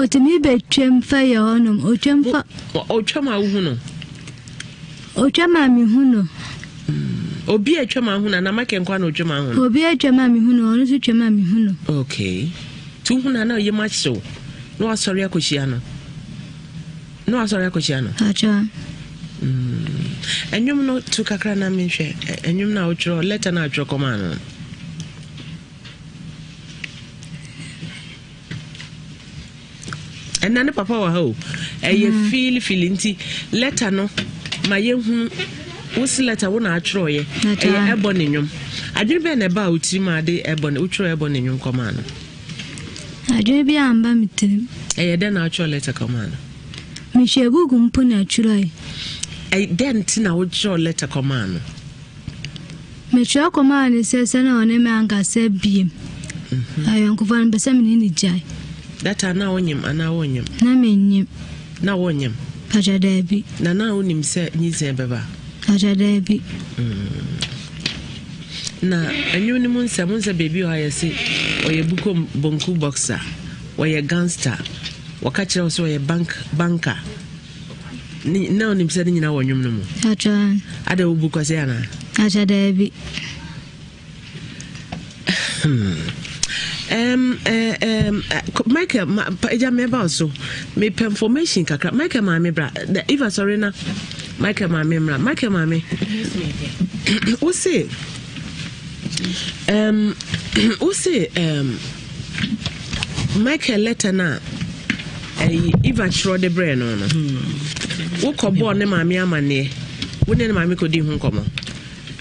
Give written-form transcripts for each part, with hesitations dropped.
Ɔtumi bɛtwam fa yɛ hɔnom. Ɔtwam fa. Ɔtwam a wohu no? Ɔtwam a mehu no. Obi a atwam ahu no anaa Michael nkoa na ɔtwam ahu no? Obi atwam a mehu no, ɔno nso twam a mehu no. Okay. Nti wohu no a na ɔyam ahyew na wasɔre akɔhyia no? Na wasɔre akɔhyia no? Atwa. Ɛnwom no to kakra na menhwɛ. Ɛnwom no a wotwerɛ, lɛta no a wotwerɛ kɔmaa no. Ɛnna ne papa wɔ ha o. Ɛyɛ mm. fiili fiili nti lɛta no ma yɛhunu wosi lɛta wo na atwerɛeɛ ɛyɛ ɛbɔ ne nnwom adwene bɛn na ɛbaa wo tirim ade ɛbɔ ne wotwerɛ ɛbɔ ne nnwom kɔmaa no adwene bi amba me tirim ɛyɛ dɛn na atwerɛ lɛta kɔmaa no mehwɛ buku mpo na atwerɛe dɛn nti na wotwerɛ lɛta kɔmaa no Metwerɛ kɔmaa no sɛ sɛ na ɔne me ankasa biem. Mhm. Ayɔnkofa no mpɛ sɛ me ne no gyae. That time na wonyim anaa wonyim? Na menyim. Na wonyim? Pakyɛ daabi. Na na wonim sɛ nyinsɛn bɛba? Pakyɛ daabi. Mm. Na ɛnwom no mu nsɛm nsɛ baabi wɔ ha yɛse ɔyɛ bukom bonku boxer, ɔyɛ gangster, wɔka kyerɛ wo sɛ ɔyɛ bank banker. Na onim sɛ ne nyinaa wɔ nnwom no mu. Ada wobu kwasɛ anaa? Akyɛ daabi. Michael, ma, agya mɛba wo so. Mepɛ information kakra. Michael maame bra. Eva sɔre na Michael maame mmra. Michael maame. Wo se wo se Michael letter no a ɛyi Eva kyerɛ de brɛɛ no no wokɔ bɔɔ ne maame amanneɛ wo ne ne maame kɔdi ho nkɔmmɔ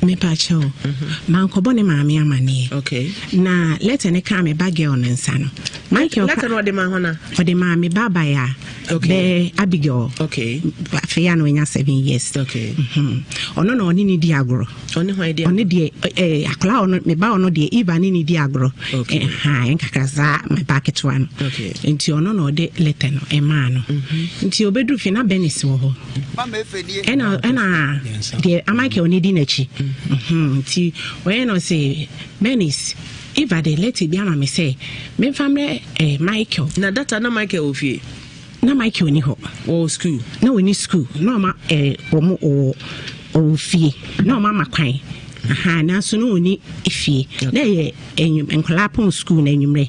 mepa kyɛw mhm. mankɔbɔ ne maame amanneɛ okay. na letter ne kaa me ba girl no nsa no Michael letter no ɔde ma hɔ na ɔde maa me ba baya okay. bɛɛ Abigail okay. afei a na wanya 7 years okay. Mm-hmm. Ɔno na ɔne ne di agorɔ Ɔne hwan di agorɔ? Ɔne deɛ ɛɛ akwadaa ɔno me ba ɔno deɛ Eva ne ne di agorɔ. Okay. Ɛha nkakra saa me ba ketewa no. Okay. Nti ɔno na ɔde lɛtɛ no ɛmaa no. Mhm. Nti obeduru fie na Bernice wɔ hɔ. Ɛna ɛna deɛ Michael ne di n'akyi. Mhm. Nti ɔyɛ na ɔse Bernice Eva de lɛtɛ bi ama me sɛ memfa mmerɛ ɛɛ Michael. Na data na Michael wɔ fie? Na Michael ni hɔ. Wɔwɔ school. Na wɔni school na ɔma ɛɛ wɔn wɔ ɔwɔ fie na ɔma ama kwan aha nanso na ɔni fie na ɛyɛ enyim nkwadaa pɔn school na enyimrɛ.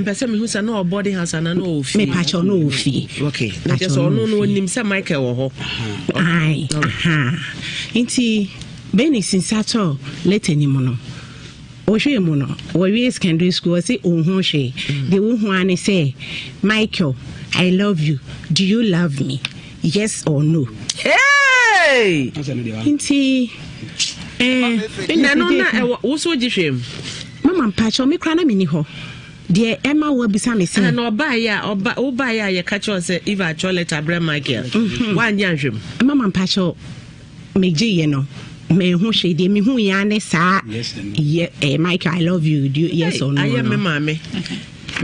Mpɛ sɛ mehu sɛ na ɔwɔ boarding house anaa na ɔwɔ fie. Mepakyɛw na ɔwɔ fie. Okay na kyerɛ sɛ ɔno no ɔnim sɛ Michael wɔ hɔ. Ayi aha nti Bernice nsa tɔ letter ni mu no. Wɔhwɛɛ mu no, wɔwie secondary school, ɔse ɔnhu hwee. Deɛ wohu ara ne sɛ, Michael, I love you, do you love me? Yes or no? Hey! Nti, eh, na no na ɛwɔ wo so gye hwee mu. Mama mpakyɛw, me koraa na menni hɔ. Deɛ ɛma woabisa me sɛ. Na ɔbaeɛ a ɔba wobaeɛ a yɛka kyerɛ sɛ Eva atwerɛ letter abrɛ Michael. Woanyɛ anhwɛ mu. Mama mpakyɛw, Megyeeɛ no, manhu hwee. Deɛ mehuiɛ ara ne saa yɛ eh, Michael, I love you, do you, yes or no. Ayɛ me maame.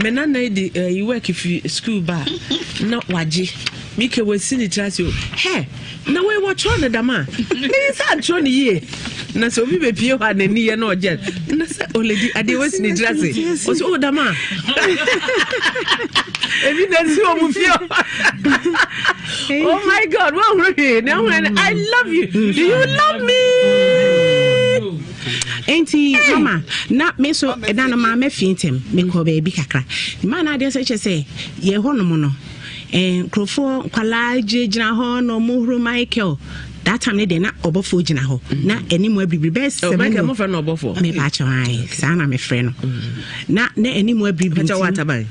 Me nana di eh, work fi school ba na wagye. Mike wasi ne tiri ase o. Hɛ, na wei wɔtwerɛ no dam a. Meyi sɛ antwerɛ no yie. Na sɛ obi bɛpie hɔ a n'ani yɛ na ɔgyɛ. Na sɛ oledi adeɛ wasi ne tiri ase. Ɔsɛ o dam a. Ebi na esi wɔn fie. Oh my God, wɔn hwee na wɔn I love you. Do you love me? Enti mama na me nso ɛda no maa mɛfie ntɛm mekɔ baabi kakra maa na adeɛ sɛ kyɛ sɛ yɛ hɔ nom no eh, nkurɔfoɔ nkwalaa gyinagyina hɔ na ɔmo huru Michael that time ne deɛ na ɔbɔfoɔ gyina hɔ na anim abiribiri bɛyɛ Oh, sɛ Michael mofrɛ no ɔbɔfoɔ. mepa kyɛw ae saa na mefrɛ no na na anim abiribiri Pakyɛ wɔ ataban.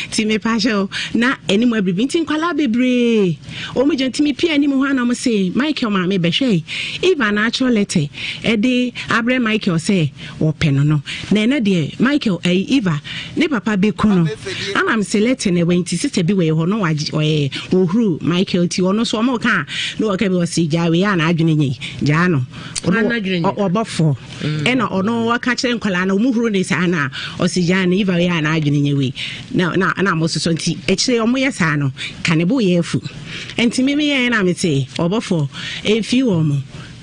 Nti mepakyɛw na anim abiribi nti nkwalaa bebree wɔn gyina nti mepia anim hɔ ana wɔn se Michael maame bɛhwɛ Eva na atwerɛ lɛtɛ ɛde abrɛ Michael sɛ wɔpɛ no no na ɛnɛ deɛ Michael ɛyi Eva ne papa bɛku no ana m se lɛtɛ na ɛwɔ nti sista bi wɔ hɔ no wagye ɔyɛ wɔhuru Michael ti ɔno so wɔn ka na wɔka bi wɔsi gyaa wei a na adwene nyɛ gyaa no ɔbɔfoɔ ɛna ɔno ɔka kyerɛ nkwadaa no ɔmo huru ne saa na ɔsi gyaa no iva yɛ a n'adwene nyɛ wei na na na mo soso nti akyire ɔmo yɛ saa no ka ne bo yɛ afu nti me me yɛ na me te ɔbɔfo efi wɔn mo.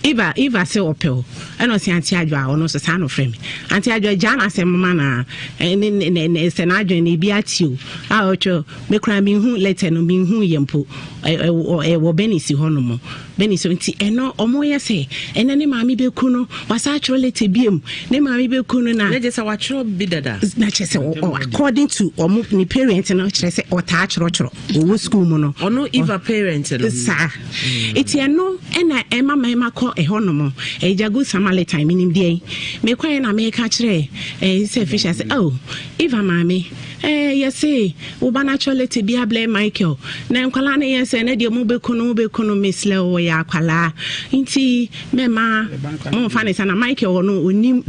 Eva Eva sɛ ɔpɛ o ɛna ɔsɛ Auntie Adwoa ɔno nso saa na ɔfrɛ me Auntie Adwoa gyaa n'asɛm ma na ne ne ne sɛ n'adwene no ebi ate o a ɔtwerɛ me koraa menhu letter no menhu yɛ mpo ɛwɔ Benisi hɔ nom Benisi nti ɛno ɔmo yɛ sɛ ɛnɛ ne maame bɛku no wasa atwerɛ letter biem ne maame bɛku no na na kyerɛ sɛ watwerɛ bi dada na kyerɛ sɛ according to ɔmo ne parent no kyerɛ sɛ ɔtaa twerɛtwerɛ ɔwɔ school mu no ɔno Eva parent no saa eti ɛno ɛna ɛma mɛma kɔ ɛhɔ nom ɛgya good samaritan menim deɛ mekɔɛ na meka kyerɛ ɛɛ sɛ fisher sɛ oh Eva maame ɛɛ yɛse woba no atwerɛ letter bi ablɛ Michael na nkwalaa no yɛ sɛ ne deɛ mobɛku no mobɛku no meslɛ wɔyɛ akwalaa nti mɛma momfa ne sa na Michael ɔno onim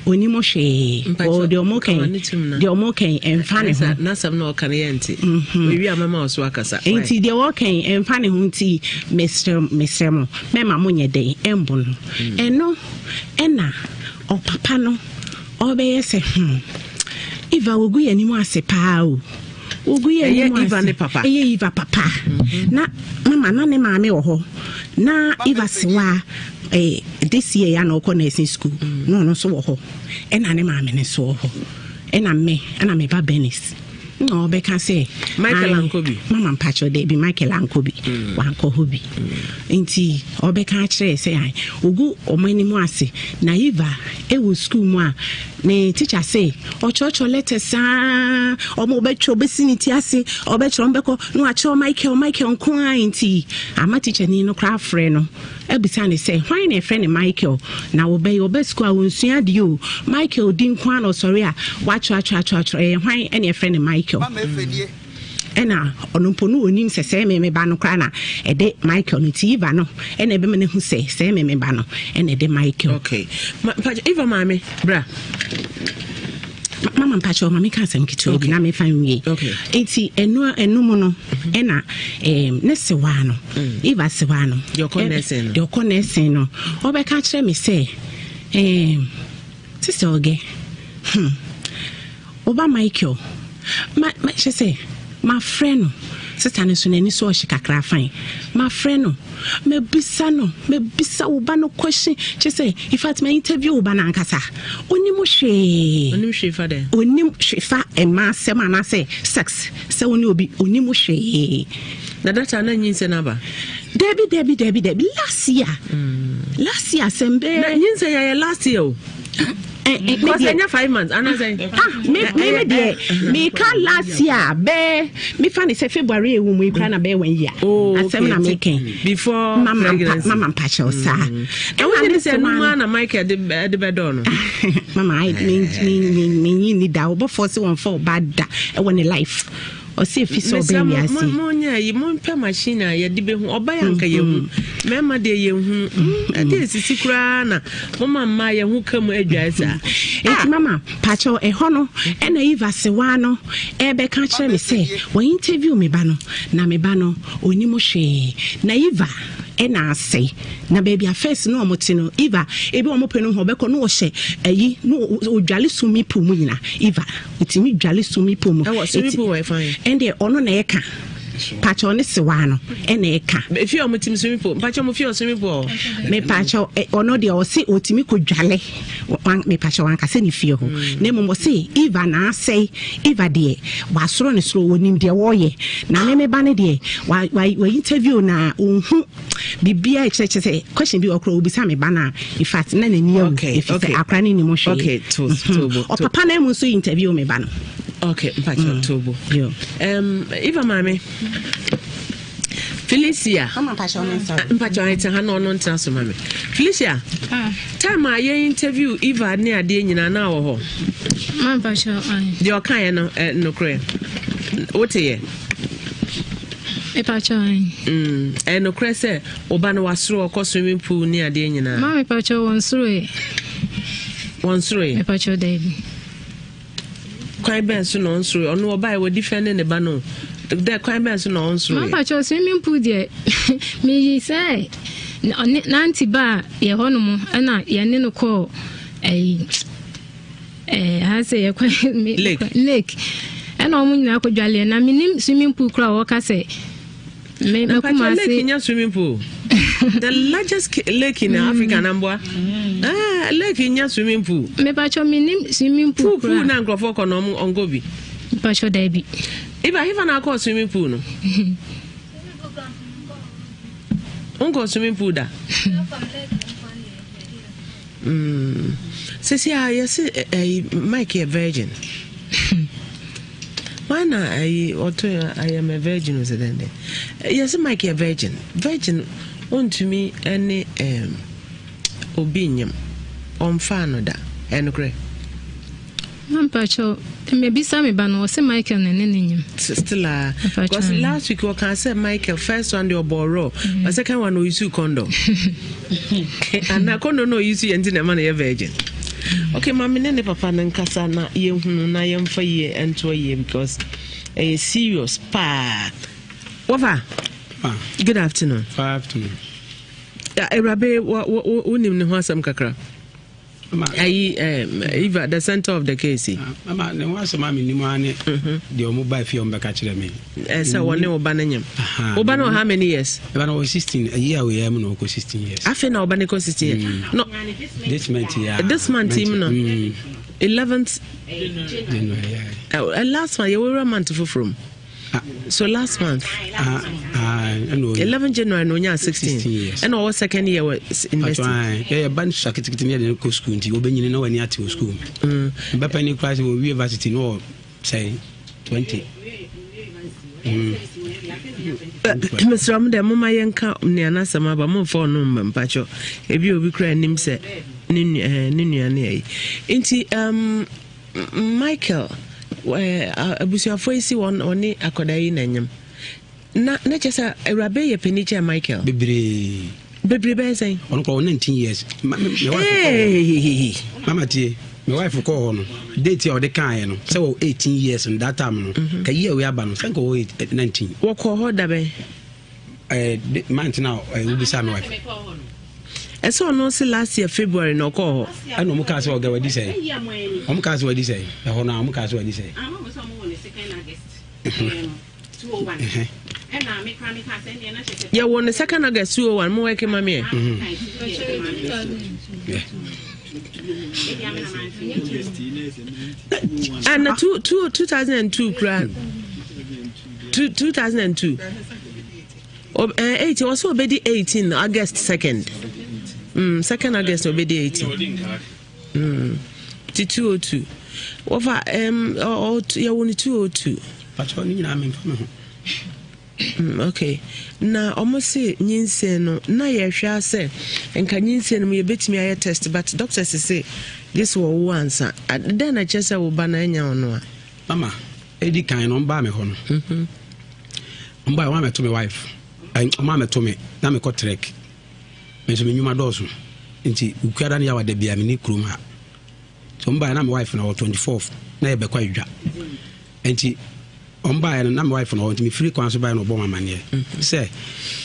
onim hwee deɛ ɔmo kɛn deɛ ɔmo kɛn ɛmfa ne ho n'asɛm na ɔka no yɛ nti owi a mɛma ɔso akasa nti deɛ wɔkɛn ɛmfa ne ho nti mesrɛ mesrɛ mo mɛma mo nyɛ dɛn ɛmbo no ɛno ɛna ɔpapa no ɔbɛyɛ sɛ Eva wogu yɛn anim ase paa o wogu yɛn anim ase Eva ne papa ɛyɛ Eva papa na mama na ne maame wɔ hɔ na Eva sewa this year ya na ɔkɔ nursing school na ɔno nso wɔ hɔ ɛna ne maame ne nso wɔ hɔ ɛna me ɛna me ba Bernice na ɔbɛka sɛ Michael ankɔ bi mama mpakyɛw dɛ bi Michael ankɔ bi wankɔ hɔ bi nti ɔbɛka akyerɛ sɛ ai ogu ɔmo anim ase na Eva ɛwɔ school mu a ne teacher sɛ ɔkyerɛkyerɛ letter saa ɔmo ɔbɛtwerɛ ɔbɛsi ne ti ase ɔbɛkyerɛ ɔmo bɛkɔ na wakyerɛ Michael Michael nko ara nti ama teacher ni no koraa frɛ no abisa ne sɛ hwan na ɛfrɛ ne Michael na wɔbɛyɛ ɔbɛ sukuu a wɔnsua adeɛ o Michael di nko ara na ɔsɔre a watwerɛtwerɛtwerɛtwerɛ ɛyɛ hwan ɛna ɛfrɛ ne Michael ɛna ɔno mpo no onim sɛ sɛ meme ba no koraa na ɛde Michael no nti Eva no ɛna ɛbɛma no hu sɛ sɛ meme ba no ɛna ɛde Michael. Okay Eva maame bra mama mpakyɛ ɔma meka asɛm ketewa bi na mefa nwie nti ɛno ɛno mu no ɛna ne sewaa no Eva sewaa no deɛ ɔkɔ nursing no ɔbɛka kyerɛ me sɛ sisɛ ɔgɛ ɔba Michael ma ma kyerɛ sɛ mafrɛ no sista no so n'ani so ɔhye kakra fan mafrɛ no mabisa no mabisa wo ba no question kyerɛ sɛ in fact ma interview wo ba no ankasa onim hwee onim hwee fa dɛ onim hwee fa mmaa asɛm anaasɛ sex sɛ wo ne obi onim hwee na data na nyinsɛ no aba dabi dabi dabi dabi last year last year asɛm bɛɛ na nyinsɛ yɛyɛ last year o me deɛ 5 months anasɛ me me deɛ meka last year bɛɛ mefa ne sɛ February ewu mu ekura na bɛɛ 1 year asɛm na meka before pregnancy mama mpakyɛw saa ɛwɔ ne sɛ numa na Michael de de bɛdɔ no mama ai me me me nyi ni da ɔbɔfo sɛ wɔn fa ɔba da ɛwɔ ne life ɔsɛ efi sɛ ɔbɛn wiase monyɛ yi mompɛ machine a yɛde bɛhu ɔba yɛ anka yɛhu mmarima deɛ yɛhu ɛde esisi koraa na moma mmaa yɛho ka mu adwae saa nti mama pakyɛw ɛhɔ no ɛna Eva sewaa no ɛbɛka kyerɛ me sɛ wɔn interview me ba no na me ba no onim hwee na Eva ɛna asɛe na baabi a first no ɔmo te no Eva ebi ɔmo pɛ no ho ɔbɛkɔ no ɔhyɛ ayi no odwale swimming pool mu nyina Eva otimi dwale swimming pool mu ɛwɔ swimming pool wɔ ɛfan ɛndeɛ ɔno na ɛka pakyɛw ne sewaa no ɛna ɛka efi ɔmo tim swimming pool mpakyɛw mo fi ɔ swimming pool me pakyɛw ɔno deɛ ɔse otimi kɔ dwale me pakyɛw ankasa ne fie hɔ na mmom ɔse Eva na asɛe Eva deɛ wasoro ne soro onim deɛ wɔyɛ na me me ba ne deɛ wa wa wa interview na onhu biribiara kyerɛkyerɛ sɛ question bi ɔkora obisa me ba no a in fact na n'ani awu ɛfiri sɛ akora ne nim hwee ɔpapa no mu nso interview me ba no okay mpakyɛw tobo Eva maame Felicia mpakyɛw ɛte ha na ɔno ntena so ma me Felicia time a yɛ interview Eva ne adeɛ nyinaa na wɔ hɔ deɛ ɔkaeɛ no nokorɛ woteyɛ Ɛyɛ nokorɛ sɛ ɔba no wasoro ɔkɔ swimming pool ne adeɛ nyinaa ma mepakyɛw wɔn soro ɛ wɔn soro ɛ mepakyɛw daabi kwan bɛn so na ɔnsoro ɔno ɔbaa yɛ wɔdi fɛn ne ne ba no dɛ kwan bɛn so na ɔnsoro yɛ mepakyɛw swimming pool deɛ meyi sɛ ɔne nanti ba a yɛ hɔ nom ɛna yɛne no kɔɔ ɛyi ha sɛ yɛkɔ lake ɛna ɔmo nyinaa kɔ dwaleɛ na menim swimming pool koraa wɔka sɛ me mɛkoma ase lake nya swimming pool. The largest lake in Africa na mboa. Ah, lake nya swimming pool. Mepakyɛ menim swimming pool koraa. Pool na nkurɔfoɔ kɔ na ɔmo ɔnkɔ bi. Mepakyɛ daabi. Iba hefa na akɔ swimming pool no? Nkɔ swimming pool da. Mm. Sisi a yɛsi ɛyi Mike yɛ virgin. Why na ɛyi ɔto I am a virgin ɔsɛ dɛn dɛn. Yɛsi Mike yɛ virgin. Virgin ontumi ɛne ɛɛm obi nyem. Ɔnfaa no da. Ɛnokorɛ. Mpakyɛw, mebisa me ba no, ɔse Michael na ɛne no nyim. Still a, because last week ɔka sɛ Michael first one de ɔbɔ raw, mm. but second one ɔyisu condom. Ana condom no ɔyisu yɛ nti na ɛma no yɛ virgin. Okay, maame ne ne papa no nkasa na yɛhunu na yɛmfa yie ntoa yie because ɛyɛ serious paa. Wɔfa, good afternoon. Afternoon. Awurabe, wonim ne ho asɛm kakra. Ayi Eva, the center of the case. Ah, mama ne ho asɛm a menim ara ne mhm. deɛ ɔmo ba fie ɔmo bɛka kyerɛ me. Sɛ wɔne wo ba no nyam. Wo ba no wɔ how many years? Ɛba no wɔ 16 ayi a wɔyɛ mu na ɔkɔ 16 years. Afei na ɔba no kɔ 16 years. Mm. No. This month yeah. This month mu no. 11th. January. Yeah. Last month yɛwɔ month foforɔ mu. Ah. So last month. Ah, ah, 11 January no onya 16. 16 ɛna ɔwɔ second year wɔ university. Yɛyɛ ba no sua ketekete ne yɛde no kɔ school nti wobɛnyini na w'ani ate wɔ school mu. Bɛpɛ ne koraa sɛ wɔwie varsity no wɔ sɛ 20. Mesrɛ mo dɛ momma yɛnka nea n'asɛm aba momfa ɔno mma mpakyɛ ebi obi kora anim sɛ ne nua ne ayi nti um, Michael, abusuafoɔ yi si wɔn ɔne akwadaa yi na nyam. Na na kyɛ sɛ awuraba yɛ panin kyɛn Michael. Bebree. Bebree bɛyɛ sɛn? Ɔno kɔ 19 years. Ma me wife kɔ hɔ. Mama tie, me wife kɔ hɔ no, date a ɔde kaeɛ no, sɛ wɔ 18 years no, that time no, mhm. ka year wei aba no, sɛ nka wɔ 19. Wɔkɔ hɔ da bɛn? Eh, month na eh, wobisa me wife. Ɛsɛ ɔno se last year February na ɔkɔɔ hɔ. Ɛna ɔmo kaa sɛ ɔga wadi sɛ. Ɔmo kaa sɛ wadi sɛ. Ɛhɔ no a ɔmo kaa sɛ wadi sɛ. Yɛwɔ no second August 201 mo wɛke ma meɛ. Ɛna 2002 kura 2002. 18 ɔsɛ ɔbɛdi 18 August 2nd. Mm, 2nd August ɔbɛdi 18. Mm, ti 202. Wɔfa um, yɛwɔ no 202. Pakyɛ ne nyinaa memfa me ho. Mm, okay. Na ɔmo se nyinsɛn no na yɛhwɛ asɛ nka nyinsɛn no mu yɛbɛtumi ayɛ test but doctors se gye sɛ wɔwo ansa. Dɛn na kyerɛ sɛ wo ba no anya ɔno a? Mama, edi kan no ɔmbaa me hɔ no. Mm-hmm. Ɔmbaa ɔma mɛto me wife. Ɔma mɛto me na mekɔ trek. Me nso me nnwuma dɔɔso. Nti okuada ne yawa da bia me ni kurom ha. Nti ɔmbaa na me wife na wɔ 24 na yɛbɛkɔ adwa. Nti ɔmbaa no na me wife na wɔ nti mefiri kwan so baa na ɔbɔ me amaneɛ mm-hmm. sɛ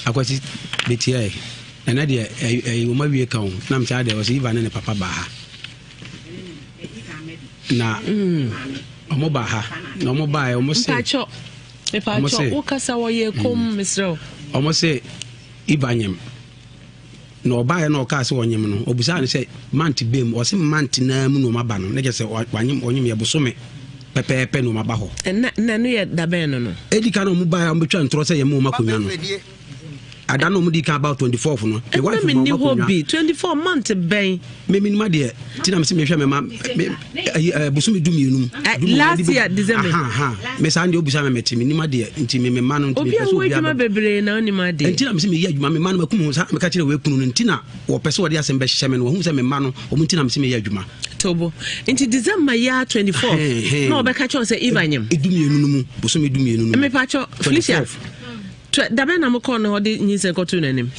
akwasi bɛtiae. Ɛnɛ deɛ ɛyi wɔn awie ka ho na mekyɛ adeɛ ɔsɛ Eva ne ne papa baa ha. Na ɔmo ba ha na ɔmo ba yɛ ɔmo se. Mpatsɔ mpatsɔ wokasa wɔyɛ kom mm. mesrɛ wo. Ɔmo se Iba nyem na ɔbaeɛ na ɔkaa sɛ ɔnyem no ɔbusaa no sɛ mant bem ɔse mant naa mu na ɔma ba no ne kyɛ sɛ wanyem ɔnyem yɛ bosome pɛpɛɛpɛ na ɔma ba hɔ. Ɛna na ɛno yɛ dabɛn no no. Edi kan ɔmo baeɛ a ɔmo bɛtwa ntorɔ sɛ yɛ mo ɔmo akonnwa no. Ada na ɔmo di kan about 24 no. Me wife ma ɔmo akonnwa. bi 24 month bɛn. Me mi nima deɛ ti na me se mehwɛ me ma me ɛyi ɛ bosomi du mmienu mu. Last year December. Me saa deɛ obusa me me te me nima deɛ nti me me ma no nti me pɛ so obi adwuma bebree na onim adeɛ. Nti na me se me yɛ adwuma me ma no ma kum ho saa me ka kyerɛ wɔ ekunu no nti na wɔpɛ sɛ wɔde asɛm bɛhyɛ me no wɔn sɛ me ma no wɔn nti na me se me yɛ adwuma. Tobo nti December yɛ 24 na ɔbɛka kyerɛ sɛ Eva nyem. Edu mmienu no mu bosomi du mmienu no mu. Mepa Felicia. Dabɛn na mokɔɔ no hɔ de nyinsɛn kɔtoo n'anim?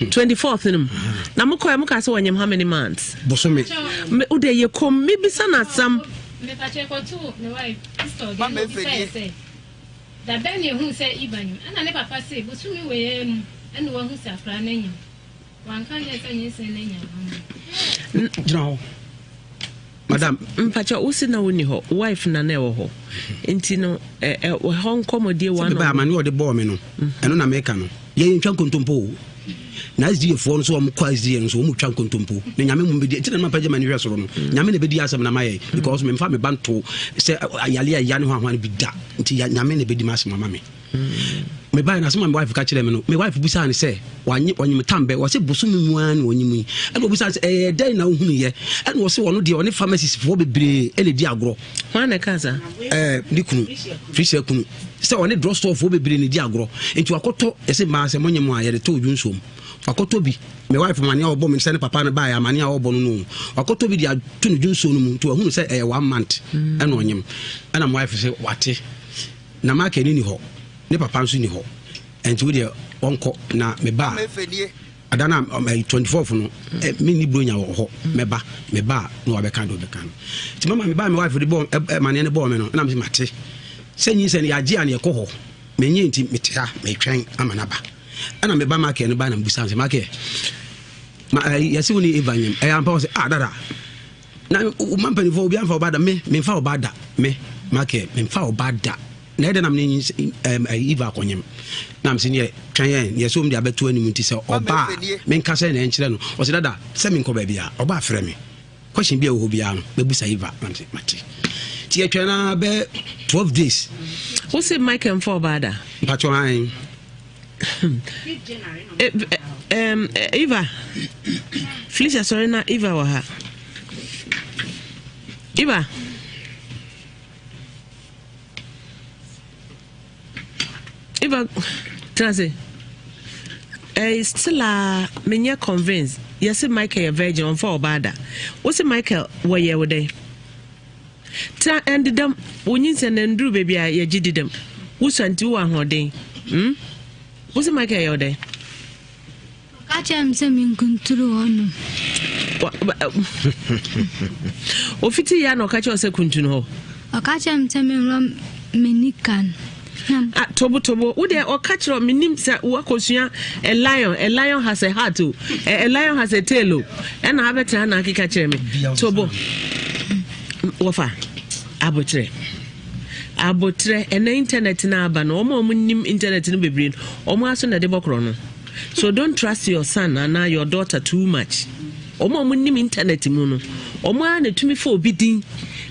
24th no mu. Na mokɔɛ mokaa sɛ wɔnyem how many months? Bosome. Wode yɛ kom mebisa no asɛm. Dabɛn na ehu sɛ Iba nyim? Ɛna ne papa se bosome wei ara mu ɛna wahu sɛ akwadaa no anyim. Wanka nkyerɛ sɛ nyinsɛn no anya no. Gyina hɔ. Madam. Mpakyɛ wo se na wonni hɔ, wife na na ɛwɔ hɔ. Nti no, ɛhɔ nkɔmmɔdie wa no. Sɛ amane ɔde bɔɔ me no, mhm. ɛno na meka no. Yɛn yɛntwa nkontompo o. Na SDA foɔ no so wɔn kɔ SDA no so wɔn twa nkontompo. Na nyame mu bɛdi nti na mapɛ gye m'ani hwɛ soro no. Nyame na bɛdi asɛm na ma yɛ because memfa me ba nto sɛ ayale a ɛya ne ho ahoa no bi da. Nti nyame na bɛdi m'asɛm ama me. Me bae na asɛm a me wife ka kyerɛ me no, me wife busaa no sɛ wanye ɔnyem tam bɛ, wɔse bosome mu ara na ɔnyem yi. Ɛna ɔbusaa no sɛ ɛyɛ dɛn na wohunuiɛ? Ɛna ɔse ɔno deɛ ɔne pharmacist foɔ bebree ɛna ɛdi agorɔ. Hwan na ɛka saa? Ɛɛ ne kunu, Felicia kunu, sɛ ɔne drugstore foɔ bebree na ɛdi agorɔ. Nti wakɔtɔ, yɛse mmaa sɛ monyem a yɛde to dwonsuom. Wakɔtɔ bi, me wife amane a ɔbɔ me sɛ ne papa no baeɛ amane a ɔbɔ no no, wakɔtɔ bi de ato ne dwonsuo no mu nti wahunu sɛ ɛyɛ one month ɛna ɔnyem. Ɛna me wife sɛ wate. Na Michael ni hɔ, ne papa nso ni hɔ, nti wo deɛ ɔnkɔ na me ba a, ada no a 24 no, menni buronya wɔ hɔ, mɛba, meba a na wabɛka deɛ ɔbɛka no. Nti mama me ba me wife de bɔɔ maneɛ no bɔɔ me no, na mese mate sɛ nyinsɛn no yɛagye a na yɛkɔ hɔ, menyɛ nti mete ha metwɛn ama no aba. Ɛna me ba Michael no ba na mebusa no sɛ Michael, ma yɛse wo ne Eva nyem, ɛyɛ ampa? Wɔ sɛ ah dada, Na wo ma mpanimfoɔ obi amfa ɔba da me memfa ɔba da me Michael memfa ɔba da na ɛdɛ na mene Eva akɔnyem na mese neɛ twɛn yɛn neɛ sɛ ɔm de abɛto anim nti sɛ ɔba a menka sɛ na ɛnkyerɛ no ɔsɛ dada sɛ menkɔ baabi a ɔba afrɛ me question bi a ɛwɔ hɔ biara no mɛbusa Eva na mese mate nti yɛtwɛn na bɛ 12 days. Wo se Michael mfa ɔba da? Mpakyɛ an. Eva, Felicia sɔre na Eva wɔ ha. Eva. Eva, tena ase. Eh, still a menyɛ convinced. Yɛse Michael yɛ virgin, ɔmfa ɔbaa da. Wo se Michael wɔyɛ wo dɛn? Tra ɛndedam, wo nyinsɛn no ɛnduru baabi a yɛgye di dɛm. Wosua nti wowɔ ahoɔden. Hmm? Wo se Michael yɛ wo dɛn? Ɔka kyerɛɛ me sɛ menkunturu hɔnom. Ofiti yɛ na ɔka kyerɛ sɛ kuntunu hɔ. Ɔka kyerɛɛ me sɛ menwura m'ani kan. Ah, tobo tobo wo deɛ ɔka kyerɛ menim sɛ woakɔsua a lion, a lion has a heart o, a lion has a tail o, ɛna abɛtena na akeka kyerɛ me tobo wɔfa abotrɛ abotrɛ ɛnɛ internet no aba no wɔn a wɔn nim internet no bebree no wɔn aso na ɛde bɔ korɔ no. So don't trust your son anaa your daughter too much. Wɔn a wɔnim internet mu no, wɔn ara na etumi fa obi din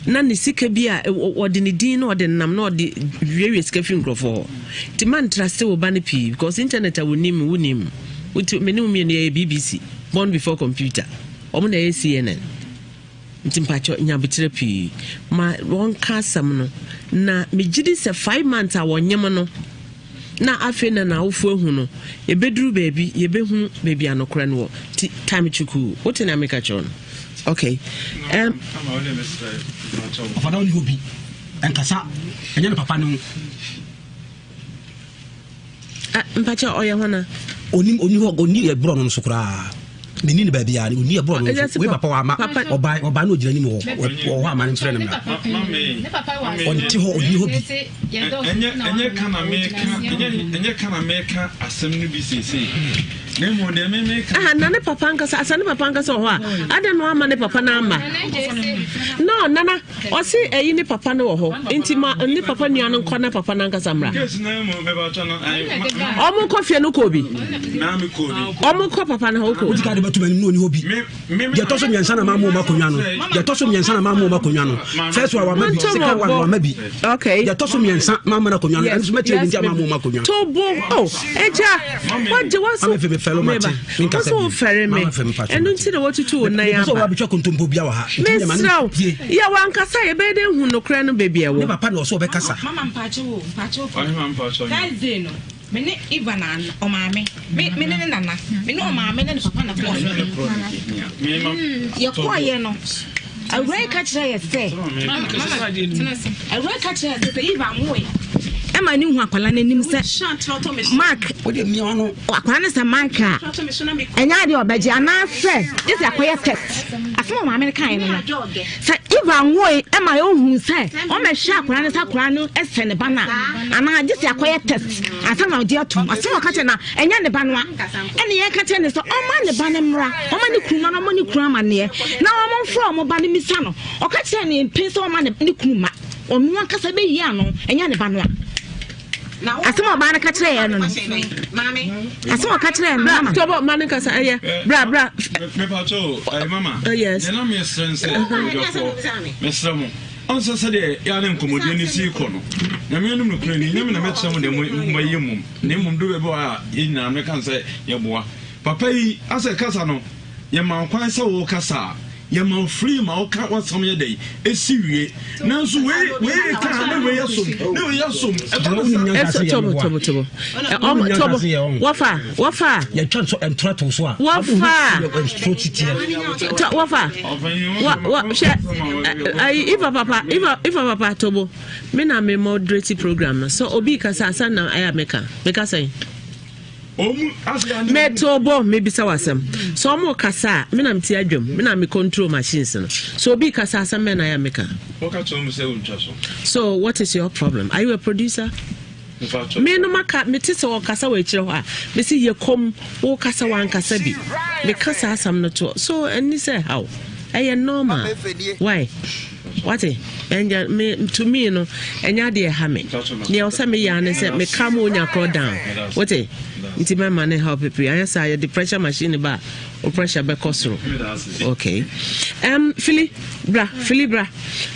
na ne sika bi a wɔde ne din na ɔde nam na ɔde wiewie sika fi nkurɔfoɔ hɔ. Nti ma ntraste wo ba no pii because internet a wɔnim wonim. Wotu me ne wo mmienu yɛyɛ BBC, born before computer. Wɔn na ɛyɛ CNN. Nti mpakyɛ nya aboterɛ pii ma wɔnka asɛm no na megye di sɛ 5 months a wɔnyem no na afei na n'awofo ahu no, yɛbɛduru baabi, yɛbɛhu baabi a nokorɛ no wɔ. Nti time kyukuu, wote nea meka kyerɛ no? Okay. Um, Ɔfada ɔne obi ɛnkasa ɛnyɛ ne papa ne ho. Ah, mpakyɛ ɔyɛ hɔna? Onim oni hɔ oni yɛ borɔ no so koraa. Menni no baabi a ɔni ɛborɔ no nso wei papa wama ɔba ɔba no ɔgyina anim hɔ wɔ hɔ ama no mfrɛ no mmra ɔnte hɔ ɔnni hɔ bi. Ɛnyɛ ɛnyɛ ka na meka ɛnyɛ ɛnyɛ ka na meka asɛm no bi seesei na mmom deɛ me meka. Aha na ne papa ankasa asa ne papa ankasa wɔ hɔ a adɛn na wama ne papa no amma no nana. Ɔse ɛyi ne papa no wɔ hɔ nti ma ne papa nua no nkɔ na papa no ankasa mmra. Ɔmo nkɔ fie no kɔ bi. Ɔmo nkɔ papa no hɔ kɔ. Wodi ka de bɛto m'anim na ɔni hɔ bi. Deɛ ɛtɔ so mmiɛnsa na maa mo ɔma akonnwa no. Deɛ ɛtɔ so mmiɛnsa na maa mo ɔma akonnwa no. First one wama bi, second one wama bi. Okay. Deɛ ɛtɔ so mmiɛnsa maa mo akonnwa no. Ɛno nso mɛkyerɛ bi nti a maa mo ɔma akonnwa. Tobo oh ɛgya wagye waso. Ama fɛ me fɛlɛ ma te. Woso wofɛre me. Ɛno nti na watutu wo nan aba. Wabɛtwa kontompo bia wɔ ha. Mesrɛ wo, yɛ wankasa yɛbɛyɛ dɛ hu nokorɛ no baabi ɛwɔ. Ne papa na ɔsɛ ɔbɛkasa. Mama mpakyɛ wo mpakyɛ wo Thursday no me ne Eva na ɔmaame me me ne ne nana me ne ɔmaame ne ne papa na kɔɔ yɛkɔɔyɛ no awura yi ka kyerɛ yɛ sɛ awura yi ka kyerɛ yɛ sɛ sɛ Eva nwoe ɛma ne hu akwadaa n'anim sɛ Mark akwadaa no sɛ Mark a ɛnyɛ adeɛ ɔbɛgye anaasɛ gye sɛ akɔyɛ test asɛm a maame no kaeɛ no no sɛ Eva nwoe ɛma ɔhu sɛ ɔmɛhwɛ akwadaa no sɛ akwadaa no sɛ ne ba no a anaa gye sɛ akɔyɛ test ansa na ɔgye atom asɛm a ɔka kyerɛ na ɛnyɛ ne ba no a ɛne yɛka kyerɛ ne sɛ ɔma ne ba no mmra ɔma ne kunu ma no ɔma ne kunu amanneɛ na ɔmomfrɛ ɔmo ba no mmisa no ɔka kyerɛ ne mpen sɛ ɔma ne kunu ma ɔno ankasa bɛyi ano ɛnyɛ ne ba no a. Asɛm a ɔbaa no ka kyerɛ yɛn no no. Asɛm a ɔka kyerɛ yɛn no mama. Tɔbɔ ma ne kasa ɛyɛ bra bra. Mepatɔ ɛyɛ mama. Yes. Nea na mesrɛ nsɛ dɔfoɔ mesrɛ mo. Ɔnsɛ sɛdeɛ yɛa ne nkɔmmɔdie no si kɔ no. Nyame anom nokorɛ ni, nyɛ me na mɛkyerɛ mo deɛ moyɛ mmom, na mmom duru baabi wɔ a yɛn nyinaa mɛka sɛ yɛboa. Papa yi asɛ kasa no yɛma wo kwan sɛ wo kasa a yɛma wo free ma wo ka w'asɛm yɛ dɛn ɛsi wie nanso wei wei ka na wei asom na wei asom ɛba no sa. Ɛsɛ tobo tobo tobo ɔmo tobo wɔfa wɔfa yɛtwa nso ntora to so a wɔfa wɔfa tɔ wɔfa wɔ wɔ hwɛ ayi ifa papa ifa ifa papa tobo me na me moderate program no so obi kasa asa na ayɛ meka meka sɛn. Meto bɔ mebisa w'asɛm sɛ ɔmo kasa a me na mete adwam me na me control machines no so obi kasa asɛm bɛn na ayɛ meka. So what is your problem? Are you a producer? Me no maka mete sɛ ɔkasa wɔ akyirɛ hɔ a mese yɛ kɔm wo kasa wankasa bi meka saa asɛm no to so ɛni sɛ how ɛyɛ normal why Wate? Ɛnja me to me no ɛnyɛ adeɛ ɛha me. Nea ɔsɛ me yɛ ne sɛ me calm onya korɔ down. Wote? Nti mɛma ne help pii. Anyɛ saa yɛde pressure machine ba a o pressure bɛkɔ soro. Okay. Fili bra, Fili bra.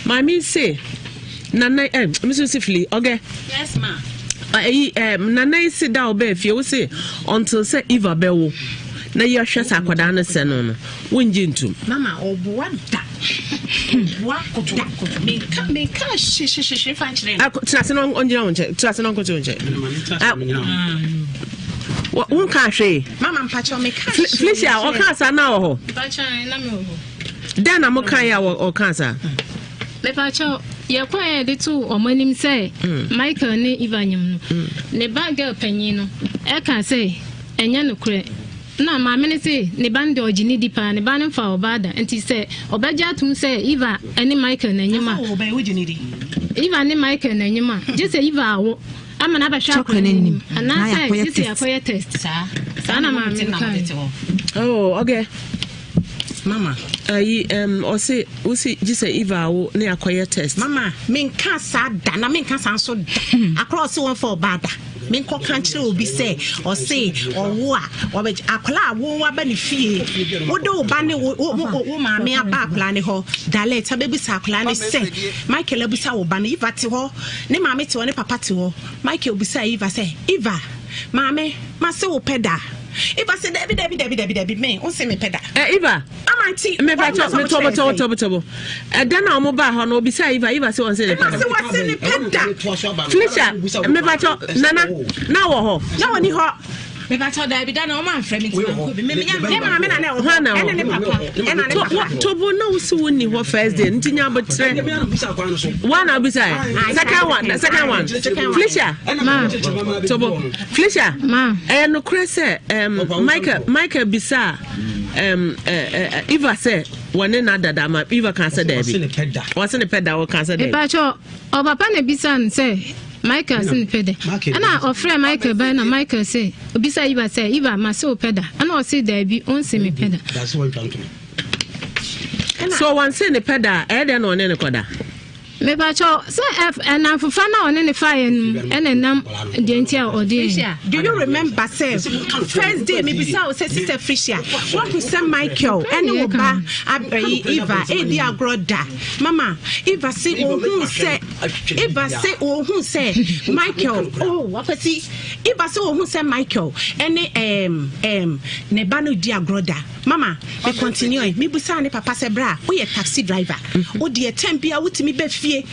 Maame se nana eh me so se Fili ɔgɛ. Yes ma. Ɛyi eh nana yi se da ɔbɛɛ fie wo se until sɛ Eva bɛwo na yɛhwɛ sɛ akwadaa no sɛ no no wongye ntum. Mama ɔboa da. Ɔboa da. Menka menka hyehyehye fa nkyerɛ no. Tena ase na ɔngyina wo nkyɛn. Tena ase na ɔnkɔte wo nkyɛn. Wonka hwee. Mama mpakyɛw meka hwee. Felicia ɔka saa na wɔ hɔ. Mpakyɛw na me wɔ hɔ. Dɛn na mo kan yɛ a ɔka saa? Mepakyɛw yɛkɔ yɛ de to wɔn anim sɛ Michael ne Eva nyim no. Ne ba girl panyin no ɛka sɛ ɛnyɛ nokorɛ. Nna maame no se ne ba no deɛ ɔgye no di paa, ne ba no mfaa ɔbaa da, nti sɛ ɔbɛgye atom sɛ Eva ne Michael na anyem a, Eva ne Michael na anyem a, gye sɛ Eva awo ama no abɛhwɛ akwadaa no anim, anaasɛ gye sɛ yɛakɔyɛ test. Saa na maame no kae. Oh, okay. Mama. Ayi, ɔse, wosi gye sɛ Eva awo ne akɔyɛ test. Mama, menka saa da na menka saa nso da. Akora ɔse wɔmfa ɔbaa da. Menkɔka nkyerɛ obi sɛ ɔse ɔwo a ɔbɛgye akwadaa a wo aba ne fie wode wo ba ne wo wo maame aba akwadaa ne hɔ dalet abɛbisa akwadaa ne sɛ Michael abisa wo ba no Eva te hɔ ne maame te hɔ ne papa te hɔ Michael bisa Eva sɛ Eva maame mase wo pɛ da Eva sɛ dabi dabi dabi dabi dabi me wo se me pɛ da. Eh, Eva. Ama nti. Me pa to me tobo tobo tobo tobo. Ɛda na wɔn baa hɔ no obisa Eva Eva sɛ wɔn se ne pɛ da. Eva sɛ wɔn se ne pɛ da. Felicia me pa to nana na wɔ hɔ. Na wɔ ni hɔ. Mepakyɛw daabi da na wɔn amfrɛ me nti mankɔ bi. Me menya ne maame na na ɛwɔ hɔ ɛne ne papa ɛna ne papa. Tobo na wosi wo ni hɔ first day nti nya abotrɛ. One na obisa yɛ second one second one Felicia. Ma. Tobo Felicia. Ma. Ɛyɛ nokorɛ sɛ Michael Michael bisa Eva sɛ wɔne na dada ma Eva kan sɛ daabi. Wɔse ne pɛ da wɔka sɛ daabi. Mepakyɛw ɔpapa na bisa no sɛ Michael se ne pɛ dɛ. Ɛna ɔfrɛ Michael bae na Michael se obisa Eva sɛ Eva mase wo pɛ da ɛna ɔse daabi ɔnse me pɛ da. So wɔnse ne pɛ da a ɛyɛ dɛn na ɔne ne kɔda? Mepakyɛw, sɛ ɛf ɛnamfofa no a ɔne no faeɛ no mu ɛna ɛnam deɛ nti a ɔde Felicia, do you remember sɛ first day mebisa wo sɛ sister Felicia woahu sɛ Michael ɛne wo ba ayi Eva ɛredi agorɔ da mama Eva se ohun sɛ Eva se ohun sɛ Michael oh wapɛsi Eva se ohun sɛ Michael ɛne ɛɛm ɛɛm ne ba no di agorɔ da Mama, me continue, me busaa ne papa sɛ bra, woyɛ taxi driver, wo deɛ time bia wotumi bɛ fie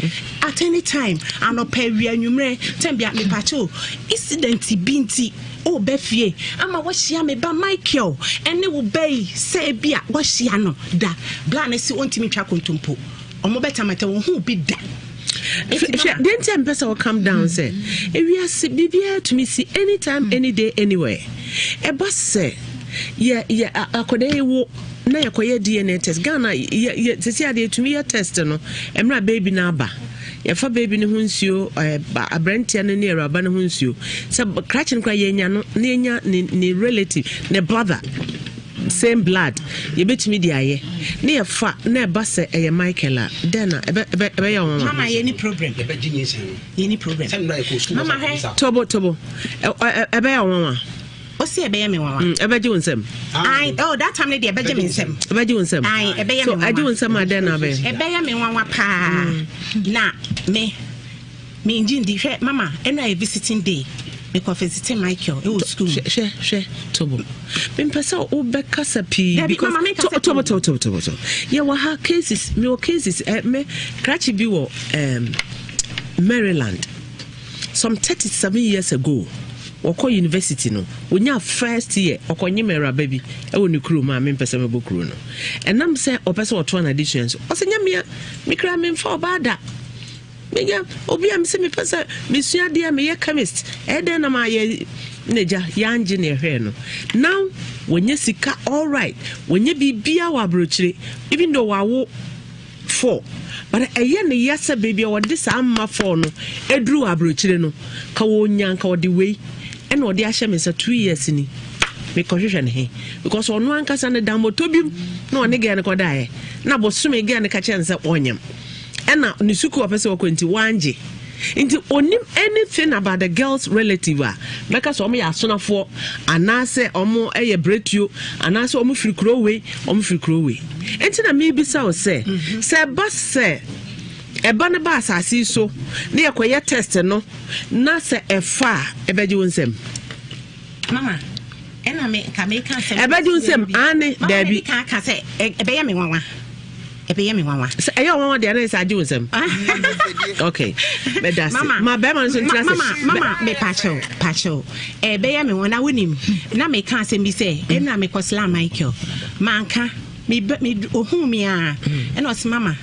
at any time, anɔpa, awia, anwummerɛ, time bia, mepakyɛ o, incident bi nti, wobɛ fie ama wahyia me ba Michael ɛne wo ba yi sɛ ebi a wahyia no da, bra ne se ɔntumi ntwa kontompo, ɔmo bɛtamata wɔn ho bi da. Hwɛ, deɛ nti a mpɛ sɛ calm down sɛ ewiase biribiara tumi si anytime any day anywhere. Ɛba sɛ yɛ yɛ akwadaa yi wo na yɛkɔyɛ DNA test Ghana yɛ yɛ sisi adeɛ yɛtumi yɛ test no mmerɛ baby no aba yɛfa baby no ho nsuo ɛɛ aberanteɛ no ne awuraba no ho nsuo sɛ krakye no koraa yɛnya no na yɛnya ne ne relative ne brother. same blood yɛbɛtumi de ayɛ ne yɛfa na ɛba sɛ ɛyɛ Michael a dɛn na ɛbɛyɛ wɔn mama yɛ ni problem yɛ ni problem mama hwɛ tobo tobo ɛbɛyɛ wɔn a ɔsi ɛbɛyɛ mi nwanwa. Mm, ɛbɛgye wo nsam. Ayi oh that time ne deɛ ɛbɛgye mi nsam. Ɛbɛgye wo nsam. Ayi ɛbɛyɛ mi nwanwa. So ɛgye wo nsam a dɛn na abɛyɛ. Ɛbɛyɛ mi nwanwa paa mm. Na me me ngye ndi hwɛ mama ɛna yɛ visiting day mekɔ visiting Michael ɛwɔ school. Hwɛ hwɛ hwɛ tobo mempɛ sɛ wobɛkasa pii because tobo tobo tobo tobo tobo yɛwɔ ha cases mewɔ cases eh, me krakye bi wɔ um, Maryland. Some 37 years ago, wɔkɔ university no, wɔnyaa first year, ɔkɔnyem awuraba bi wɔ ne kurom a mempɛ sɛ mɛbɔ kuro no. Ɛnam sɛ ɔpɛ sɛ ɔtoa n'adesua nso, ɔsɛ nyɛ mea, me kura memfa ɔbaa da. Menya obi a mesɛ mepɛ sɛ mesua adeɛ a meyɛ chemist, ɛyɛ dɛn na mayɛ n'agya yɛangye ne ɛhwɛɛ no. Now, wɔnyɛ sika all right, wɔnyɛ biribiara wɔ aburokyire, even though wawo four but ɛyɛ ne ya sɛ baabi a wɔde saa mma four no aduru wɔ aburokyire no ka wɔnya nka ɔde wei ɛna ɔde ahyɛ me nsa 2 years ni, mekɔhwehwɛ ne he because ɔno ankasa ne dammɔtɔ bi mu na ɔne gɛɛ no kɔdaeɛ na bosome gɛɛ no ka kyerɛ no sɛ ɔnyam ɛna ne sukuu ɔpɛ sɛ ɔkɔ nti wangye, nti onim anything about the girl's relative a bɛka sɛ ɔmo yɛ asonafoɔ anaasɛ ɔmo yɛ bretuo anaasɛ ɔmo firi kuro wei, ɔmo firi kuro wei. Nti na mebisa wo sɛ sɛ ɛba sɛ ɛba no ba asase yi so ne yɛkɔyɛ test no na sɛ ɛfa a, ɛbɛgye wo nsɛm? Mama, ɛna me nka meka sɛ Ɛbɛgye wo nsɛm ane daabi? Mama, ka sɛ ɛbɛyɛ me nwanwa, ɛbɛyɛ me nwanwa. Sɛ ɛyɛ ɔnwanwa deɛ na ɛsɛ agye wo nsɛm. Ok, mɛda ase ma bɛrima no nso ntena ase. Mama, mama, me pakyɛw pakyɛw, ɛbɛyɛ me nwanwa. Wonim na meka asɛm bi sɛ ɛna mekɔsla Michael manka me me ohun mi a ɛna ɔsɛ mama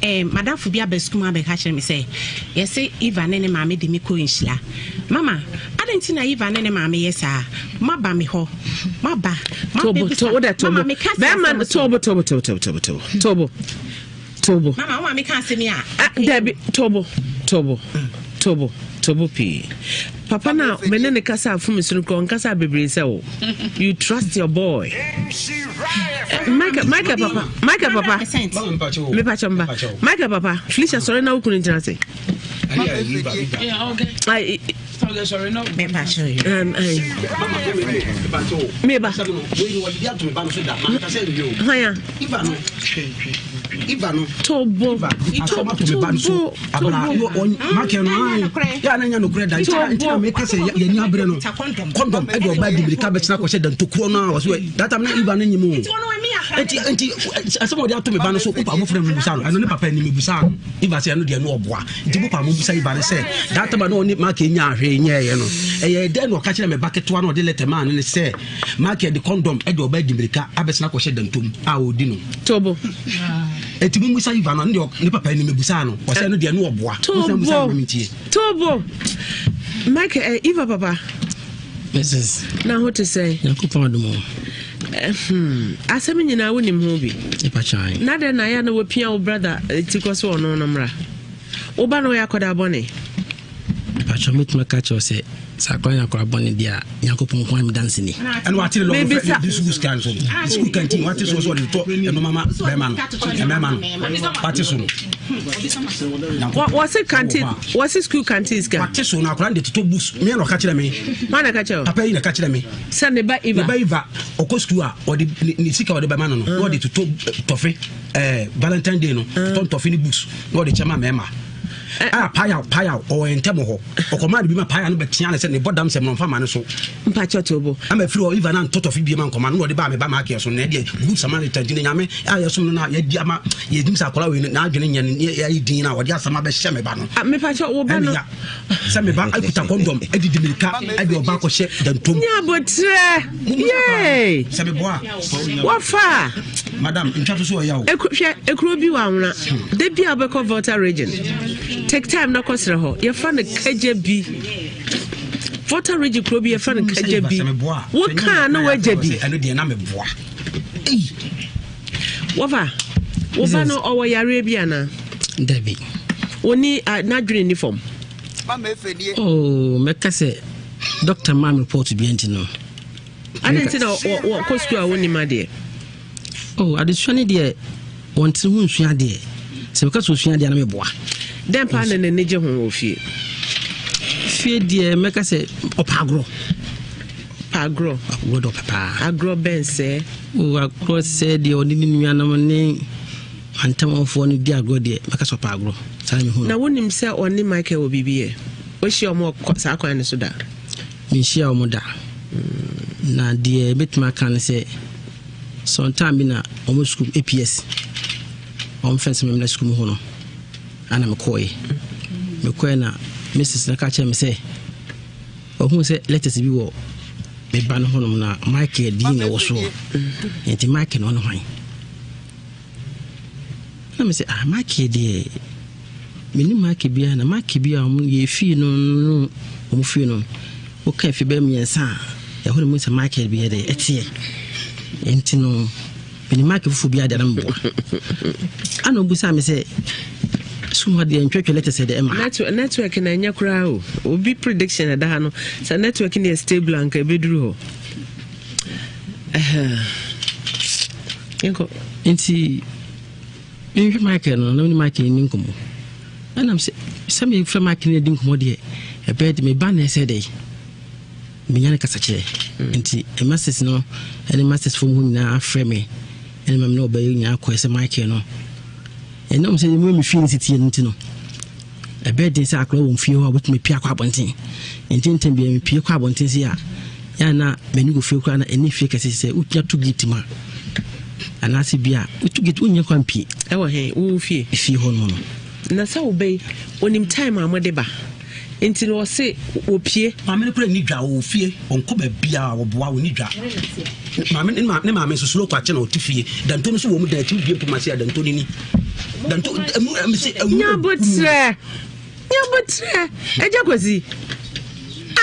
madamfo bi aba sukuu mu abɛka kyerɛ me sɛ yɛsɛ Eva ne ne maame de me kɔ nhyira. Mama, adɛn nti na Eva ne ne maame yɛ saa? Maba me hɔ maba. Tobo to wodɛ tobo bɛrima tobo tobo tobo tobo tobo tobo tobo tobo. Mama, wo maame ka asɛm yi a. Ah, dabi, tobo tobo tobo tobo pii. Papa na me ne ne kasa afom so no kura ɔnkasa bebree sɛ o you trust your boy. Michael, Michael papa, Michael papa, mepa kyɛ mba Michael papa. Felicia, sɔre na wo kunu ngyina ase. Ai, meba hwan tobo tobo. Nokorɛ da nti na meka sɛ yɛni aberɛ no condom ɛde ɔba di mirika bɛtena kɔhyɛ dantokuro no a wɔso that time na Iva no nyim o. Nti asɛm a ɔde ato me ba no so, wopa mofrɛ no busa no, ɛno ne papa anim busa no. Iva sɛ ɛno deɛ no ɔboa, nti mopa mo busa Iva no sɛ that time a na ɔne Mark nya ahwee nyɛɛyɛ no, ɛyɛ dɛn na ɔka kyerɛ me ba ketewa no ɔde letter maa no ne sɛ Mark de condom ɛde ɔba di mirika abɛtena kɔhyɛ dantom a ɔdi no? Tobo. Ɛti mo musa Iva no, ɛno deɛ ne papa anim busa no, ɔsɛ ɛno deɛ no ɔboa. Tobo tobo. Mike, Eva papa. Mrs. Na ho te sɛ? Nyankopɔn adom o. Asɛm nyinaa wonim ho bi. Ɛpakyan. Na dɛn na ayɛ na wapia wo brother ti kɔ so ɔno no mmra woba na ɔyɛ akɔda bɔne? Ɛpakyan, mɛtumi aka kyerɛw sɛ sɛ akora yɛ akora bɔne deɛ a, Nyankopɔn nko ara me danseni. Ɛna wate lɔri fɛ de sukuu sika nso sukuu kantin wate so so ɔde tɔ ɛno mama bɛrima no ɛmɛɛma no wate so no. Wɔse kantin, wɔse sukuu kantin sika. Wate so no, akora no de totɔ books mmea na ɔka kyerɛ me. Wɔn na ka kyerɛ o? Papa yi na ka kyerɛ me. Sɛ ne ba Eva. Ne ba Eva ɔkɔ sukuu a, ɔde ne sika ɔde bɛma no na ɔde totɔ tɔfe Valentine day no, totɔ ntɔfe ne books na ɔde kyɛ ma mɛɛma a paya paya ɔwɔ ntɛm hɔ ɔkɔmaa de bi ma paya no bɛtea ne sɛ ne bɔ dam sɛm no ɔmfa ma no so. Mpakyɛ to bo. Ama firi hɔ Eva na ntɔtɔfe bie ma nkɔma no na ɔde baa me ba ma akɛ so na ɛdeɛ Good Samaritan nti ne Nyame a yɛsom no na yɛdi ama yɛdim sɛ akwadaa wei no n'adwene nyɛ no yɛayɛ din na ɔde asɛm abɛhyɛ me ba no. Ah, mepakyɛ wo ba no. Ɛne ya sɛ me ba akuta condom adidi mirika ɛde ɔba akɔhyɛ dantom. Nya abotrɛ. Yay. Sɛ meboa. Wɔfa. Madam, ntwa to so ɔya o. Hwɛ, ekuro bi wɔ Anwona. Da bi a wobɛkɔ Volta Region. Take time na kɔsrɛ hɔ. Yɛfa no Kagya bi. Volta Region kuro bi yɛfa no Kagya bi. Wokaa na woagya bi. Ɛno deɛ na meboa. Wɔfa. Wo ba no ɔwɔ yareɛ bi anaa? Dabi. Oni n'adwene ni fam? Oh, mɛka sɛ doctor maa me report bi nti no. Adɛn nti na wɔkɔ sukuu a wɔnnim adeɛ? Oh, adesua ne deɛ wɔn tiri ho nsua adeɛ. Sɛ meka sɛ osua adeɛ na meboa. Dɛn paa na n'ani gye ho wɔ fie? Fie deɛ mɛka sɛ ɔpɛ agorɔ. Ɔpɛ agorɔ. Agorɔ deɛ ɔpɛ paa. Agorɔ bɛn sɛ? Oh, agorɔ sɛ deɛ ɔne ne nuanom ne mantamfoɔ no di agorɔ deɛ mɛka sɛ ɔpɛ agorɔ. Saa na mehu no. Na wonim sɛ ɔne Michael wɔ biribi yɛ? Woahyia wɔn wɔ saa kwan no so da? Menhyiaa wɔn da. Na deɛ mɛtumi aka ne sɛ, sometime bi na wɔn sukuu APS, wɔn fɛn sɛ memena sukuu mu hɔ no, ana mekɔɔɛ. Mekɔɛ na Mrs. na ka kyerɛ me sɛ, ɔhuu sɛ letters bi wɔ me ba no hɔnom na Michael din na ɛwɔ soɔ. Nti Michael na ɔne hwan? Na me sɛ, ah, Maki deɛ, menim Maki biara na Maki bi a wɔn yɛ fie no no wɔn fie no, woka fie bɛyɛ mmiɛnsa a, ɛhɔ na mu sɛ Maki bi yɛ dɛ ɛteɛ. Nti no, menim Maki fufuo bi adeɛ na meboa. Ana obusa me sɛ, sukuu hɔ deɛ ntwɛtwɛ lɛtɛ sɛ deɛ ɛma. Network network na ɛnyɛ koraa o. Obi prediction ɛda ha no, sɛ network no yɛ stable anka ɛbɛduru hɔ. Yɛnkɔ. Nti mehwɛ Michael no na me ne Michael ni nkɔmmɔ. Ɛnam sɛ sɛ mefrɛ Michael ne adi nkɔmmɔ deɛ ɛbɛyɛ de meba na ɛsɛ dɛ menya no kasakyerɛ. Mm. Nti masters no ɛne masters fo mu nyinaa afrɛ me ɛne ma me ne ɔbɛyɛ nyinaa kɔɛ sɛ Michael no ɛnam sɛ ɛmu me fie no sitie no nti no Ɛbɛyɛ den sɛ akwadaa wɔ fie hɔ a wobɛtumi apue akɔ abɔnten. Nti ntɛm biara mepue kɔ abɔnten sei a, yɛ a na m'ani wɔ fie koraa na ɛne fie kɛse sɛ wotia to gate mu a anaasɛ bi a woto gate wonyɛ kwan pie. Ɛwɔ he? Wo fie? Fie hɔ nom no. Na sɛ wobɛyi, onim time a mode ba. Nti no ɔse wɔpie. Maame no kura ni dwa wɔ fie ɔnkɔ baabiara wɔboa wɔ ni dwa. Maame ne maame nso slow kwakye na ɔte fie. Danto no so wɔ mu dan akyi bie mpoma se a danto no ni. Nyabotrɛ nyabotrɛ ɛgya kwasi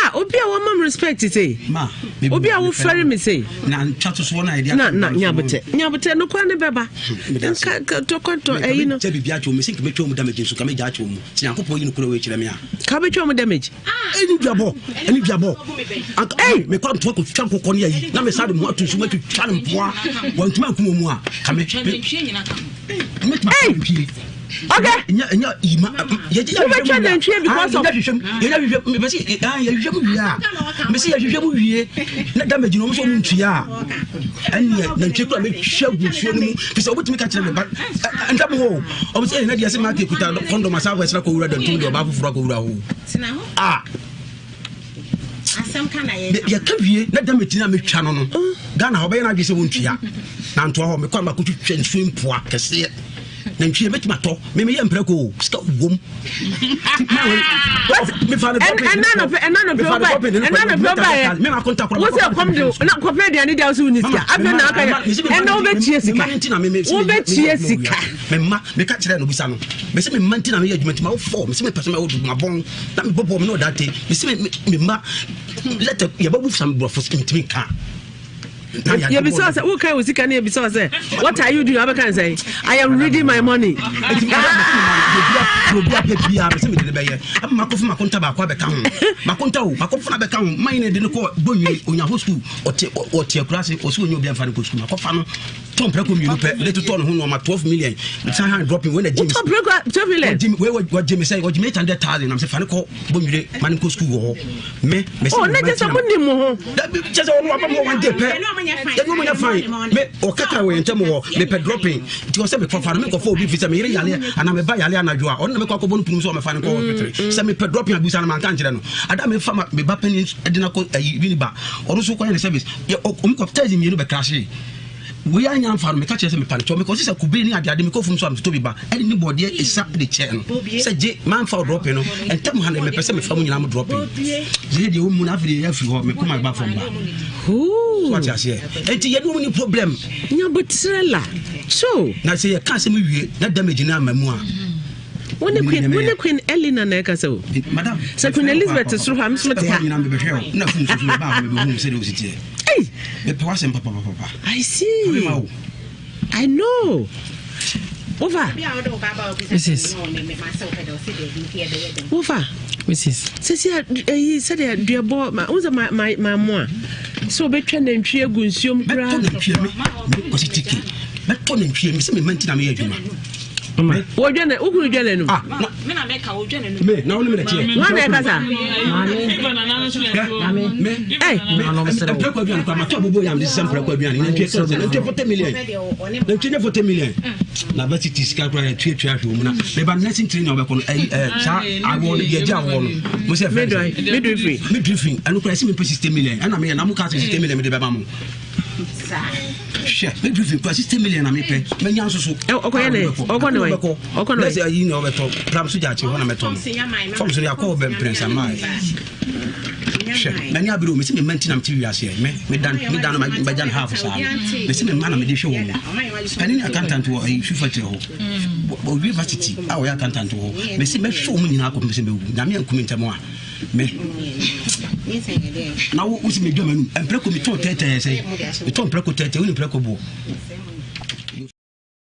ah obi a wɔma m respect sei obi a wofɛre me sei na na na nyabotrɛ nyabotrɛ nokora ne bɛba nka tɔkɔtɔ ɛyi no kyɛ biribi akyɛ mu sɛ nkɛmɛtwa mu damage nso ka mɛgya akyɛ mu sɛ nyankopɔn yi nokora wɔ kyerɛ me a ka bɛtwa mu damage ɛne duabɔ ɛne duabɔ mekɔ ntoa kɔtwa nkokɔ ne ayi na mesa de mu ato nsu matwitwa no mpoa wantumi ankum mu a ka me Hey! Okay. Wobɛtwa nantwie because of. Yɛhwehwɛ mu wie a mesi yɛhwehwɛ mu wie na damage no ɔmo sɛ ɔmo ntua a ɛneɛ nantwie kura mɛtwa gu nsuo no mu fi sɛ wobɛtumi ka kyerɛ me ba ntam hɔ ɔmo sɛ ɛna deɛ sɛ maake kuta kɔndɔm asa akɔ ɛsra kɔwura dantom deɛ ɔbaa foforɔ akɔwura hɔ a yɛka wie na dama ti no a metwa no no ghana hɔ bɛyɛ no adwe sɛ wɔntua na ntoa hɔ mekɔ ama kɔtwitwa nsuo mpoa kɛseɛ na ntwie mɛtumi atɔ memeyɛ mprɛko o sika wom wosɛ kɔm de na kɔpɛ aduane deɛ wosɛ wonni sika afei na aka ɛnna wobɛtua sika wobɛtua sika mema meka kyerɛ no bisa no mese mema nti na meyɛ adwuma nti ma wofɔ mese mepɛ sɛ mɛwo mabɔn na mebɔbɔ me na ɔda te mese me mma lɛtɛ yɛbɛbu sa me borɔfo ntumi nka yɛbisa sɛ woka wo sika ne yɛbisa sɛ what are you doing wabɛka ne sɛ i am reading my money obi apɛ biaa mɛsɛ mede ne bɛyɛ ama makɔfo makonta baako abɛka ho makonta o makɔfo no abɛka ho man ne de no kɔ bɔnwini onyafo sukuu ɔte akura ase ɔsɛ ɔnyɛ obi amfa no kɔ sukuu makɔfa no tɔn prɛko mmienu pɛ de totɔ ne ho nneɛma 12 million san han dropping wei na gye wotɔ prɛko 12 million wɔgye wei wɔgye me sɛ wɔgye me 800,000 nam sɛ fa ne kɔ bɔnwire ma ne nkɔ sukuu wɔ hɔ me me sɛ oh ne kyɛ sɛ mo nim mo ho dabi kyɛ sɛ ɔno waba mo one day pɛ yɛne ɔmo nyɛ fine me ɔkaka wɔ yɛn ntam hɔ mepɛ dropping nti ɔsɛ mekɔ fa no mekɔfa obi fi sɛ meyere yaleɛ anaa meba yaleɛ anadwo a ɔno na mekɔ akɔbɔ no punu sɛ ɔmɛfa no kɔ hospital sɛ mepɛ dropping abusa no manka nkyerɛ no ada mefa me ba panin de no akɔ ayi winiba ɔno nso kɔyɛ ne service ɔmo kɔ tɛsi mmienu bɛkrahye Wei anya amfa no, meka kyerɛ sɛ mepa no kyɛw. Mekɔ sesa kube ne adeade, mekɔ fam so a metotɔ bi ba. Ɛne ne bɔɔdeɛ esa de kyɛɛ no sɛ gye mamfa wo drɔpe no. Ntɛm ha no mepɛ sɛ mefa mo nyinaa mo drɔpe. Yɛyɛ deɛ wɔmu no afei deɛ yɛafiri hɔ mekɔ ma ba fam ba. So ate aseɛ. Enti yɛne wɔn ni problem. Nyabotrɛ la. So. Na sɛ yɛka asɛm wie na damage no ama mu a. Wo ne Queen, wo ne Queen Elena na ɛkasa o. Madam. Sɛ Queen Elizabeth soro hɔ a, me nso mete ha. Nyinaa mebɛhwɛ o. Na funu soso mebaa hɔ mebɛhu sɛdeɛ wosi teɛ. Hey. Mepɛ w'asɛm papapapa. I see. I know. Wofa. Mrs. Wofa. Mrs. Sisi eyi sɛdeɛ duabɔ ma n sɛ ma ma ma mo a. Sɛ wobɛtwa nantwie agu nsuom koraa. Mɛtɔ nantwie me me kɔsi tiki. Mɛtɔ nantwie me sɛ me mma nti na meyɛ adwuma. Wɔdwa na wokunu dwa n'anum. Ah, na me na mɛka wodwa n'anum. Me na wo ne me na teɛ. Wɔn na ɛkasa. Maame. Me. Ɛy. Mprako aduane kora matɔ abobo yam de sisa mprako aduane nantwie kora sɛ nantwie 40 million. Nantwie nyɛ 40 million. Na ba titi sika kora yɛ tuatua ahwɛ mu na meba nursing training a wɔbɛkɔ no ɛyi ɛɛ saa awɔ no deɛ gye awɔ no mo sɛ fɛn sɛ midwifery midwifery ɛno kora ɛsɛ mi pɛ 60 million ɛna meyɛ na mo kaa sɛ 60 million mede bɛma mo hwɛ midwifery kora 60 million na mepɛ manya nso so ɔkɔyɛ ne ɔkɔ ne wɛ ɔkɔ ne wɛ nɛsɛ ayi na ɔbɛtɔ pram so gyaakye hɔ na mɛtɔ no fam so yɛakɔ hɔ bɛmprɛnsa maa hwɛ m'ani abere o mesi me mma nti na mete wiase me me dan me dan no magya no half saa no mesi me mma na mede hwɛ wɔn mu panin ne accountant wɔ ɛyi fifa kyerɛ hɔ ɔwie varsity a ɔyɛ accountant wɔ hɔ mesi mɛhwɛ wɔn nyinaa akɔpem sɛ mɛwu nyame ankumi ntɛm a me na wo wosi medwa m'anum mprɛko metɔn tɛɛtɛɛ sɛ metɔn mprɛko tɛɛtɛɛ wo ne mprɛko boɔ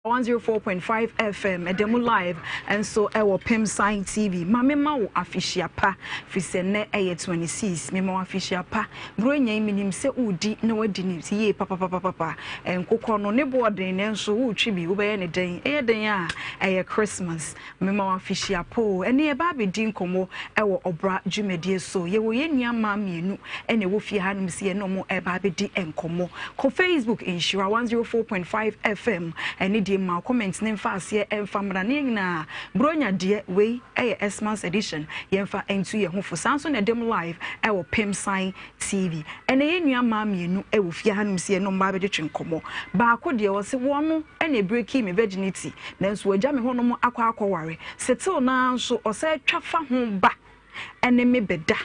104.5 FM ɛda mu live nso ɛwɔ Pem Sign TV. Ma me ma wo afehyia pa firi sɛ nnɛ ɛyɛ 26. Me ma wo afehyia pa. Buronya yi menim sɛ wodi na wadi ne yie papapapapa. Nkokɔ no ne boɔ den nanso wotwi bi wobɛyɛ ne dɛn? Ɛyɛ dɛn a ɛyɛ Christmas. Me ma wo afehyia pa o. Ɛne ɛba abɛdi nkɔmmɔ ɛwɔ ɔbra dwumadie so. Yɛwɔ yɛn nua mmaa mmienu ɛna ɛwɔ fie hanom sɛ yɛne ɔmo ɛba abɛdi nkɔmmɔ. Kɔ Facebook Nhyira 104.5 FM ɛne deɛ ma comment ne mfa aseɛ ɛmfa mmra ne yɛn nyinaa Buronya deɛ wei ɛyɛ Xmas edition yɛmfa ntu yɛn ho fo saa nso na ɛdɛm live ɛwɔ Pem Sign TV ɛna yɛn nua mmaa mmienu ɛwɔ fie hanom sɛ yɛne ɔmo ba abɛtwetwe nkɔmmɔ. Baako deɛ ɔse wɔn ɛna ebreaki me virginity nanso wɔagya me hɔnom akɔ akɔware setew naa nso ɔsɛ twa fa ho ba ɛne me bɛda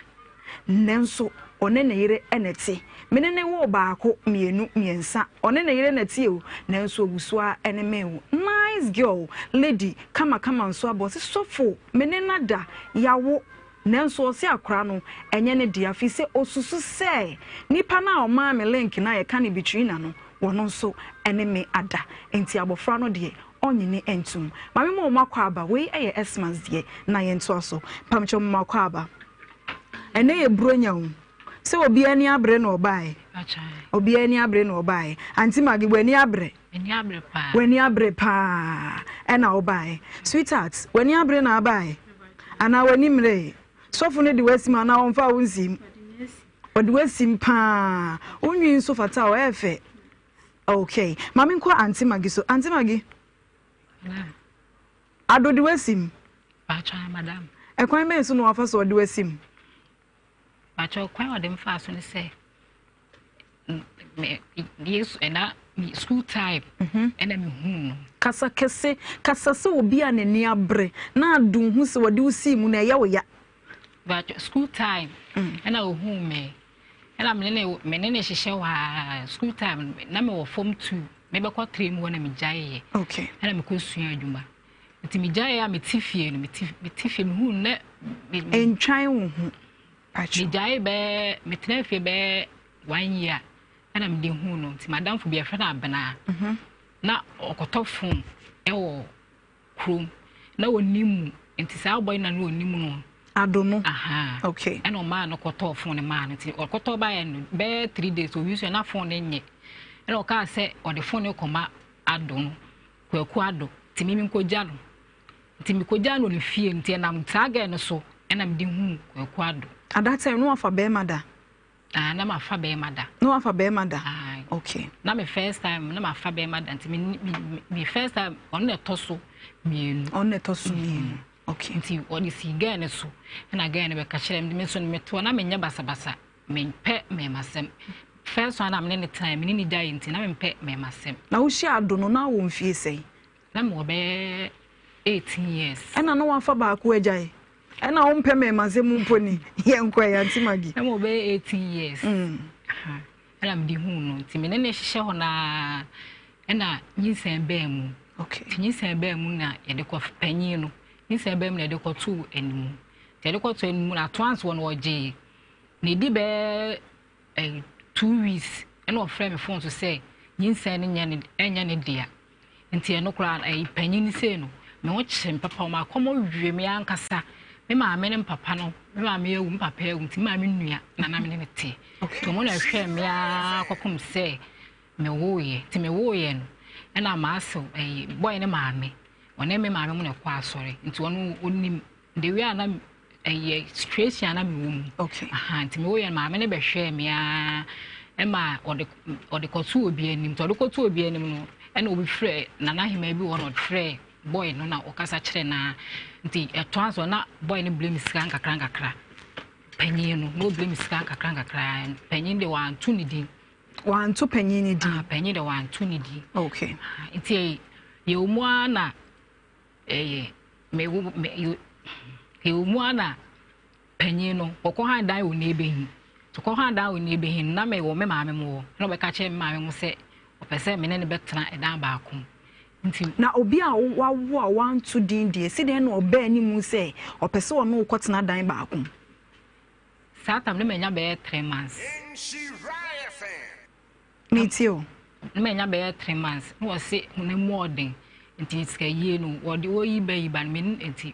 nanso ɔne ne yere ɛna te me ne ne wo baako mmienu mmiɛnsa ɔne ne yere na te o nanso ogu so a ɛne me wo nice girl lady kamakama nso abɔ ɔse sɔfo me ne na da yawo nanso ɔse akora no ɛnyɛ ne dea fi sɛ osusu sɛ nipa no a ɔmaa me link na yɛka ne bitrina no wɔno nso ɛne me ada nti abɔfra no deɛ ɔnyini ntum maame mu ɔmo akɔ aba wei ɛyɛ Xmas deɛ na yɛntoa so pamkyɛ mo akɔ aba ɛnɛ yɛ buronya o sɛ obiara ani abere na ɔbaeɛ obiara ani abere na ɔbaeɛ Auntie Maggie w'ani abere w'ani abere paa ɛna ɔbaeɛ sweetheart w'ani abere na abaeɛ anaa w'ani mmerɛ sɔfo no de w'asim anaa ɔmfa wo nsim ɔde w'asim paa wonwi nso fata ɔ ɛyɛ fɛ okay maame nkɔ Auntie Maggie so. Auntie Maggie ado de w'asim ɛkwan bɛn so na wafa so ɔde w'asim? Bàtchɛ kwan a ɔde mfa so ne sɛ yesu ɛna school time ɛna me hu no. Kasa kɛse kasa sɛ obi a n'ani abere na ado hu sɛ wɔde wo sii mu na ɛyɛ wo ya. Bàtchɛ school time ɛna ohun me ɛna me ne ne hyehyɛ hɔ a school time na me wɔ form 2 me bɛkɔ 3 mu hɔ na me gyae yɛ. Okay. Ɛna me kɔ sua adwuma. Nti me gyae a me ti fie no me ti fie me hu ne me ntwan wo ho. Me gyae bɛɛ me tena fie bɛɛ 1 year ɛna me de hu no nti madamfo bi ɛfrɛ no Abena. Na ɔkɔtɔ phone ɛwɔ kurom na onim mu nti saa ɔbɔ na no onim no. Ado no. Aha. Okay. Ɛna ɔmaa no kɔtɔɔ phone no maa no nti ɔkɔtɔ baeɛ no bɛɛ 3 days owi so na phone no nyɛ ɛna ɔkaa sɛ ɔde phone no kɔma Ado no Kwaku Ado nti mimi nkɔgya no nti mekɔgya no ne fie nti ɛnam saa gɛɛ no so ɛna mede hu Kwaku Ado. At that time no wafa bɛrima da? Ah, na mafa bɛrima da. Na wafa bɛrima da? Ah. Okay. Na me first time na mafa bɛrima da nti me me first time ɔno na ɛtɔ so mmienu. Ɔno na ɛtɔ so mmienu. Okay. Nti ɔde si gɛɛ no so ɛna gɛɛ no bɛka kyerɛ me nso no metoɔ na menyɛ basabasa mempɛ mɛmasɛm. First one na me ne ne tena me ne ne gyae nti na mempɛ mɛmasɛm. Na wohyia Ado no na wɔ mfie sɛn? Na mewɔ bɛyɛ 18 years. Ɛna na wafa baako agyae. Ɛna wompɛ mɛmasɛm mpo ni yɛnkɔ ɛ Auntie Maggie. Na mewɔ bɛyɛ 18 years. Ɛna mede huu no nti me ne ne hyehyɛ hɔ naa ɛna nyinsɛn bɛɛ mu. Okay. Nti nyinsɛn bɛɛ mu na yɛde kɔ panyin no nyinsɛn bɛɛ mu na yɛde kɔtoo animu. Nti yɛde kɔtoo animu na ato anso wɔ no ɔgyee. Na ɛdi bɛyɛ 2 weeks ɛna ɔfrɛ me phone so sɛ nyinsɛn no ɛnyɛ ne dea. Nti ɛno koraa ɛyi panyin sei no me ho kyerɛ me papa ɔmo akɔmɔ wie me ankasa. Me maame ne me papa no, me maame awu, me papa awu, nti me maame nua na na me ne no te. Nti wɔn na ɛhwɛɛ me ara kɔpem sɛ mewoeɛ. Nti mewoeɛ no, ɛna m'asew, ɛyi, bɔe ne maame, ɔne me maame mu na ɛkɔ asɔre. Nti ɔno ɔnim the way a na ɛyɛ situation a na mewɔ mu. Okay. Aha, nti mewoeɛ no maame no bɛhwɛɛ me ara ɛma ɔde ɔde kɔto obi anim. Nti ɔde kɔto obi anim no, ɛna obi frɛ Nana Ahema bi wɔ hɔ na ɔfrɛ boy no na ɔkasa kyerɛ no ara nti ɛtoa so na boy no blame sika nkakra nkakra panyin no na ɔblame sika nkakra nkakra panyin de wanto ne din wanto panyin ne din ah, panyin de wanto ne din okay ah, nti yɛwɔ mu ara na ɛyɛ mewo me yɛwɔ mu ara na Panyin no, wɔkɔ han dan wɔ Niebehin. Nti ɔkɔ han dan wɔ Niebehin no, na mewɔ me maame mo hɔ. Ɛna ɔbɛka kyerɛɛ me maame mo sɛ ɔpɛ sɛ me ne no bɛtena ɛdan baako mu. Nti. Na obi a wawo a wanto din deɛ, si dɛn na ɔba anim sɛ ɔpɛ sɛ ɔne wo kɔtena dan baako mu? Saa tam no manya bɛyɛ 3 months. Metie o. Na manya bɛyɛ 3 months na wɔse honam mu ɔden nti sika yie no wɔde wɔyi ba yi ba no me nti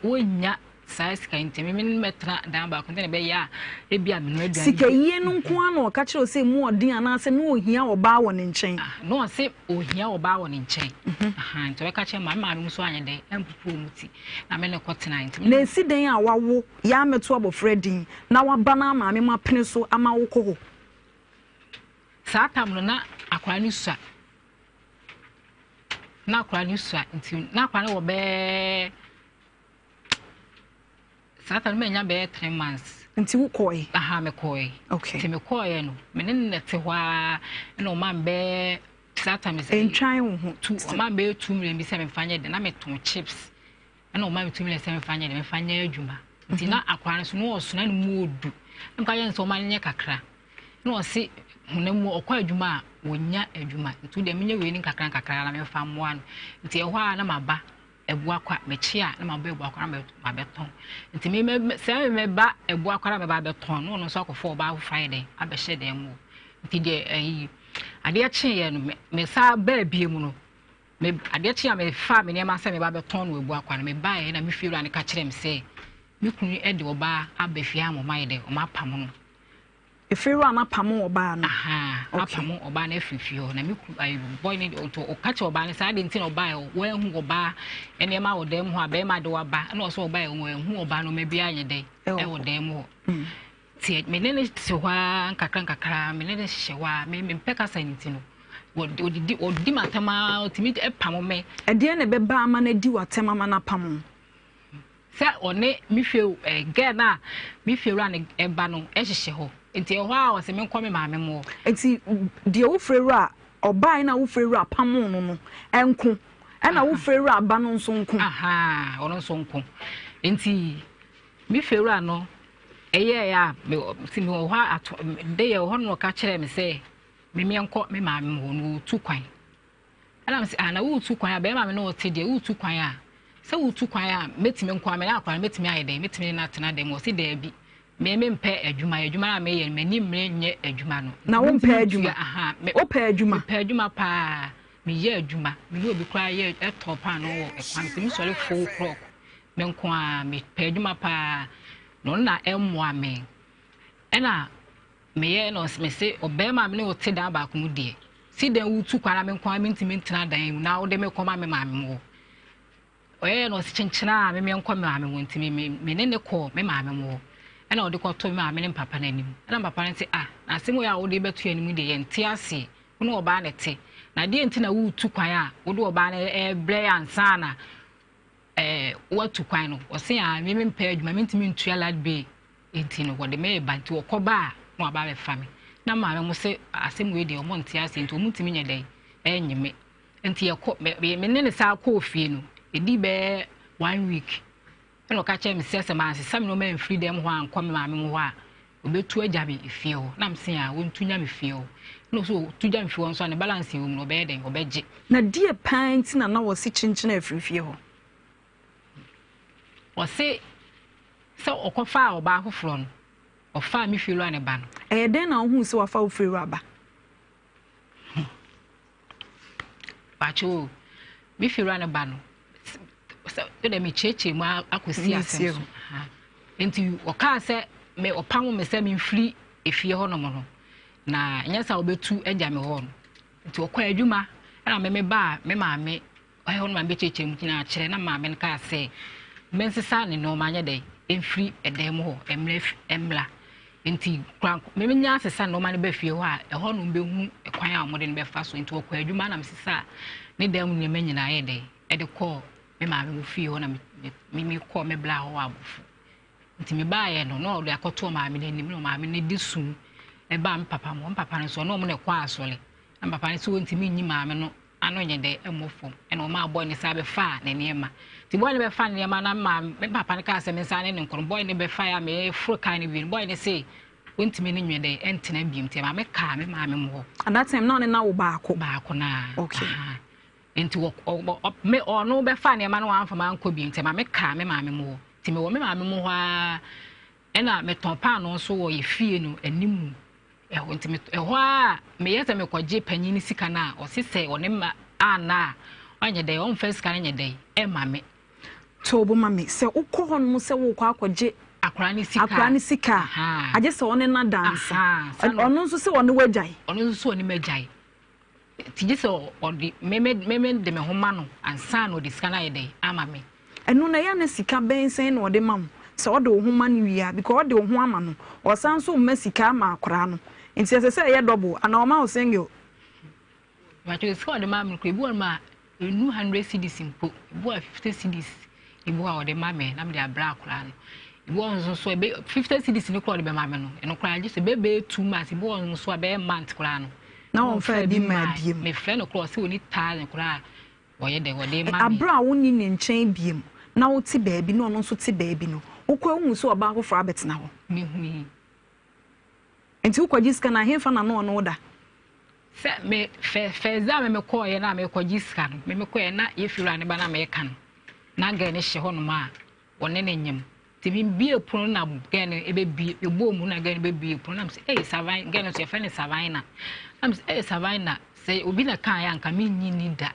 wɔnnya saa sika nti me ne mɛtena dan baako nti na ɛbɛyɛ a ebi a menoa aduane. Sika yie no nko ara na ɔka kyerɛ sɛ mu ɔden anaasɛ na ohia ɔbaa wɔ ne nkyɛn? Ah, na ɔse ohia ɔbaa wɔ ne nkyɛn. Mhm. Nti ɔbɛka kyerɛ maame, maame nso anyɛ dɛn ampupu wɔn ti na me ne kɔtena nti. Na esi dɛn a wawo yɛ amɛto abɔfra din na waba na maame mo apene so ama wokɔ hɔ? Saa tam no na akwadaa no sua. Na akwadaa no sua nti na akwadaa no wɔ bɛɛ saa tam no manya bɛyɛ 3 months. Nti wokɔe? Aha mekɔe. Okay. Nti mekɔeɛ no me ne no na te hɔ ara ɛna ɔma me bɛyɛ saa tam sɛ. Ntwan wo ho. Tu ɔma me bɛyɛ 2 million bi sɛ memfa nyɛ de na metɔn chips. Ɛna ɔma me tumi lɛ sɛ mefa nyɛ de mefa nyɛ adwuma nti na akwadaa no so na ɔso na ne mu ɔdu na meka yɛ no sɛ ɔma no nyɛ kakra na ɔse honam mu ɔkɔ adwuma a wɔnya adwuma nti deɛ menyɛ wei ne nkakra nkakra na memfa mmoa no nti ɛhɔ a na maba abua kwa mekye a na maba abua kwa na mabɛtɔn nti me sɛ meba abua kwa na meba abɛtɔn na ɔno nso akɔfa ɔbaa foforɔ ayɛ dɛn abɛhyɛ dɛn mu nti deɛ ɛyi adeɛ kyeeɛ no me saa baa bie mu no Me, adeɛ kye a mefaa me nneɛma sɛ meba bɛtɔn no Abuakwa no, mebaeɛ na me fiewura no ka kyerɛɛ me sɛ me kunu de ɔbaa aba fie ama ɔma ayɛ dɛ, ɔma apamo no. Efiewura no apamo ɔbaa no? Ahaa, apamo ɔbaa no afiri fie hɔ. Na me kunu, ayi, bɔy no, nti ɔka kyerɛ ɔbaa no sɛ adeɛ nti na ɔbaa hɔ, wanhu ɔbaa nneɛma wɔ dan mu hɔ a bɛrima de waba, ɛna ɔsɛ ɔbaa wanhu ɔbaa nneɛma biara nyɛ dɛ ɛwɔ dan mu hɔ. Nti me ne no te hɔ ara nkakra nkakra, me ne no hyehyɛ hɔ ara, me mempɛ kasa no nti no, ɔdidi ɔdi m'atɛm ara, ɔtumi pamo me. Ɛdeɛn na ɛbɛba ama no adi w'atɛm ama no apamo wo? Sɛ ɔne me fie eh, girl no a me fie wura no ɛba no hyehyɛ hɔ. Nti ɛhɔ a ɔsɛ menkɔ me maame mu hɔ. Nti deɛ wo fie wura ɔbaeɛ no a wo fie wura pamoo no no nko, ɛna wo fie wura ba no nso nko? Ahaa, ɔno nso nko. Nti Me fiewura no yɛeɛ a, me nti mewɔ hɔ a ato de yɛ wɔ hɔ no ɔka kyerɛɛ me sɛ me menkɔ me maame hɔ no wɔretu kwan. Ɛna me sɛ ah na woretu kwan a bɛrima me ne ɔte deɛ woretu kwan a sɛ woretu kwan a mɛtumi nko a me ne akwadaa no mɛtumi ayɛ dɛn mɛtumi ne no atena dɛm ɔse daabi me mempɛ adwuma adwuma no a meyɛ no m'ani mmere nyɛ adwuma no. Na wompɛ adwuma? Wopɛ adwuma? Mepɛ adwuma paa meyɛ adwuma me ne obi koraa yɛ ɛtɔ paano wɔ ɛkwan so mesɔre 4 o'clock Me nko ara mepɛ adwuma paa na ɔno na ɛmmoa me. Ɛna meyɛ na mese ɔbarima a me ne wo te dan baako mu deɛ si dɛn wotu kwan na me nko ara mentumi ntena dan mu na wode me kɔma me maame mu hɔ. Ɔyɛɛ na ɔse kyenkyena a me menkɔ me maame hɔ nti me me ne ne kɔɔ me maame mu hɔ. Ɛna ɔde kɔto me maame ne mpapa no anim. Ɛna mpapa no se ah na asɛm wei a wode bɛto yɛn anim deɛ yɛnte aseɛ. Wo ne ɔbaa na ɛte. Na deɛ nti na woretu kwan a wode ɔbaa no ɛrebrɛ yɛ ansa na eh, watu kwan no, ɔse ah, me mempɛ adwuma, mentumi ntua light bill, nti no wɔde me reba, nti wɔkɔ ba a na waba abɛfa me. Na maame mo se asɛm wei deɛ ɔmo nte aseɛ, nti ɔmo ntumi nyɛ dɛn ɛnye me. Nti yɛkɔ, me, me ne ne saa kɔɔ fie no, ɛdi bɛyɛ one week, ɛna ɔka kyerɛ me sɛ sɛ mansesa me nneɛma amfiri dɛm hɔ ankɔ me maame mo hɔ a, ɔbɛtu agya me efie hɔ. Na mese ah, wɔntu nya me fie hɔ. Na ɔsɛ ɔtu gya me fie hɔ nso a, ne balance wɔ mu no, ɔbɛyɛ dɛn? Ɔbɛgye. Na deɛ paa nti na na wɔse kyenkyene afiri fie hɔ? Ɔse sɛ ɔkɔfaa ɔbaa foforɔ no, ɔfaa me fiewura ne ba no. Ɛyɛ dɛn na wohuu sɛ wafa wo fiewura ba? Pakyɛ o, me fiewura ne ba no, Sɛ wode mekyerɛkyerɛ mu akɔsi asɛm so. Nti ɔkaa sɛ me ɔpam me sɛ memfiri efie hɔnom no na nyɛ sɛ wobɛtu agya me hɔ no. Nti ɔkɔ adwuma ɛna me me baa me maame ɔhɛ hɔ no maame bɛkyerɛkyerɛ mu gyina akyerɛ na maame no kaa sɛ mensesa ne nneɛma nyɛ dɛ ɛmfiri ɛdan mu hɔ ɛmmerɛ ɛmmra. Nti kora me menya asesa nneɛma no ba fie hɔ a ɛhɔ no bɛhu kwan a wɔde no bɛfa so. Nti ɔkɔ adwuma na mesesa ne dan mu nneɛma nyinaa yɛ dɛ ɛde kɔɔ me maame mu fie hɔ na me me kɔɔ me bla hɔ wɔ abɔfo. Nti me baeɛ no na ɔde akɔto maame no anim na maame no de sum ɛbaa me papa mu. Me papa no nso ɔne ɔmo na ɛkɔ asɔre. Na me papa no sɛ ɔntumi nyi maame no ano nyɛ dɛ ɛmmɔ fam. Ɛna ɔmaa bɔɔ ne saa bɛfaa ne nneɛma. Nti bɔɔ ne bɛfa ne nneɛma na maame me papa no kaa sɛ me nsa ne ne nkɔ no bɔɔ ne bɛfa a meforo kaa no wie no bɔɔ ne se ɔntumi ne nyɛ dɛ ɛntena biom. Nti maame kaa me maame mu hɔ. At that time na ɔne na wo baako. Baako naa. Okay. Nti wɔ ɔ me ɔno bɛfa nneɛma no wamfa mankɔ bi nti maame kaa me maame mu hɔ. Nti mewɔ me maame mu hɔ ara ɛna metɔn paanoo nso wɔ yɛ fie no anim ɛhɔ. Nti ɛhɔ a meyɛ sɛ mekɔgye panyin no sika no a ɔse sɛ ɔne ma anna a ɔnyɛ dɛ ɔmfa sika no nyɛ dɛ ɛma me. To bo ma me sɛ wokɔ hɔ nom sɛ wokɔ akɔgye akwaraa ne sika akwaraa ne sika a agye sɛ ɔne na dansa. Ɔno nso sɛ ɔne wagyae. Ɔno nso sɛ ɔne magyae. Nti gye sɛ ɔde me me me me de me ho ma no ansa na ɔde sika no ayɛ dɛn ama me. Ɛno no ɛyɛ a na sika bɛn sɛn na ɔde ma wo sɛ ɔde wo ho ma no wie a because ɔde wo ho ama no ɔsan nso mma sika ama akwaraa no nti ɛsɛ sɛ ɛyɛ double anaa ɔma wo single. Mpakyɛw sika a ɔde ma me no koraa ebi wɔ hɔ nom a Ɛnnu hundred cedis mpo, ebi wɔ hɔ a 50 cedis, ebi wɔ hɔ a wɔde ma me na mede abrɛ akwadaa no. Ebi wɔ hɔ nso so ebe 50 cedis no koraa wɔde bɛma me no, ɛno koraa gye sɛ bɛbɛyɛ 2 months, ebi wɔ hɔ nso a bɛyɛ month koraa no. Na wɔmfa bi mmaa biem. Mefrɛ no koraa ɔsɛ ɔni thousand koraa a wɔyɛ dɛ wɔde ma me. Abere a wonni ne nkyɛn biem na wote baabi na ɔno nso te baabi no, wokɔ wohu sɛ ɔbaa foforɔ abɛtena hɔ. Mehui. Nti wokɔgye sika no a, hefa na na ɔne wo da? Sɛ me fɛ first day a me mekɔɔyɛ na mekɔgye sika no, me mekɔɔyɛ na yɛfiri wura ne ba na meka no, na girl no hyɛ hɔnom a ɔne ne nyem. Nti mebie pono na girl no ɛbɛbie, mebɔɔ mu na girl no bɛbie pono na mesɛ, ei Savannah, girl no nso yɛfrɛ no Savannah. Na mesɛ, ei Savannah, sɛ obi na kaeɛ a anka mennyi nni da.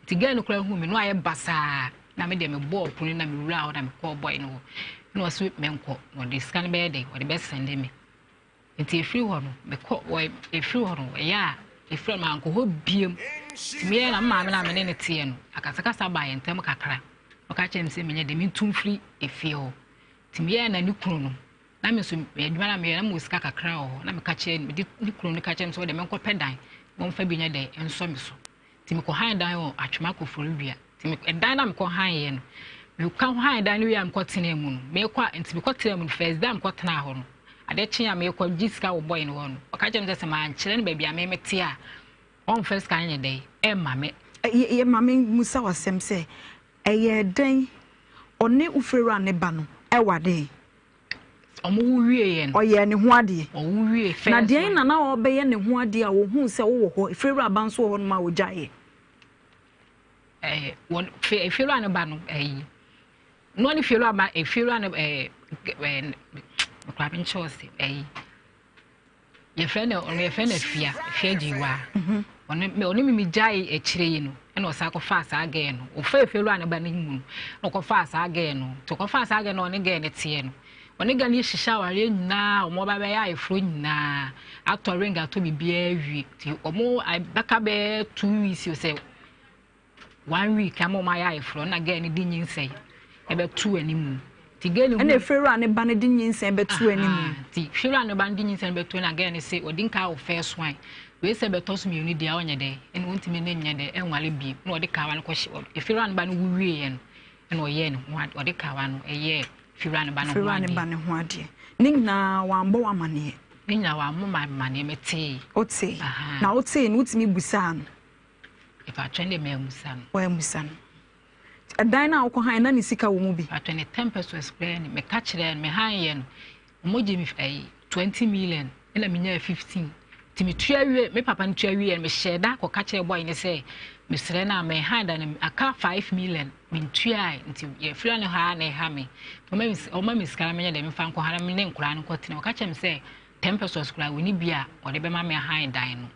Nti girl no koraa huu me na wayɛ basaa na me deɛ mebɔɔ pono na mewuraa hɔ na mekɔɔ boy no hɔ. Na ɔse menkɔ na ɔde sika no bɛyɛ dɛn, ɔde bɛsɛnde me. Nti ɛfiri hɔ no mekɔ wɔ ɛfiri hɔ no ɛyɛ a ɛfiri hɔ no mankɔ hɔ biom. Nti meyɛ na me maame no a me ne no teɛ no akasakasa baa yɛn ntam kakra. Ɔka kyerɛ me sɛ menyɛ dɛ mentu mfiri efie hɔ. Nti meyɛɛ na ne kunu no na me nso adwuma na meyɛ na mewɔ sika kakra wɔ hɔ na meka kyerɛ mede ne kunu no ka kyerɛ me sɛ ɔde menkɔpɛ dan na ɔmfa bi nyɛ dɛ nsɔ me so. Nti mekɔ han dan wɔ Atwema Koforidua. Nti me ɛdan na mekɔ han yɛ no meka han dan no wie a mekɔ tena mu no mekɔ nti mekɔ tena mu no first day a mekɔ tena hɔ no ade kye a mekɔ gye sika wɔ boy no hɔ no ɔka kyerɛ me sɛ sɛ mankyerɛ no baabi a me mete a ɔmfa sika no nyɛ dɛn ɛmma me. Yɛ ma me musa w'asɛm sɛ ɛyɛɛ dɛn ɔne wo fiewura ne ba no ɛwaree? Ɔmo wu wie yɛ no. Ɔyɛɛ ne ho adeɛ. Ɔwu wie first Na deɛn na na ɔbɛyɛ ne ho adeɛ a ɔhuu sɛ wowɔ hɔ, efiewura ba nso wɔ hɔ nom a ɔgyaeɛ? Ɛɛ wɔn efiewura no ba no ɛyi na ɔne fiewura ba efiewura no ɛɛ ɛɛ nkura mi nkyɛw se ɛyi. Yɛfrɛ no ɔno yɛfrɛ no Afia, Afia Gyiwaa. Mhm. Ɔno me ɔne me megyae akyire yi no ɛna ɔsan kɔfaa saa gɛɛ no. Ɔfa Efewura ne ba no mu no na ɔkɔfaa saa gɛɛ no. Nti ɔkɔfaa saa gɛɛ no ɔne gɛɛ no teɛ no. Ɔne gɛɛ no hyehyɛ awareɛ nyinaa wɔn ɔba bɛyɛ ayeforɔ nyinaa atɔ ring atɔ biribiara awie. Nti wɔn bɛka bɛyɛ 2 weeks o sɛ one week ama wɔn ayɛ ayeforɔ na girl no de nyinsɛn ɛbɛto anim nti girl no ɛna efewura ne ba no de nyinsɛn bɛto anim nti fewura ne ba no de nyinsɛn bɛto na girl no se ɔde nka wɔ first one wei sɛ bɛtɔ so mmienu deɛ ɔnyɛ dɛ ɛna ɔntumi ne nyɛ dɛ ɛnwale bie na ɔde kawa no kɔhyɛ efewura ne ba no wu wieɛ no ɛna ɔyɛɛ ne ho ɔde kawa no ɛyɛɛ fewura ne ba no ho adeɛ ne ba ne ho adeɛ ne nyinaa wambɔ wɔ amaneɛ ne nyinaa wammɔ ma amaneɛ metee wotee na wotee no wotumi busaa no. Ìpàtwɛn de mɛmusa no. Wɔamusa no. Ɛdan no a wokɔ han na ne sika wɔ mu bi. Pàtwɛn ne 10 pesewas koraa ni meka kyerɛ no me han yɛ no wɔn gye me ɛyi 20 million ɛna me nyaa 15 nti me tua wie me papa no tua wie no mehyɛ da kɔka kyerɛ boy ne sɛ mesrɛ no a me han da no aka 5 million mentua nti yɛfira no ha na ɛha me ɔma me sika na menyɛ dɛ mefa nkɔ ha na me ne nkɔraa no nkɔtena ɔka kyerɛ me sɛ 10 pesewas koraa wɔni bi a ɔde bɛma me ahan dan no.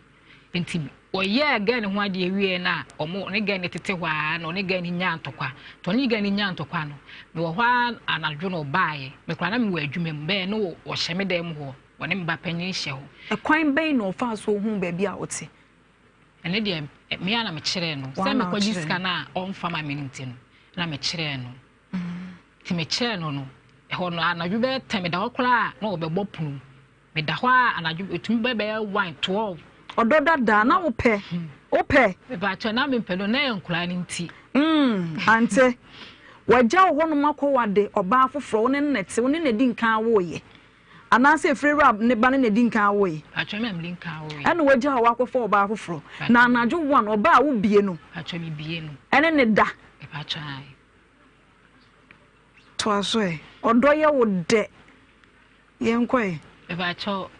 Nti ɔyɛɛ gɛɛ no ho adeɛ wieɛ no a ɔmo ne gɛɛ no tete hɔ ara na ɔne gɛɛ no nyaa ntɔkwa. Nti ɔne gɛɛ no nyaa ntɔkwa no, mewɔ hɔ ara anadwo na ɔbaeɛ. Me koraa na mewɔ adwuma mu, bɛɛ no ɔhyɛ me dan mu hɔ, ɔne me ba panyin hyɛ hɔ. Ɛkwan bɛn na ɔfaa so huu baabi a wote? Ɛno deɛ me ara na mekyerɛɛ no. Sɛ mekɔgye sika no a ɔmfa ma me no nti no, na mekyerɛɛ no. Nti mekyerɛɛ no no, ɛhɔ no anadwo bɛyɛ tɛn meda hɔ koraa na ɔbɛbɔ pono mu. Meda hɔ a anadwo ɛtumi bɛ bɛyɛ 1, 12. Ɔdɔ dadaa na wopɛ wopɛ. Mepakyɛ na mempɛ no na ɛyɛ nkoraa no nti. Mm ante wagya wo hɔnom akɔ wade ɔbaa foforɔ wo ne no na ɛte wo ne na ɛdi nkan awoeɛ anaasɛ efiri wura ne ba ne na ɛdi nkan awoeɛ. Pakyɛ me na medi nkan awoeɛ. Ɛna wagya wo akɔfa ɔbaa foforɔ na anadwo one ɔbaa a wobie no. Pakyɛ mebie no. Ɛne ne da. Mepakyɛ ae. Toa so ɛ. Ɔdɔ yɛ wo dɛ. Yɛnkɔ ɛ. Mepakyɛw,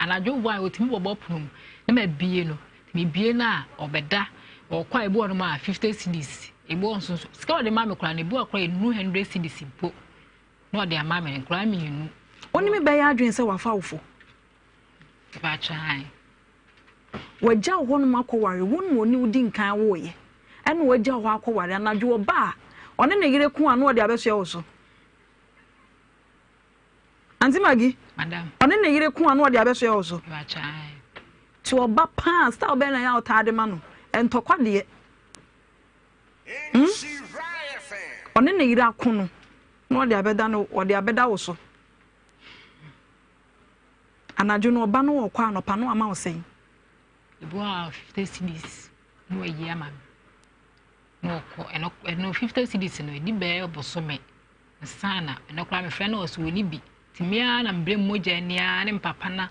anadwo bɔ a otumi bɔbɔ pono mu na mabie no. Mebie no a, ɔbɛda. Ɔkɔ a, ebi wɔ nom a 50 cedis. Ebi wɔ nso nso, sika a ɔde ma me koraa no, ebi wɔ koraa ennuru 100 cedis mpo na ɔde ama me. Nkoraa mmienu. Wo ne me bɛyɛ adwene sɛ wafa wo fo. Mepakyɛw, ae. Wagya wo hɔnom akɔware, wo na ɔne wo di nkan woeɛ, ɛna wagya wo hɔ akɔware, anadwo ɔba a, ɔne ne yere ko a na ɔde abɛsoɛ wo so. Auntie Maggie, ɔne ne yere ko a na ɔde abɛsoɛ wo so. Ti ɔba paa, style bɛn na ɛyɛ a ɔtaa de ma no? Ntɔkwa deɛ. Hmm? Ɔne ne yere ako no, na ɔde abɛda no, ɔde abɛda wo so. Anadwo no ɔba no ɔkɔ anɔpa no ama wo sɛn? Ebi wɔ hɔ a 50 cedis na wayi ama me. Na ɔkɔ ɛno ɛno 50 cedis no edi bɛyɛ bosome nsa na ɛno koraa mefrɛ no ɔsɛ ɔni bi. Nti me ara na mebrɛ mu mogya ani ara ne me papa na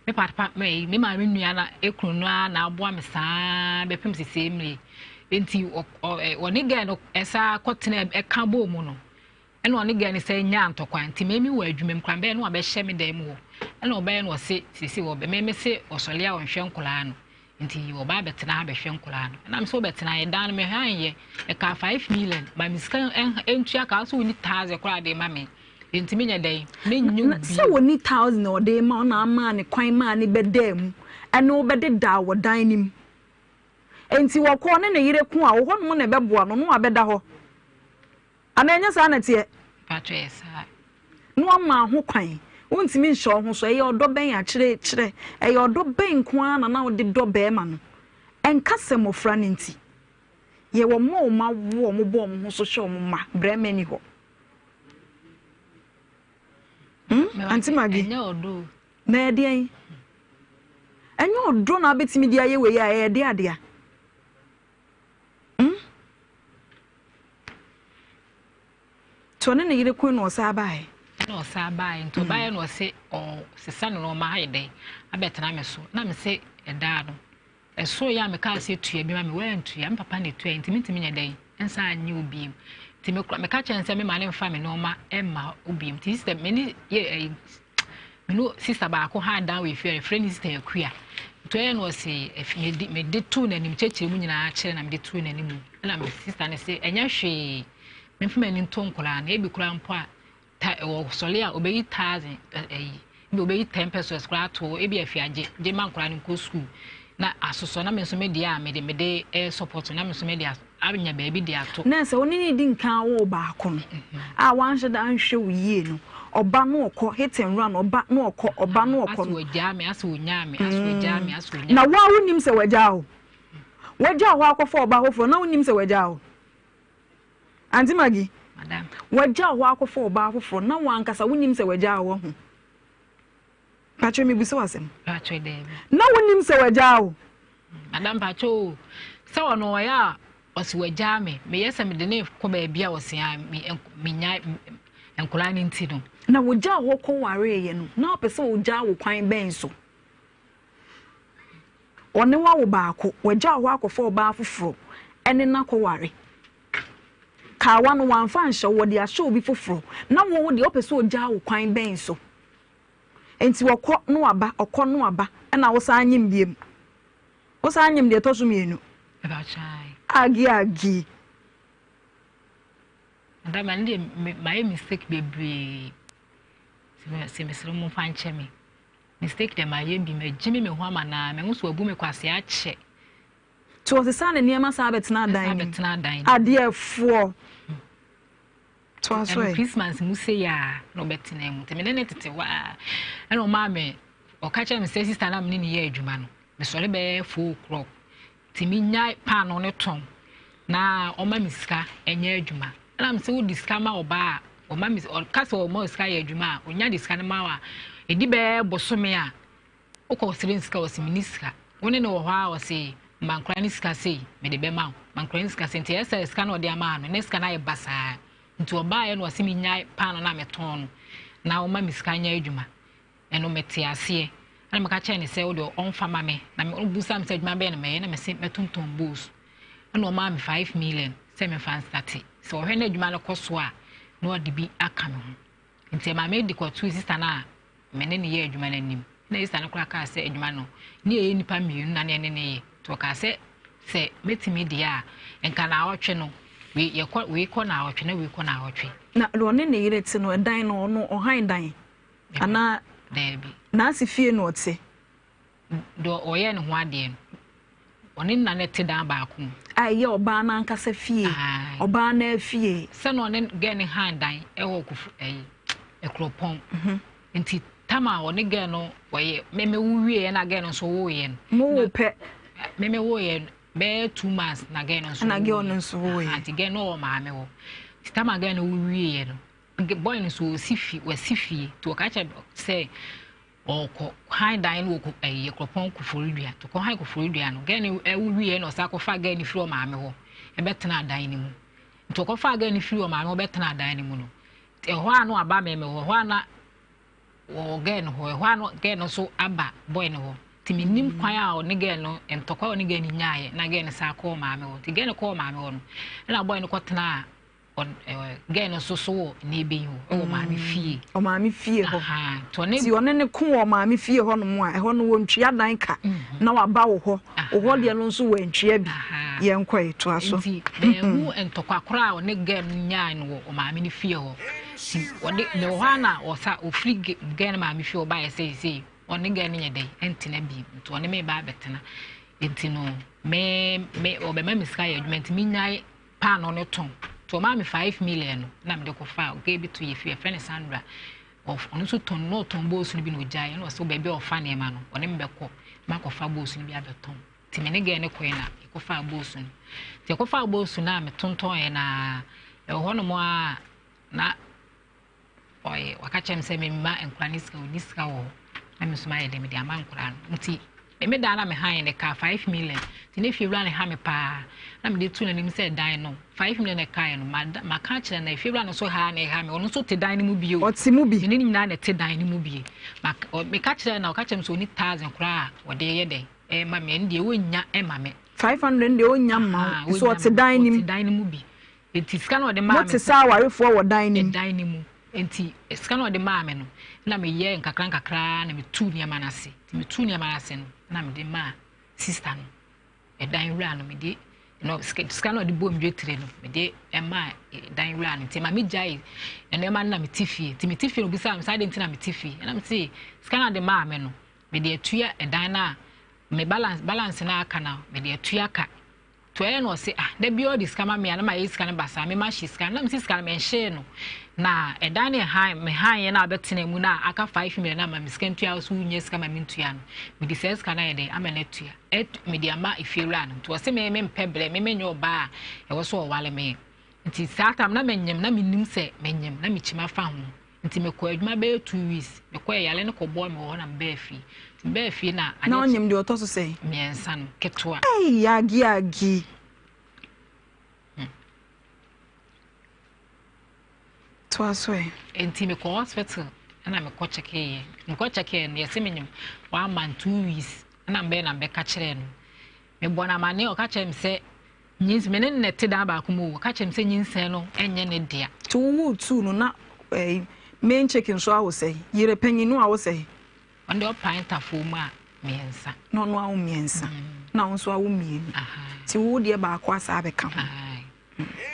me papa me me maame nua na ekunu no ara na aboa me saa bɛpem sisi mmiri. Nti ɔ ɔ ɔne gɛɛ no ɛsa kɔtena ɛka bɔɔ mu no. Ɛna ɔne girl no sɛ nyaa ntɔkwa nti me me wɔ adwuma mu koraa bɛyɛ no wabɛhyɛ me dan mu hɔ ɛna ɔbɛyɛ no ɔse sisi wɔ me me se ɔsɔle a ɔnhwɛ nkoraa no nti ɔba abɛtena ha bɛhwɛ nkoraa no ɛna me sɛ ɔbɛtena yɛ dan no me hwɛ anyɛ ɛka 5 million ma me sika ɛntua ka so wɔni thousand koraa de ma me nti menyɛ dɛn menye wo sɛ wɔni thousand na ɔde ma ɔna ama ne kwan maa ne bɛdaa mu ɛne wobɛdedaa wɔ dan no mu nti wɔkɔɔ ne ne yere ko a wɔ hɔnom na ɛbɛboa no no abɛda hɔ Anaa ɛnyɛ saa na ɛteɛ? Mpakyɛ ɛyɛ saa. Na wama ho kwan. Wontumi nhyɛ wo ho so. Ɛyɛ ɔdɔ bɛn a? Kyerɛ, kyerɛ. Ɛyɛ ɔdɔ bɛn nko ara na na wode dɔ barima no? Ɛnka sɛ mmɔfra no nti. Yɛwɔ mma a wɔawo a wɔbɔ wɔn ho so hwɛ wɔn mma. Barima nni hɔ. Hmm? Auntie Maggie. Ɛnyɛ ɔdɔ o. Na ɛdeɛn? Ɛnyɛ ɔdɔ na wabɛtumi de ayɛ wei a ɛyɛ de adea. Hmm? Nti ɔne ne yere koe na ɔsan baeɛ? Ɛna ɔsan baeɛ nti ɔbaeɛ na ɔse ɔsesa ne nneɛma ayɛ dɛn abɛtena me so na me se ɛdaa no ɛso yɛ a mekaa sɛ tua bi ma me wantua me papa na ɛtua nti mentumi nyɛ dɛn nsa anyɛ wo biem nti meka kyerɛ no sɛ mema ne mfa me nneɛma mma wo biem nti sɛ me ne yɛ ɛyi Me ne sista baako ha dan wɔ efie a yɛfrɛ no sista Akua. Nti ɔyɛ no ɔse mede mede too n'anim kyerɛkyerɛ mu nyinaa kyerɛ na mede too n'anim. Ɛna me sista no se ɛnyɛ hwee memfa m'ani nto nkwadaa no ebi koraa mpo a ta ɔsɔle a ɔbɛyi thousand ɛyi ebi ɔbɛyi ten pesos koraa ato ebi afi agye gye ma nkwadaa no nkɔ sukuu na asosɔ na me nso me deɛ a mede mede ɛyɛ support na me nso me de anya baabi de ato. Na sɛ wo ne no di nkan woo baako no a wanhyɛ da anhwɛ wo yie no, ɔba no ɔkɔ hit and run, ɔba no ɔkɔ, ɔba no ɔkɔ no. Asɛ wagyaa me, asɛ onyaa me, asɛ wagyaa me, asɛ onyaa me. Na wo a wonim sɛ wagyaa wo. Wagyaa hɔ akɔfa ɔbaa foforɔ na wonim sɛ wagyaa wo. Auntie Maggie, Madam. Wagyaa hɔ akɔfa ɔbaa foforɔ na wo ankasa wonim sɛ wagyaa wo ahu. Patrɔ mebisa wo asɛm. Patrɔ daabi. Na wonim sɛ wagyaa wo? Madam patrɔ o, sɛ ɔno ɔyɛ a ɔsi wagyaa me. Meyɛ sɛ mede ne kɔ baabi a ɔsi a menya nkwadaa no nti no. Na wogyaa hɔ kɔ wareeɛ no, na ɔpɛ sɛ ogyaa wo kwan bɛn so? Ɔne wo awo baako, wagyaa hɔ akɔfa ɔbaa foforɔ ɛne no akɔware. Kawa no wamfa anhyɛ wo, wɔde ahyɛ obi foforɔ. Na wo deɛ wopɛ sɛ ogyaa wo kwan bɛn so? Enti ɔkɔ na waba, ɔkɔ na waba, ɛna wosan nyem biem. Wosan nyem deɛ ɛtɔ so mmienu. Agi agi. Madam, ɛno deɛ mayɛ mistake bebree. Sɛ mesrɛ mo mfa nkyɛ me. Mistake deɛ mayɛ bi, magyimi me ho ama no ara, mahu sɛ wabu me kwasea akyɛ. Nti ɔsesaa ne nneɛma saa bɛtenaa dan no mu? Bɛtenaa dan no mu. Adeɛfoɔ. Toa so Ɛno ɛ. Christmas mu sei a na ɔbɛtenaa mu. Nti me ne no tete hɔ a, ɛna ɔmaa me, ɔka kyerɛɛ me sɛ sister no a me ne no yɛ adwuma no, mesɔre bɛyɛ 4 o'clock. Nti menyae paanoo no tɔn na ɔma me sika nyɛ adwuma. Ɛna me sɛ wode sika ma ɔbaa a, ɔma me ɔka sɛ ɔma sika yɛ adwuma a, ɔnya de sika no ma wo a, ɛdi bɛyɛ bosome a, wokɔ srɛ ne sika ɔse menni sika. Wo ne no wɔ hɔ a ɔse ma nkora ne sika sei mede bɛma wo, ma nkora ne sika sei. Nti ɛyɛ sɛ sika no ɔde ama no, ne sika no ayɛ basaa. Nti ɔbaeɛ na ɔse menyae paanoo no a metɔn no na ɔma me sika nyɛ adwuma. Ɛno mete aseɛ. Ɛna meka kyerɛɛ no sɛ wodeɛ ɔmfa ma me. Na me ɔbusa me sɛ adwuma bɛn na mɛyɛ na mese mɛtontɔn bowls. Ɛna ɔmaa me 5 million sɛ memfa nstate. Sɛ ɔhwɛ na adwuma no kɔ so a na ɔde bi aka me ho. Nti ɛmaa me de kɔtoo sista no a me ne no yɛ adwuma no anim. Na sista no koraa kaa sɛ adwuma no ne yɛyɛ nnipa mmienu na ne ɛne ne yɛ. Nti ɔkaa sɛ sɛ mɛtumi deɛ a nka naawɔtwe no wei yɛkɔ wei kɔ naawɔtwe na wei kɔ naawɔtwe. Na ɔne ne yere te no ɛdan no ɔno ɔhan dan? Anaa Daabi. N'ase fie na ɔte? Deɛ ɔyɛɛ ne ho adeɛ no, ɔne nna no te dan baako mu. A ɛyɛ ɔbaa no ankasa fie. Ɔbaa no afie. Sɛ na ɔne gɛɛ no han dan ɛwɔ kofu ɛyi ɛkuropɔn. Nti tam a ɔne gɛɛ no wɔyɛ mɛmɛ wo wie na gɛɛ no nso wo yɛ no. Mo wo pɛ. Mɛmɛ wo yɛ bɛyɛ 2 months na gɛɛ no nso. Na gɛɛ no nso wo yɛ. Nti gɛɛ no ɔwɔ maame hɔ. Nti tam a gɛɛ no wo wie yɛ no. Boy no nso ɔsi fi wasi fie nti ɔka kyerɛ sɛ ɔkɔ han dan no wɔ ɛyɛ kuropɔn Koforidua nti ɔkɔ han Koforidua no gɛɛ no ɛwo wie na ɔsan kɔfa gɛɛ no firi ɔmaame hɔ ɛbɛtena dan no mu nti ɔkɔfa gɛɛ no firi ɔmaame hɔ bɛtena dan no mu no ɛhɔ a no aba mɛmɛ hɔ ɛhɔ a na wɔ gɛɛ no hɔ ɛhɔ a no gɛɛ no nso aba boy no hɔ nti menim kwan a ɔne gɛɛ no ntɔkwa a ɔne gɛɛ no nyaayɛ na gɛɛ no san kɔɔ maame hɔ nti gɛɛ no kɔɔ maame hɔ no ɛna boy no kɔtenaa gɛɛ no nso so wɔ n'ebe yi hɔ wɔ maame fie. Ɔmaame fie hɔ. Nti ɔne ne ko wɔ ɔmaame fie hɔ nom a ɛhɔ no wɔntua dan ka na waba wo hɔ. Wo hɔ deɛ no nso wɔantua bi. Yɛn kɔ yi toa so. Nti bɛɛhu ntɔkwa koraa a ɔne gɛɛ no nyaa no wɔ ɔmaame no fie hɔ. Nti ɔde mewɔ hɔ a na ɔsa ofiri gɛɛ no maame fie ɔbaeɛ sɛ sei ɔne gɛɛ no nyɛ dɛn ɛntena bi nti ɔne me ba abɛtena. Nti no me me ɔbɛma me sika yɛ adwuma nti menyae paanoo no tɔn nti ɔmaa me 5 million no na mede kɔfa girl bi to yɛ fie yɛfrɛ no Sandra. Ɔno nso tɔn na ɔtɔn bowls no bi na ɔgyae ɛna ɔsɛ baabi a ɔfa nneɛma no ɔne me bɛkɔ na makɔfa bowls no bi abɛtɔn. Nti me ne girl no kɔe na yɛkɔfaa bowls no. Nti yɛkɔfaa bowls no a metontɔn na ɛwɔ hɔnom a na ɔyɛ waka kyerɛ me sɛ memma nkora ne sika ɔni sika wɔ hɔ na me nso mayɛ dɛ mede ama nkora no. Nti me dan na mehan ne ka 5 million nti ne fie wura ne ha me paa na mede tu n'anim sɛ dan no 5 million na ɛkaeɛ no maka kyerɛ no fie wura no so ha na ɛha me ɔno nso te dan no mu bio. Ɔte mu bi. Mene ne nyinaa na ɛte dan no mu bie. Meka kyerɛ na ɔka kyerɛ me sɛ ɔni thousand koraa a ɔde yɛ dɛn ɛma me ɛno deɛ ɔnnya ɛma me. 500 deɛ ɔnnya mma wo nso ɔte dan no mu. Ɔte dan no mu bi. Nti sika na ɔde maa me. Mote sɛ awarefoɔ wɔ dan no mu. Dan no mu. Nti sika na ɔde maa me no na meyɛ nkakra nkakra na metu nneɛma no ase. Nti metu nneɛma no ase no na mede maa sista no. Ɛdan wura no mede no sika na ɔde bɔ me dwetire no mede ɛmaa dan wura no. Nti ma megyae nneɛma no na mete fie. Nti mete fie no obisaa me sɛ adɛn nti na mete fie. Ɛna mete sika na ɔde maa me no mede atua ɛdan no a me balance no aka no mede atua ka. To ɛyɛ na ɔse ah da biara ɔde sika ma me a na mayɛ sika no basaa me ma hye sika na mese sika no menhyee no na ɛdan ne han me han yɛ na abɛtena mu na aka 5 million na ma me sika ntua so wonya sika ma mentua no mede saa sika no ayɛ dɛn ama no atua mede ama efiewura no nti ɔse me mempɛ brɛ me menyɛ ɔbaa a ɛwɔ so ɔwale me. Nti saa tam na menyem na menim sɛ menyem na mekyima fa ho nti mekɔ adwuma bɛyɛ 2 weeks mekɔ ɛyale no kɔbɔɔ me wɔ hɔ na mebɛɛ fie. Nti mebɛɛ fie na Na ɔnyem deɛ ɔtɔ so sɛn? Mmiɛnsa no ketewa. Ei agi agi. Toa so ɛ. Nti mekɔ hospital ɛna mekɔ kyɛkeeɛ mekɔ kyɛkeeɛ no yɛsɛ menyem 1 month 2 weeks ɛna mbɛyɛ na mbɛka kyerɛɛ no mebɔ no amanneɛ ɔka kyerɛ me sɛ nyins me ne ne te dan baako mu ɔka kyerɛ me sɛ nyinsɛn no ɛnyɛ ne dea. Nti wowoo two no na ɛyi main chick nso awo sɛn? Yere panyin no awo sɛn? Ɔno deɛ ɔpae ntafoɔ mu a mmiɛnsa. Na ɔno awo mmiɛnsa na wo nso awo mmienu nti wo deɛ baako asa abɛka ho.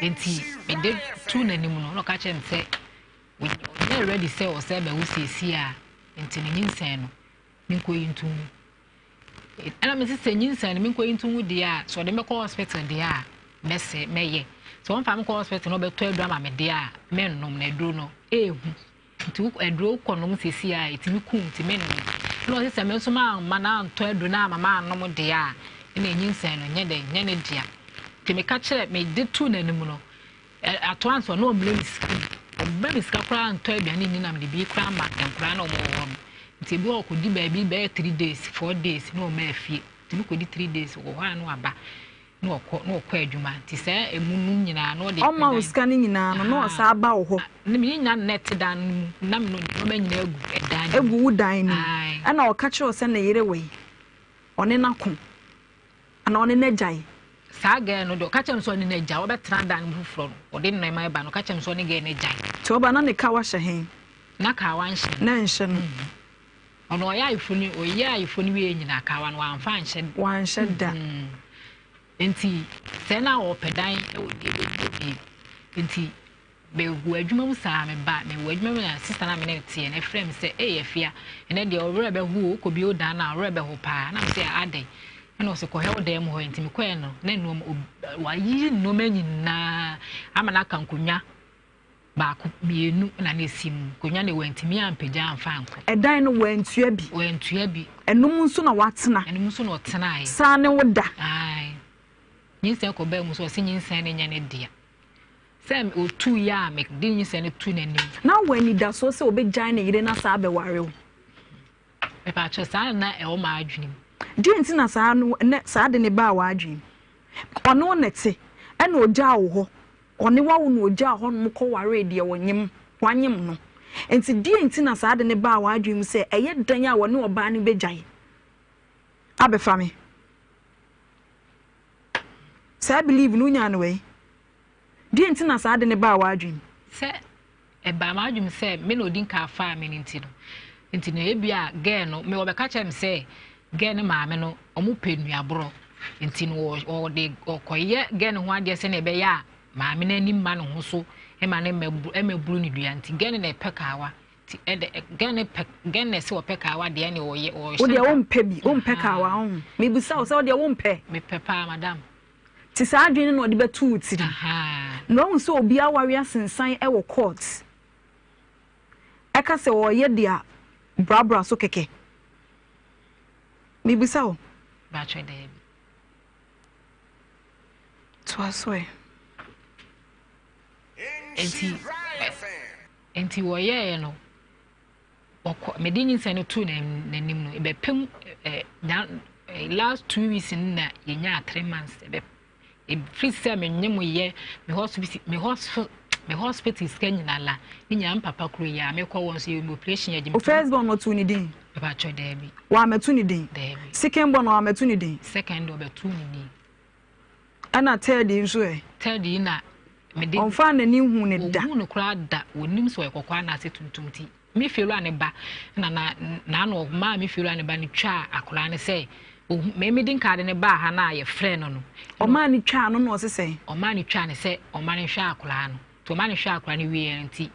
Nti mede tu n'anim no na ɔka kyerɛ me sɛ ɔnyɛ ready sɛ ɔsɛ bɛwo siesie a nti ne nyinsɛn no. Menkɔyi nto ngu. Ɛna mese sɛ nyinsɛn no menkɔyi nto ngu deɛ a, sɛ ɔde mɛkɔ hospital deɛ a, mɛsɛ mɛyɛ. Sɛ ɔmfa me kɔ hospital na ɔbɛtɔ aduro ama me deɛ a, mennom na aduro no ɛɛhu. Nti wo aduro wokɔ nom sɛsi a ɛtumi ku nti mennom. Ɛna ɔse sɛ me nso mamma no antɔ aduro no ama mannom deɛ a, ɛna nyinsɛn no nyɛ dɛ nyɛ ne dea. Nti meka kyerɛ mede too n'anim no, Atoa nso ɔno ɔmmerɛ me sika bi. Ɔmmerɛ me sika koraa ntɔ aduane nni na mede bi koraa ma nkwadaa na wɔwɔ hɔ no. Nti ebi wɔ hɔ ɔkɔdi baabi bɛyɛ 3 days, 4 days na ɔma afie. Nti mekɔdi 3 days wɔ hɔ a na waba na ɔkɔ na ɔkɔ adwuma. Nti saa emu no nyinaa na ɔde Ɔma wo sika no nyinaa no na ɔsan ba wo hɔ. Ne me nyinaa na ɛte dan no mu na me no nneɛma nyinaa gu ɛdan no mu. Egu wo dan no mu. Ɛna ɔka kyerɛ wo sɛ ne yere wɔ yi, ɔne no ako. Anaa ɔne no agyae. Saa girl no deɛ ɔka kyerɛ me sɛ ɔne no agyae, ɔbɛtena dan no mu foforɔ no, ɔde nneɛma reba no, ɔka kyerɛ me sɛ ɔne girl no agyae. Nti ɔba na ne kawa hyɛ he? Na kawa nhyɛ no. Na ɛnhyɛ no. Ɔno ɔyɛ ayeforo no, ɔyɛ ayeforo no wie nyinaa kawa no wamfa anhyɛ. Wanhyɛ da. Nti sɛ na ɔpɛ dan wɔ bie nti Mewɔ adwuma mu saa, meba, mewɔ adwuma mu na sista no a me ne no teɛ no frɛ me sɛ, Ei Afia, ɛnɛ deɛ wo werɛ bɛho o, wokɔ bio dan no a, wo werɛ bɛho paa. Na mese, Adɛn? Ɛna ɔse, kɔhwɛ wo dan mu hɔ. Nti mekɔɛ no, na nnoɔma, wayiyi nnoɔma nyinaa ama no aka nkonnwa baako, mmienu na na ɛsi mu. Nkonnwa no wantumi ampagya amfa ankɔ. Ɛdan no wantua bi? Wantua bi. Ɛno mu nso na watena? Ɛno mu nso na ɔtenaeɛ. Saa ne wo da? Ae. Nyinsɛn kɔbaa mu so, ɔse nyinsɛn no nyɛ ne dea. Sɛ otuu yɛ a mede nyinsɛn no to n'anim. Na wɔ anidasoɔ sɛ ɔbɛgyae ne yere na saa abɛware wo? Mepaakyɛw, saa na na ɛwɔ m'adwene mu. Deɛn nti na saa no na saa ade no baa w'adwene mu? Ɔne wo na ɛte, ɛna ɔgyaa wo hɔ, ɔne wo awo na ɔgyaa hɔnom kɔwaree deɛ ɔnyem, wanyem no. Nti deɛn nti na saa ade no baa w'adwene mu sɛ ɛyɛ dɛn a ɔne ɔbaa no bɛgyae abɛfa me? Saa believe no wonyaa no wɛn? Deɛn nti na saa ade no baa w'adwene mu? Sɛ ɛbaa m'adwene mu sɛ me na odi nka faa me no nti no, nti no ebia girl no, me wɔbɛka kyerɛ me sɛ girl no maame no wɔn pɛ nnuaborɔ nti no wɔde ɔkɔyɛ girl no ho adeɛ sɛnea ɛbɛyɛ a maame no ani mma ne ho so ɛma ne mmɛburu ne dua nti girl no na ɛpɛ kaawa nti ɛdɛ girl no pɛ girl no ɛsɛ ɔpɛ kaawa deɛ ne ɔyɛ ɔhyɛ. Wo deɛ wompɛ bi wompɛ kaawa ho mebisa wo sɛ wo deɛ wompɛ. Mepɛ paa madam. Nti saa adwene no na ɔde bɛto wo tirim. Na wahu sɛ obi aware asensan wɔ court ɛka sɛ ɔreyɛ de abrabra so kɛkɛ. Mebisa wo. Bakyɛ daabi. Toa so ɛ. Nti nti wɔyɛɛ no ɔkɔ mede nyinsɛn no too n'anim no ɛbɛpem ɛ na last 2 weeks no na yɛnyaa 3 months. Ɛbɛ ɛfiri sɛ menye mo yɛ me hospital me hospital me hospital sika nyinaa la ne nyinaa mpapa kuro yi a mekɔ wɔn so yɛ operation yɛ gyimi. O first born ɔtoo ne din? Ɛbɛatwɛ daabi. Wɔamɛto ne din? Daabi. Second born wɔamɛto ne din? Second ɔbɛto ne din. Ɛna third yi nso ɛ? Third yi na mede. Ɔmfaa n'ani nhu ne da. Ɔnhu no koraa da, wɔnim sɛ ɔyɛ kɔkɔɔ anaasɛ tuntum ti. Me fiewura ne ba na na n'ano ɔmaa me fiewura ne ba no twaa akwadaa no sɛ ohu me me di nkaade ne baa ha na yɛfrɛ no no. Ɔmaa no twaa no na ɔse sɛn? Ɔmaa no twaa no sɛ ɔma no nhwɛ akwadaa no. Nti ɔmaa no hwɛ akwadaa no wieɛ nti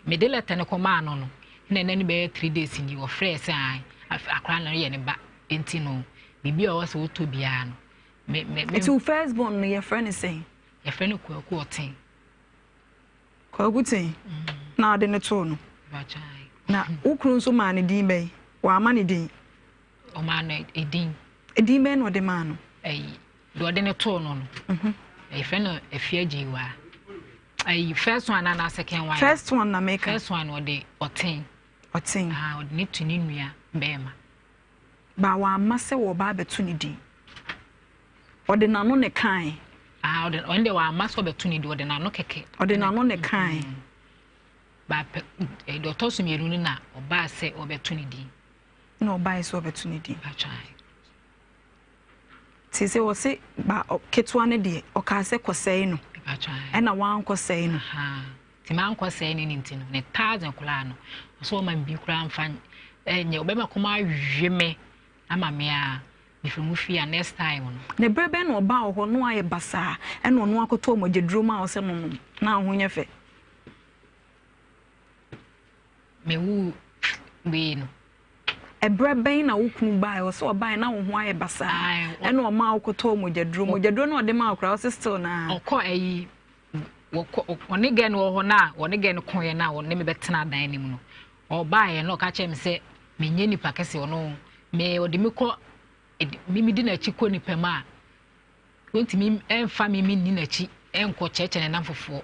mede lɛtɛ no kɔmaa no no na ɛnɛ no bɛyɛ 3 days ni ɔfrɛɛ sɛ ae akwadaa no yɛ ne ba nti no biribi a ɔwɔ sɛ wotɔ biara no me me me. Nti wo first born no yɛfrɛ no sɛn? Yɛfrɛ no Kwaku Ɔten. Kwaku Ten na ɔde no too no. Na wo kunu nso maa no din bɛn? Wamma no din? Ɔmaa no edin. Edin bɛn na ɔde maa no? Ɛyi, deɛ ɔde no too no no. Yɛfrɛ no Afia Gyewa. Ɛyi, first one anaa second one? First one na meka. First one ɔde Ɔten. Ɔten. Ah, ɔde ne to ne nua bɛrima. Ba wamma sɛ wɔba abɛto ne din. Ɔde n'ano ne kae. Ah, ɔde ɔno deɛ wamma sɛ ɔbɛto ne din, ɔde n'ano kɛkɛ. Ɔde n'ano ne kae. Ba pɛ eh, deɛ ɔtɔ so mmienu no na ɔbaa sɛ ɔbɛto ne din. Na ɔbaa sɛ ɔbɛto ne din. Atwae. Te sɛ ɔse ba ketewa no deɛ ɔkaa sɛ kɔsɛe no. Atwae. Ɛna wankɔsɛe no. Nti mankɔsɛe no ne nti no ne thousand koraa no ɔsɛ ɔma me bi koraa mfa ɛnyɛ ɔbɛma kɔm awe me ama me a mefiri mu fie a next time no. Na berɛ bɛn na ɔbaa wɔ hɔ na wayɛ basaa ɛna ɔno akɔtɔɔ mogyaduro maa wo sɛ nonom na wo ho nyɛ fɛ? Mewoo wei no. Ɛberɛ bɛn na wo kunu baeɛ? Ɔsɛ ɔbaeɛ na wo ho ayɛ basaa. Ɛna ɔmaa wo kɔtɔɔ mogyaduro. Mogyaduro no ɔde maa wo koraa ɔsɛ still naa. Ɔkɔ ayi wɔkɔ ɔne gɛ no wɔ hɔ na ɔne gɛ no koeɛ na ɔne me bɛtena dan no mu no. Ɔbaeɛ na ɔka kyerɛ me sɛ menyɛ nipa kɛse ɔno me ɔde me kɔ me medi n'akyi kɔ nipa mu a Ontumi mfa me menni n'akyi nkɔ kyerɛkyerɛ ne nnamfofoɔ.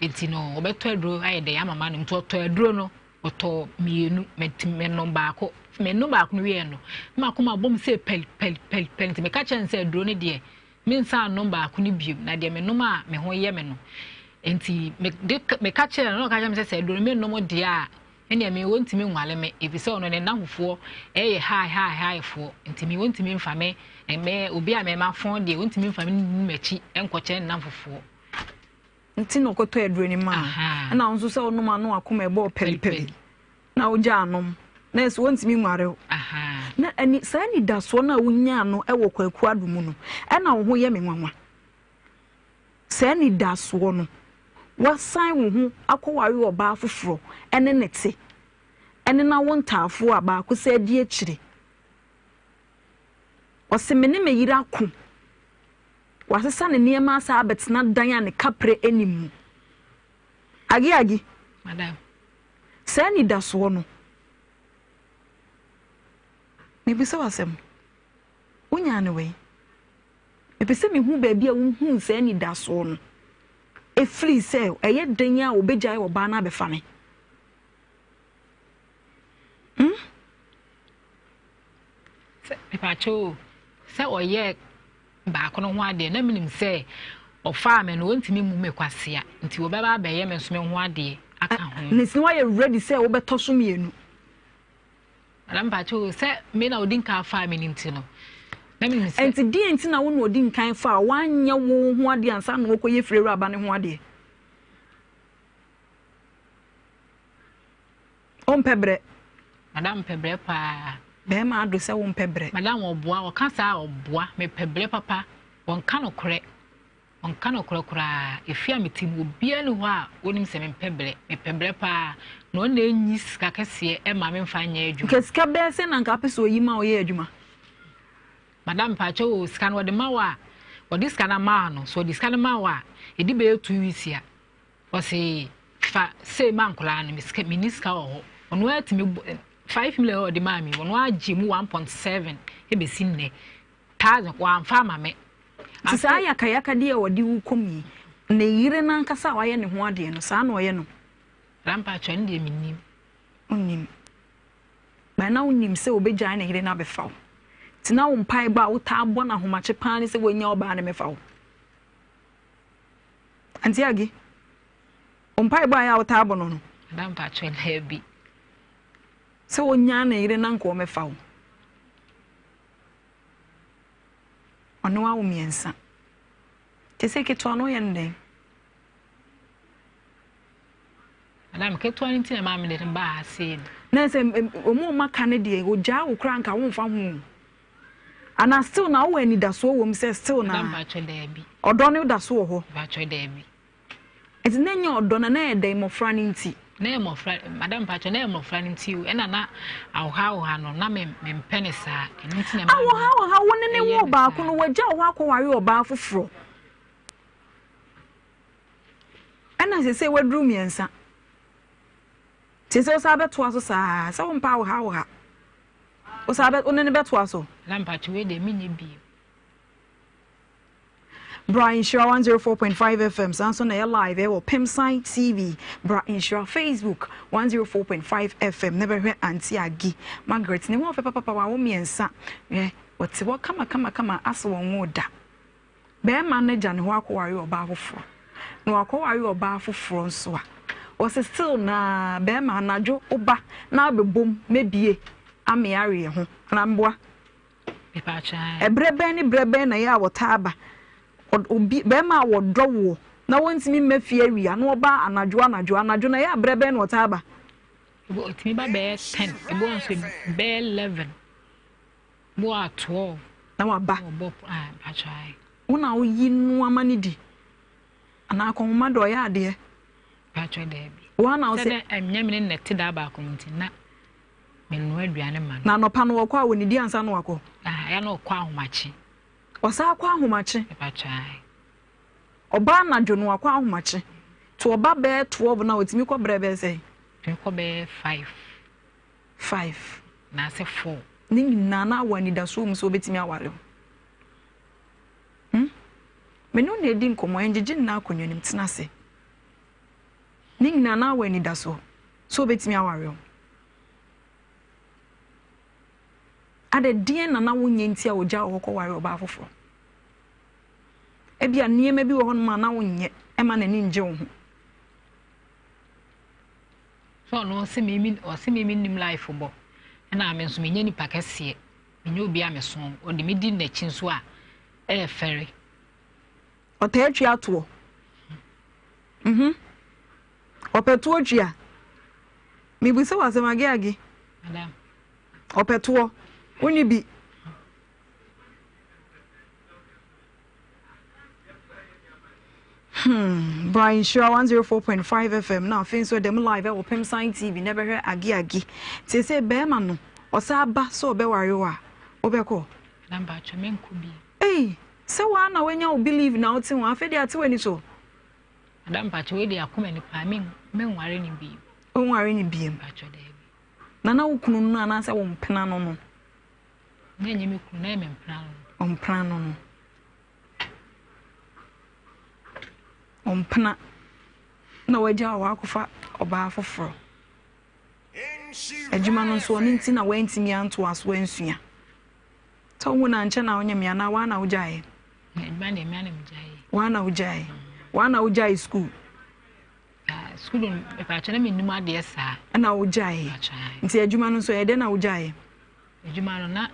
Nti no ɔbɛtɔ aduro ayɛ dɛ ama manom. Nti ɔtɔ aduro no, ɔtɔ mmienu, menom baako. Menom baako no wieɛ no, na m'akoma bɔ mu sɛ pɛl pɛl pɛl pɛl. Nti meka kyerɛ no sɛ aduro no deɛ, mensan nnom baako no bio. Na deɛ menom a me ho yɛ me no. Nti meka kyerɛ no, na ɔka kyerɛ me sɛ sɛ aduro no mennom deɛ a, Ɛnneɛ me wɔntumi nwale me, ɛfiri sɛ ɔno ne nnamfofoɔ yɛ hae hae haefoɔ, nti me wɔntumi mfa me, me obi a me mafɔn deɛ wɔntumi mfa me nni m'akyi nkɔkyerɛ ne nnamfofoɔ. Nti na ɔkɔtɔ aduro no maa ɛna wo nso sɛ wonom ano akoma ɛbɔɔ pɛlipɛli na wogya anom na ɛsɛ wɔntumi nware wo na ani saa anidasoɔ no a wonyaa no wɔ Kwaku Ado mu no ɛna wo ho yɛ me nwanwa. Saa anidasoɔ no, woasan wo ho akɔware ɔbaa foforɔ ne no te, ne no awo ntaafoɔ a baako sɛ adi akyire. Ɔse me ne me yere ako. Wasesa ne nneɛma asan abɛtena dan a ne kaprɛ nni mu. Agi Agi, Madam. saa anidasoɔ no, mebisa wo asɛm, wonyaa no wɛn? Mepɛ sɛ mehu baabi a wohuu saa anidasoɔ no ɛfiri sɛ ɛyɛ den a wɔbɛgyae ɔbaa no abɛfa me. Hmm? Sɛ mepakyɛ sɛ ɔyɛ baako no ho adeɛ na menim sɛ ɔfaa me no ɔntumi mmu me kwasea nti wɔbɛba abɛyɛ me nso me ho adeɛ aka ho. Ne sɛ woayɛ ready sɛ wobɛtɔ so mmienu. Madam mpakyɛ o, sɛ me na odi nkan faa me no nti no, na menim sɛ. Ɛnti deɛn nti na wo na odi nkan faa wo, wanyɛ wo ho adeɛ ansa na ɔkɔyɛ fie awuraba no ho adeɛ? Wompɛ brɛ? Madam mepɛ brɛ paa. Bɛrima ado sɛ wompɛ brɛ. Madam ɔboa, ɔka saa ɔboa, mepɛ brɛ papa, ɔnka nokorɛ. Ɔnka nokorɛ koraa. Efie a mete mu, obiara nni hɔ a ɔnim sɛ mempɛ brɛ. Mepɛ brɛ paa. Na ɔno na ɛnyi sika kɛseɛ mma memfa nyɛ adwuma. Nka sika bɛyɛ sɛn na nka wopɛ sɛ ɔyi ma wo yɛ adwuma? Madam mpakyɛw o, sika no ɔde ma wo a, ɔde sika no ama wo no, sɛ ɔde sika no ma wo a, ɛdi bɛyɛ 2 weeks a, ɔse fa sei ma nkwadaa no, me sika, menni sika wɔ hɔ. Ɔno ara tumi bɔ, 5 million a ɔde maa me, ɔno ara gye mu 1.7 ɛbɛsi nnɛ. Thousand, wamfa ama me. Nti saa yakayakadeɛ a ɔde wo kɔm yi, ne yere no ankasa a wayɛ ne ho adeɛ no, saa na ɔyɛ no? Grandpa kyɛ ɔno deɛ mennim. Wonnim. But na wonim sɛ ɔbɛgyae ne yere no abɛfa wo. Nti na wo mpaebɔ a wotaa bɔ no ahomakye paa ne sɛ wanya ɔbaa no mmɛfa wo. Auntie Agi, wo mpaebɔ a ɛyɛ a wotaa bɔ no no? Grandpa kyɛ daabi. Sɛ ɔnyaa ne yere na nka ɔmmɛfa wo. Ɔne wo awo mmiɛnsa. Te sɛ ketewa no woyɛ no dɛn? Madam ketewa no nti na maame de no baa ha sei no. Na sɛ wɔn a wɔaka no deɛ ogyaa wo koraa nka womfa ho. Ana still na wowɔ anidasoɔ wɔ mu sɛ still na. Madam mpakyɛ daabi. Ɔdɔ no da so wɔ hɔ. Mpakyɛ daabi. Nti na ɛnyɛ ɔdɔ na na ɛyɛ dɛn mmɔfra no nti? Na ɛyɛ mmɔfra, madam mpakyɛ, na ɛyɛ mmɔfra no nti o, ɛna na ahohahoha no, na me mempɛ ne saa, ɛno nti na ɛma Ahohahoha, wo ne ne woo baako no, wagya wo hɔ akɔware ɔbaa foforɔ. Ɛna seesei waduru mmiɛnsa. Nti sɛ wosan bɛtoa so saa, sɛ wompɛ ahohahoha, wosan bɛ, wo ne no bɛtoa so? Madam mpakyɛ, wei deɛ menyɛ bio. Bra Nhyira 104.5 FM saa nso na ɛyɛ live ɛwɔ Pemsan TV. Bra Nhyira Facebook 104.5 FM na bɛhwɛ Auntie Agi Margaret ne ho ɔfɛ papapa wawo mmiɛnsa. Hwɛ wɔte hɔ kama kama kama ase wɔn wo da. Bɛrima no agya ne hɔ akɔware ɔbaa foforɔ. Na wakɔware ɔbaa foforɔ nso a wɔsɛ still na bɛrima anadwo woba na abɛbom mɛbie ameareɛ ho anaa mboa. Ɛberɛ bɛn ne berɛ bɛn na ɛyɛ a wɔtaa ba? Obi, barima a wɔdɔ woɔ na wɔntumi mma fie awia na ɔba anadwo anadwo anadwo na ɛyɛ a berɛ bɛn na ɔtaa ba? Ɔtumi ba bɛyɛ 10, ebi wɔ nso bɛyɛ 11, ebi wɔ a 12. Na waba. Wo na woyi nnoɔma no di anaa akɔnhoma de ɔyɛ adeɛ? Patro daabi. Wɔn na wosɛ. Sɛ ɛnyɛ me ne na ɛte daa baako mu nti na. Menoa aduane ma no. Na anɔpa no ɔkɔ a ɔnidi ansa na wakɔ? Ah, ɛyɛ na ɔkɔ ahomakye. Ɔsan kɔ ahomakye? Mepakyɛ ae. Ɔba anadwo no wakɔ ahomakye. Nti ɔba bɛyɛ 12 no a ɔtumi kɔ berɛ bɛyɛ sɛn? Ɔtumi kɔ bɛyɛ 5. 5. Naasɛ 4. Ne nyinaa na awɔ anidasoɔ mu sɛ ɔbɛtumi aware wo. Hmm? Me ne wo na ɛdi nkɔmmɔ, ɛngyegye nna akonnwa no mu, tena ase. Ne nyinaa na awɔ anidasoɔ sɛ ɔbɛtumi aware wo. Adɛ deɛn na na wonyɛ nti a ɔgyaa wo hɔ kɔware ɔbaa foforɔ? Ebia nneɛma bi wɔ hɔnom a na wonyɛ ɛma n'ani ngye wo ho. So ɔno ɔse me me ɔse me me nim life bɔ ɛna me nso menyɛ nipa kɛseɛ menyɛ obi a meso ɔde me di n'akyi nso a ɛyɛ fɛre. Ɔtaa twi atoɔ. Mhm. Ɔpɛ toɔ twi a. Mebisa wo asɛm age age. Madam. Ɔpɛ toɔ. Wonni bi. Hmm, bra nhyira 104.5 FM na afei nso ɛdɛm live ɛwɔ Pemsan TV na ɛbɛhwɛ age age. Tie sɛ bɛrima no ɔsa ba sɛ ɔbɛware wo a wobɛkɔ. Madam Bacho menkɔ bi. Ei, sɛ waa na wanya wo believe na wote ho afei deɛ ate w'ani so. Madam Bacho wei deɛ akoma ni paa menware ne biem. Wonware ne biem. Bacho daabi. Na na wo kunu no anaasɛ wo mpena no no? Na ɛnyɛ me kunu, na ɛyɛ me mpena no no. Ɔmpena no no. Ɔmpena na wagya wɔ akɔfa ɔbaa foforɔ. Adwuma no nso ɔno nti na wantumi antoa so ansua. Sɛ wohu no ankyɛ na wonyɛ me anaa waa na wogyaeɛ? Adwuma deɛ me na megyaeɛ. Waa na wogyaeɛ. Waa na wogyae sukuu. Sukuu no mepatwa na mennim adeɛ saa. Ɛna wogyaeɛ. Nti adwuma no nso ɛyɛ dɛn na wogyaeɛ? Adwuma no na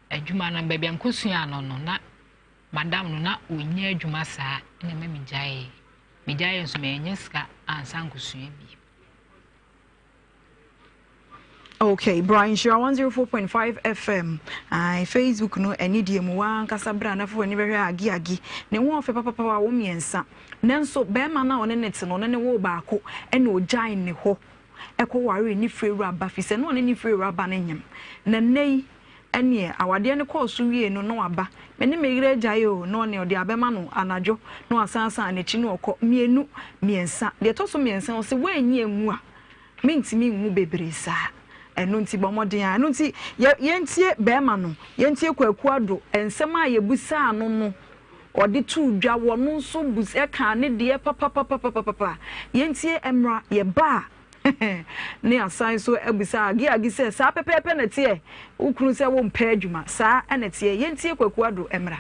adwuma no baabi a mekɔsua no no na madam no na ɔnyɛ adwuma saa ɛna ɛma megyaeɛ. Megyaeɛ nso manyɛ sika ansa nkɔsua bi. Okay, bra nhyira 104.5 FM. Ai, Facebook no ɛne deɛ mu waa ankasa bra na fo ani bɛhwɛ agi agi. Ne ho ɔfɛ papapa wa wo mmiɛnsa. Nanso bɛrima no a ɔne ne te no ɔne ne wo baako ɛna ɔgyae ne hɔ ɛkɔ ware ne firi wura ba fi sɛ na ɔne ne firi wura ba no nyem. Na nnɛ yi ɛneɛ awadeɛ no kɔɔ so wie no na waba. Me ne me yere agyae o na ɔne ɔde abɛma no anadwo na wasan asan n'akyi na ɔkɔ mmienu mmiɛnsa. Deɛ ɛtɔ so mmiɛnsa ɔsɛ woanyi anwu a Mentumi nwu bebree saa. Ɛno nti bɔ mmɔden ara. Ɛno nti yɛ, yɛntie barima no, yɛntie Kwaku Addo, nsɛm a yɛbisaa no no, ɔde too dwa, wɔno nso bus, ɛkaa ne deɛ papapapapapa. Yɛntie mmra, yɛba a, ne asan nso abisa Agi Agi sɛ, saa pɛpɛɛpɛ na ɛteɛ? Wo kunu sɛ wompɛ adwuma, saa na ɛteɛ? Yɛntie Kwaku Addo mmra.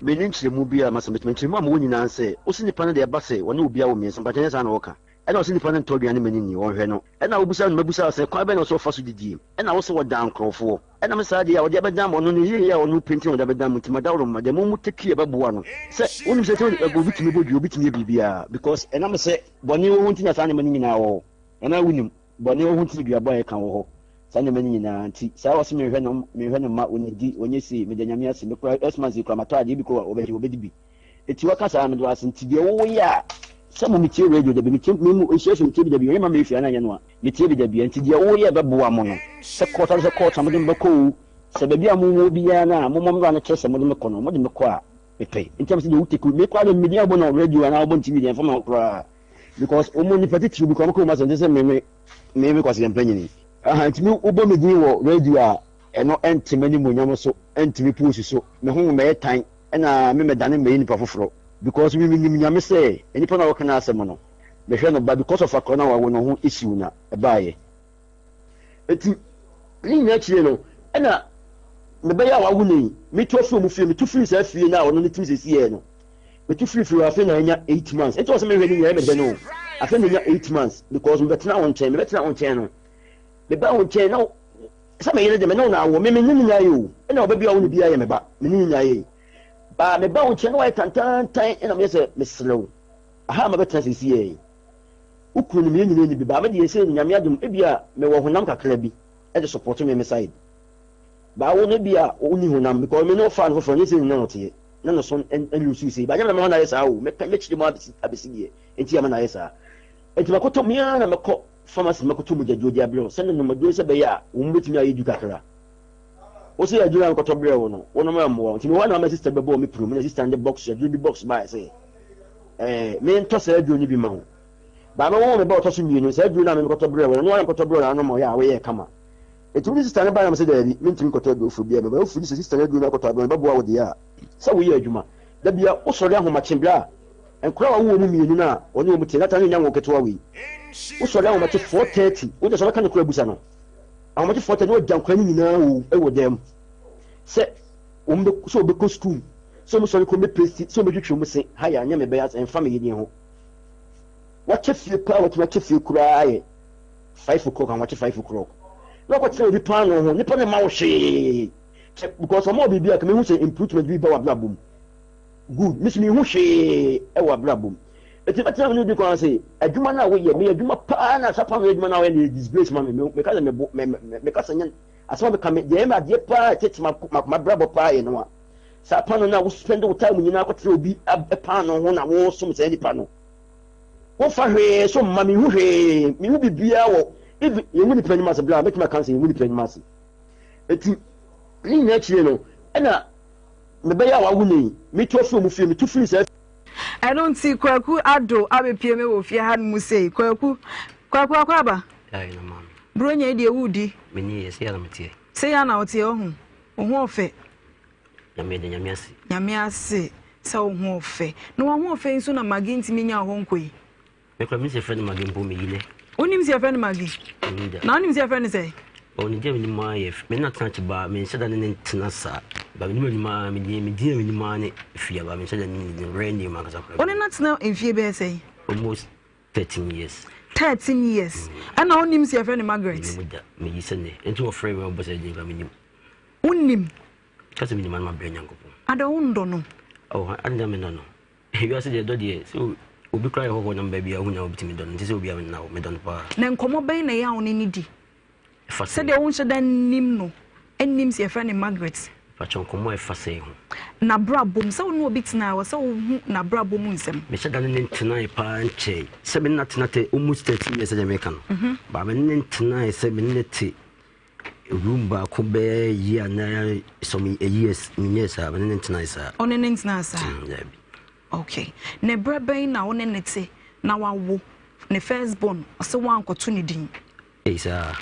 Menni nkyerɛmu biara ma sɛ mɛtumi. Nkyerɛmu a mewɔ nyinaa ne sɛ, wose nipa no deɛ ɛba sɛ wɔne obiara wɔ mmiɛnsa, mpakyɛ nyɛ saa na wɔka? Ɛna ɔse nipa no ntɔ aduane ma no nni, ɔnhwɛ no. Ɛna wobisa no, mabisa wo sɛ, kwan bɛn na ɔsɛ ɔfa so didie? Ɛna wose wɔdan nkorɔfoɔ. Ɛna me saa deɛ a ɔde abɛdan mo, ɔno ne yeyɛ a ɔno pɛ nti na ɔde abɛdan mo, nti madaworoma deɛ mo mo take ɛbɛboa no. Sɛ wonim sɛ sɛ obi tumi bɔ dua, obi tumi yɛ biribiara, because ɛnam sɛ bɔne wɔ hɔ nti na saa nneɛma no nyinaa wɔ hɔ. Anaa wonim? Bɔne wɔ hɔ nti na duabɔ a yɛka wɔ hɔ. Saa nneɛma no nyinaa nti. Saa ɔse menhwɛ no, menhwɛ no mma, ɔnnidi, ɔnyɛ sei, meda Nyame ase, me koraa Xmas yi koraa matɔ adeɛ, ebi koraa wɔbɛgye, wɔbɛdi bi. Eti waka saa meda wo ase nti deɛ wo yɛ a sɛ mo metie radio dabi metie me mu nhyia so metie bi dabi ɔyɛ ma me fia na nyɛ no a metie bi dabi nti deɛ wo yɛ bɛboa mo no sɛ court sɛ court a mode me bɛkɔ o sɛ baabi a mo wɔ biara no a mo mmra no kyerɛ sɛ mode me kɔ no mode me kɔ a mepɛ nti am sɛ deɛ wo take me koraa de me din abɔ no radio anaa wobɔ no TV deɛ mfa ma koraa because wɔn nipa titiriw bi koraa mo kɔ wɔn asɛm te sɛ me me me me kwasi mpanyini aha nti me wobɔ me din wɔ radio a ɛno ɛnte m'animuonyam so ɛnte me post so me ho mɛyɛ tan ɛna me mɛdane mɛyɛ nipa foforɔ because me menim Nyame sɛ nipa no a wɔka n'asɛm no mehwɛ no but because of akora no a wawo no ho issue na ɛbaeɛ eti ne nyinaa akyire no ɛna mebɛyɛ a wawo no yi metu afiri ɔmo fie metu firi saa fie no a ɔno ne tim sɛsiɛ no metu firi fie afei na anya 8 months ɛnti wɔ sɛ mehwɛ ne nyinaa mɛdɛ no afei na anya 8 months because mebɛtena wo nkyɛn mebɛtena wo nkyɛn no meba wo nkyɛn na Sɛ me yere de, me ne wo na awo, me me ne no nyaeɛ o, ɛna ɔba bi a ɔwo no biara yɛ me ba, me ne no nyaeɛ yi. Baa me ba wo nkyɛn na wayɛ tantantan, ɛna meyɛ sɛ mesrɛ wo, aha a mabɛtena seesei yi, wo kunu no meyɛ nyina nni bi, baa me deɛ sei no Nyame adom, ebia mewɔ honam kakra bi de support me me side, baa wo no ebia wonni honam, because me ne wo faa no foforɔ, nyɛ sei na na ɔteɛ, na ne so nlusu sei, baa nyɛ me na mama no ayɛ saa o, mɛka mɛkyerɛ mu abɛsi abɛsi deɛ nti ama no ayɛ saa. Nti makɔtɔ, me ara na mɛkɔ. pharmacy mɛkɔtɔ mogyaduro de abrɛ wo sɛ nonom aduro sɛ ɛbɛyɛ a wo mu bɛtumi ayɛ du kakra. Wo sɛ aduro a mekɔtɔ brɛ wo no, wonom ɛmmoa wo. Nti mewɔ hɔ na mama sister bɛbɔɔ me prum na sister no de box, aduro bi box baeɛ sɛ ɛɛ mentɔ saa aduro no bi ma wo. Baa mewoo me ba ɔtɔ so mmienu, saa aduro no a mekɔtɔ brɛ wo no, ɛno ara na mekɔtɔ brɛ wo na anom ɔyɛ a woyɛɛ kama. Nti wo ne sister no baeɛ na mese daabi, mentumi nkɔtɔ aduro foforɔ biara. Meba wofiri sɛ sister no aduro no akɔtɔ abrɛ no bɛboa wo deɛ a, sɛ woyɛ adwuma. Da biara wosɔre ahomakye berɛ a nkwadaa a wawo wɔn mmienu no a wɔne wɔn te, that time no nnya nwoo ketewa wei. Wosɔre ahomakye 4:30, wo deɛ sɛ wobɛka no koraa bisa no. Ahomakye 4:30 na wagya nkwadaa no nyinaa wɔ wɔ dan mu sɛ wɔn bɛ sɛ wɔbɛkɔ sukuu, sɛ wɔn sɔre kɔ wɔn bɛpesti, sɛ wɔn bɛtwitwi wɔn se, ha yɛ anyɛ me bɛyɛ asɛ ɛmfa me yedeɛ ho. Wakyɛ fie paa watumi akyɛ fie koraa yɛ 5 o'clock, ahomakye 5 o'clock. Na wakɔtena obi paano ho, nipa no mma wo hwee. Kyɛ because ɔma wo biribi a ka mehu sɛ improvement bi ba w'abrabɔ mu. Good, me so mehu hwee wɔ abrabɔ mu. Eti bɛtena me ne odi kwan sɛ adwuma no a woyɛ, meyɛ adwuma paa na saa paano adwuma no a woyɛ no yɛ disgrace ma me. Meka sɛ mebo me meka sɛ nyɛ asɛm a meka me deɛ ɛyɛ me adeɛ paa ɛtete m'abrabɔ paa yɛ no a saa paano no a wo spend wo time nyinaa kɔtena obi paano ho na wosom saa nipa no. Wofa hwee so mma mehu hwee, mehu biribiara wɔ even yɛngu nipa anim ase bla mɛtumi aka sɛ yɛngu nipa anim ase. Eti ne nyinaa akyire no ɛna mebɛyɛ a wawo ne metu afiri ɔmo fie metu firi saa. Ɛno nti Kwaku Addo abɛpie me wɔ fie ha no mu sei. Kwaku, Kwaku akɔ aba? Ae na maame. Buronya yi deɛ wodi? Menni yɛ, sei ara na meteɛ. Sei ara na woteɛ, wohu? Wo ho ɔfɛ. Nyame yɛda Nyame ase. Nyame ase sɛ wo ho ɔfɛ. Na w'ahoɔfɛ yi nso na Maggie ntumi nya wo hɔ nkɔ yi. Me kora menim sɛ yɛfrɛ no Maggie mpo meyi nɛ. Wonim sɛ yɛfrɛ no Maggie? Menim da. Na wonim sɛ yɛfrɛ no sɛ? Oh, ne din a menim ara yɛ me na tena kye baa menhyɛ da ne ne ntena saa. Ba menim anim ara me din me din a menim ara ne Afia ba menhyɛ da ne ne din rare name ankasa koraa. Wo ne no atena mfie bɛyɛ sɛn? Almost 13 years. 13 years. Ɛna wonim sɛ yɛfrɛ no Margaret? Menim da. Meyi sɛ nɛ. Nti wɔfrɛ me wɔbɔ sɛ din koraa menim. Wonim? Ka sɛ menim ano mabrɛ Nyankopɔn. Ada wondɔ no? Oh, adɛn na mennɔ no? Wiase deɛ dɔ deɛ sɛ obi koraa yɛ hɔhoɔ nam baabi a wohu na wobɛtumi dɔ no nti sɛ obi a na medɔ no paa. Na nkɔmmɔ bɛn na ɛyɛ a wo ne no di? Ɛfa sɛn? Sɛdeɛ wonhyɛ da nnim no, nnim sɛ yɛfrɛ no Margaret. Fakyɛ nkɔmmɔ a ɛfa sɛn ho? N'abrabɔ mu. Sɛ wo ne obi tena a, ɛwɔ sɛ wohu n'abrabɔ mu nsɛm. Mehyɛ da ne no ntenae paa nkyɛe. Sɛ me ne no atena tɛ almost 13 years sɛdeɛ meka no. But me ne no ntenae sɛ me ne no te room baako bɛyɛ year anaa some years menyɛɛ saa me ne no ntenae saa. Wo ne no ntenaa saa? Daabi. Okay. Na ɛberɛ bɛn na wo ne no te na wawo ne first born ɔsɛ woankɔto ne din? Ei saa.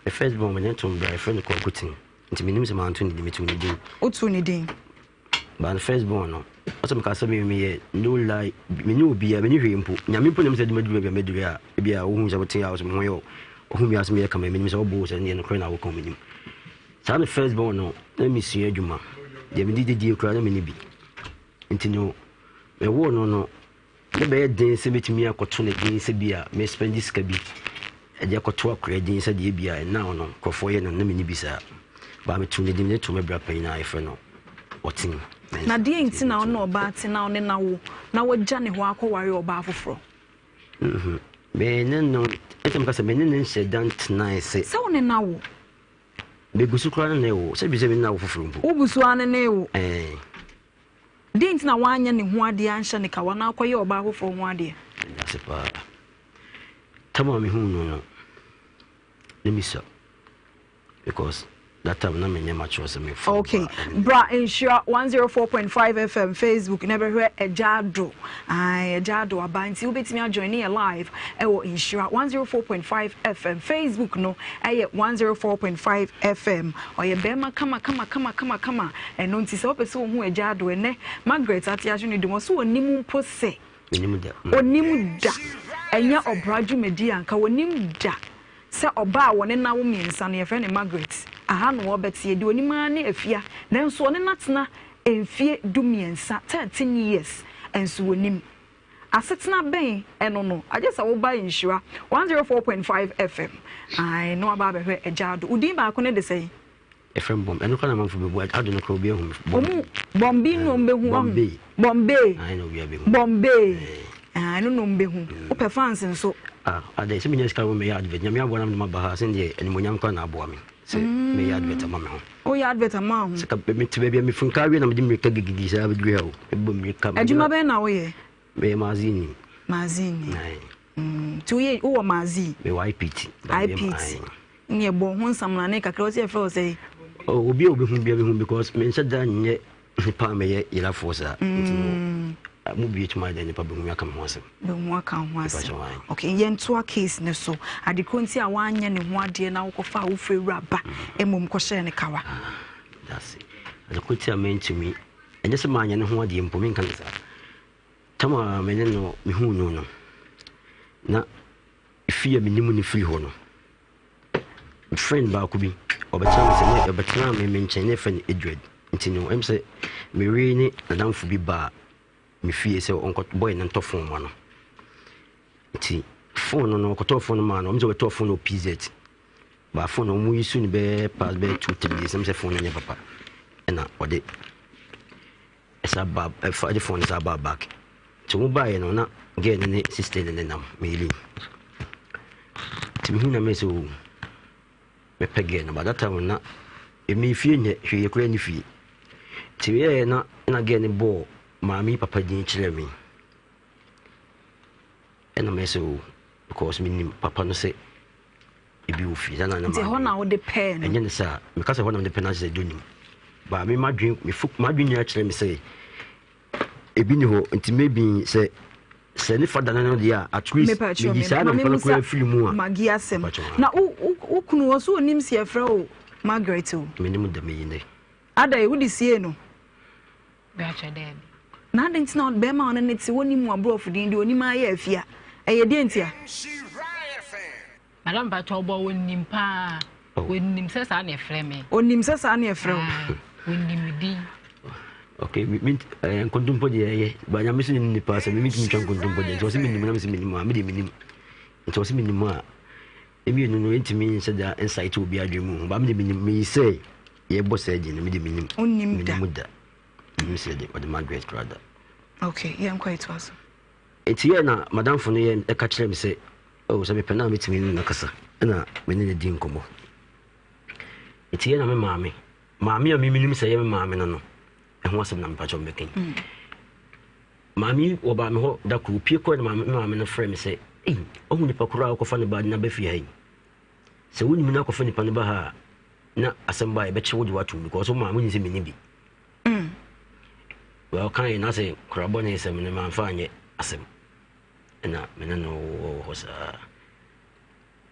Me first born mede no too mbra yɛfrɛ no Kwaku Ten nti menim sɛ manto ne din metoo ne din. Wotoo ne din? But ne first born no ɔsɛ meka sɛ me meyɛ no lie menni obiara menni hwee mpo Nyame mpo nim sɛ de maduru baabi a maduru a ebi a wohu sɛ wote a wosɛ me ho yɛ wo wohu mi a sɛ meyɛ kama menim sɛ woboo sɛ neɛ nokorɛ na woka menim saa ne first born no na mesua adwuma deɛ mede didie koraa na menni bi nti no mewoo no no Ne bɛyɛ den sɛ mɛtumi akɔto ne din sɛ bi a me spɛndi sika bi de akɔto akwadaa din sɛ deɛ bi a now no nkurɔfoɔ yɛ no na menni bi saa baa meto ne din ne to me bra panyin a yɛfrɛ no Ɔten. Na deɛ nti na ɔne ɔbaa te na ɔne no awo na wagya ne hɔ akɔware ɔbaa foforɔ? Mhm. Me ne no ɛsɛ meka sɛ me ne no nhyɛ da ntenae sɛ. Sɛ wo ne no awo. Megu so koraa ne no rewo sɛ bi sɛ me ne no awo foforɔ mpo. Wogu so ara ne no rewo. Ɛɛ. Dɛn nti na wanyɛ ne ho adeɛ anhyɛ ne kawa na akɔyɛ ɔbaa foforɔ ho adeɛ? Meda ase paa. Tam a mehuu no no, na mesua because that time na menyɛ mature sɛ mefa Okay, bra nhyira 104.5 FM Facebook na bɛhwɛ Agya Ado. Ae, Agya Ado aba nti wobɛtumi ajoin ne yɛ live ɛwɔ nhyira 104.5 FM Facebook no ɛyɛ 104.5 FM. Ɔyɛ bɛrima kama kama kama kama kama. Ɛno nti sɛ wopɛ sɛ wohu Agya Ado ɛnɛ, Margaret ate ahwe no dum, ɔse ɔnim mpo sɛ Ɔnim da. Ɔnim da. Ɛnyɛ ɔbra dwumadi a nka ɔnim da sɛ ɔbaa a wɔne no awo mmiɛnsa no yɛfrɛ no Margaret. Aha na ɔrebɛteɛ. Deɛ ɔnim ara ne Afia. Nanso ɔne no atena mfie dumiɛnsa, 13 years, nso ɔnim. Asetena bɛn ɛno no? Agye sɛ woba Nhyira 104.5 FM. Ae, na waba abɛhwɛ Agya Ado. Wo din baako no de sɛn? Yɛfrɛ me Bɔm. Ɛno koraa na amanfo bɛbu. Ado no koraa obi ahu me. Ɔmu Bɔmbi na ɔmu bɛhu. Bɔmbe. Bɔmbe. Ae na obi abɛhu. Bɔmbe. Ɛno na ɔmu bɛhu. Wopɛ fans nso. Ah, adɛn sɛ menya sika wɔ meyɛ advert. Nyame aboa na mede maba ha sɛ deɛ animuonyam koraa na aboa me sɛ meyɛ advert ama me ho. Woyɛ advert ama wo ho. Sɛ ka mete baabi a mefiri nka awie na mede mmirika gigigi saa bɛduru ha o. Mebɔ mmirika. Adwuma bɛn na woyɛ? Meyɛ magazine. Magazine. Ae. Nti woyɛ wowɔ Mazi? Mewɔ IPT. IPT. Ne ɛbɔ ho nsamnane kakra wo sɛ yɛfrɛ wo sɛ? Oh, obi a obehu bia behu because menhyɛ da nyɛ nipa a meyɛ yerafoɔ saa. Nti no mm. mo bie tuma dɛ nipa behu aka me ho asɛm. Behu aka ho asɛm. Okay, yɛntoa case ne so. Adekoro nti a woanyɛ ne ho adeɛ na wokɔfa a wofrɛ wura ba mmom kɔhyɛɛ ne kawa. Ah, that's it. Adekoro nti a mentumi ɛnyɛ sɛ maanyɛ ne ho adeɛ mpo menka ne saa. Tam a me ne no mehuu no no, na fie a menim no firi hɔ no, me friend baako bi ɔbɛtena me sɛ ne ɔbɛtena me me nkyɛn ne yɛfrɛ no Edward nti no ɛm sɛ mewe ne nadamfo bi baa me fie sɛ ɔnkɔ bɔyɛ no ntɔ fon ma no nti fon no no ɔkɔtɔɔ fon no maa no ɔm sɛ ɔbɛtɔɔ fon no PZ baa fon no ɔmo yi su no bɛyɛ past bɛyɛ 2 3 days ɛm sɛ fon no nyɛ papa ɛna ɔde Ɛsan ba ɛfa ɛde phone no san baa back nti wɔn baeɛ no na girl no ne sister no nenam Maylene nti mehu na mɛ sɛ o mɛpɛ girl no but that time na ɛmi fie nyɛ hwee koraa ni fie nti meyɛɛ na na girl no bɔɔ maame papa din kyerɛ me ɛna mɛ sɛ o because menim papa no sɛ ebi wɔ fie saa na na nti hɔ na wode pɛɛ no ɛnyɛ ne saa meka sɛ hɔ na mede pɛ no akyerɛ dɔ nim ba me madwen me fo madwen nyinaa kyerɛ me sɛ ebi ni hɔ nti maybe sɛ sɛ ne fada no no deɛ a at least meyi saa na mfa no koraa firi mu a magi asɛm na wo kunu wɔ so onim si ɛfrɛ wo Margaret o menim da meyi ne adai wode sie no Daabi. Na adɛn nti na bɛrima a ɔne ne te wɔnim aborɔfo din deɛ ɔnim ayɛ afia ɛyɛ deɛ ntia Madam mpakyɛ ɔbɔ onim paa. Oh. Onim sɛ saa na ɛfrɛ me. Onim sɛ saa na ɛfrɛ wo. Ah, onim din. Okay, mi eh, nkontompo deɛ ɛyɛ ba nyame so ne nipa sɛ mentumi ntwa nkontompo deɛ nti ɔsɛ menim na mesɛ menim a medeɛ menim nti ɔsɛ menim a ɛmienu no ɛntumi nhyɛ da nsaete obi adwene mu ho ba medeɛ menim meyi sɛ yɛbɔ sɛ agye no medeɛ menim menim da menim sɛ de ɔde Margaret koraa da. Okay, yɛnkɔ ɛtoa so. Enti yɛ na madamfo no yɛ ɛka kyerɛ me sɛ oh sɛ mepɛ no a metumi ne no akasa ɛna me ne no di nkɔmmɔ. Enti yɛ na me maame, maame a memenim sɛ ɛyɛ me maame no no, ɛho asɛm na mepakyɛ mɛka yi. Mm. Maame yi wɔbaa me hɔ da koro, pie kɔɛ na maame, me maame no frɛ me sɛ, ei, ɔhu nipa koro a wokɔfa ne ba de no aba fie ha yi. Sɛ wonim no akɔfa nipa no ba ha a, na asɛm ba a yɛbɛkye wo de wato because wo maame nim sɛ menni bi. Mm. Well, ɔka yɛ n'asɛ korabɔ ne nsɛm no mamfa anyɛ asɛm. Ɛna me ne no wɔ hɔ saa.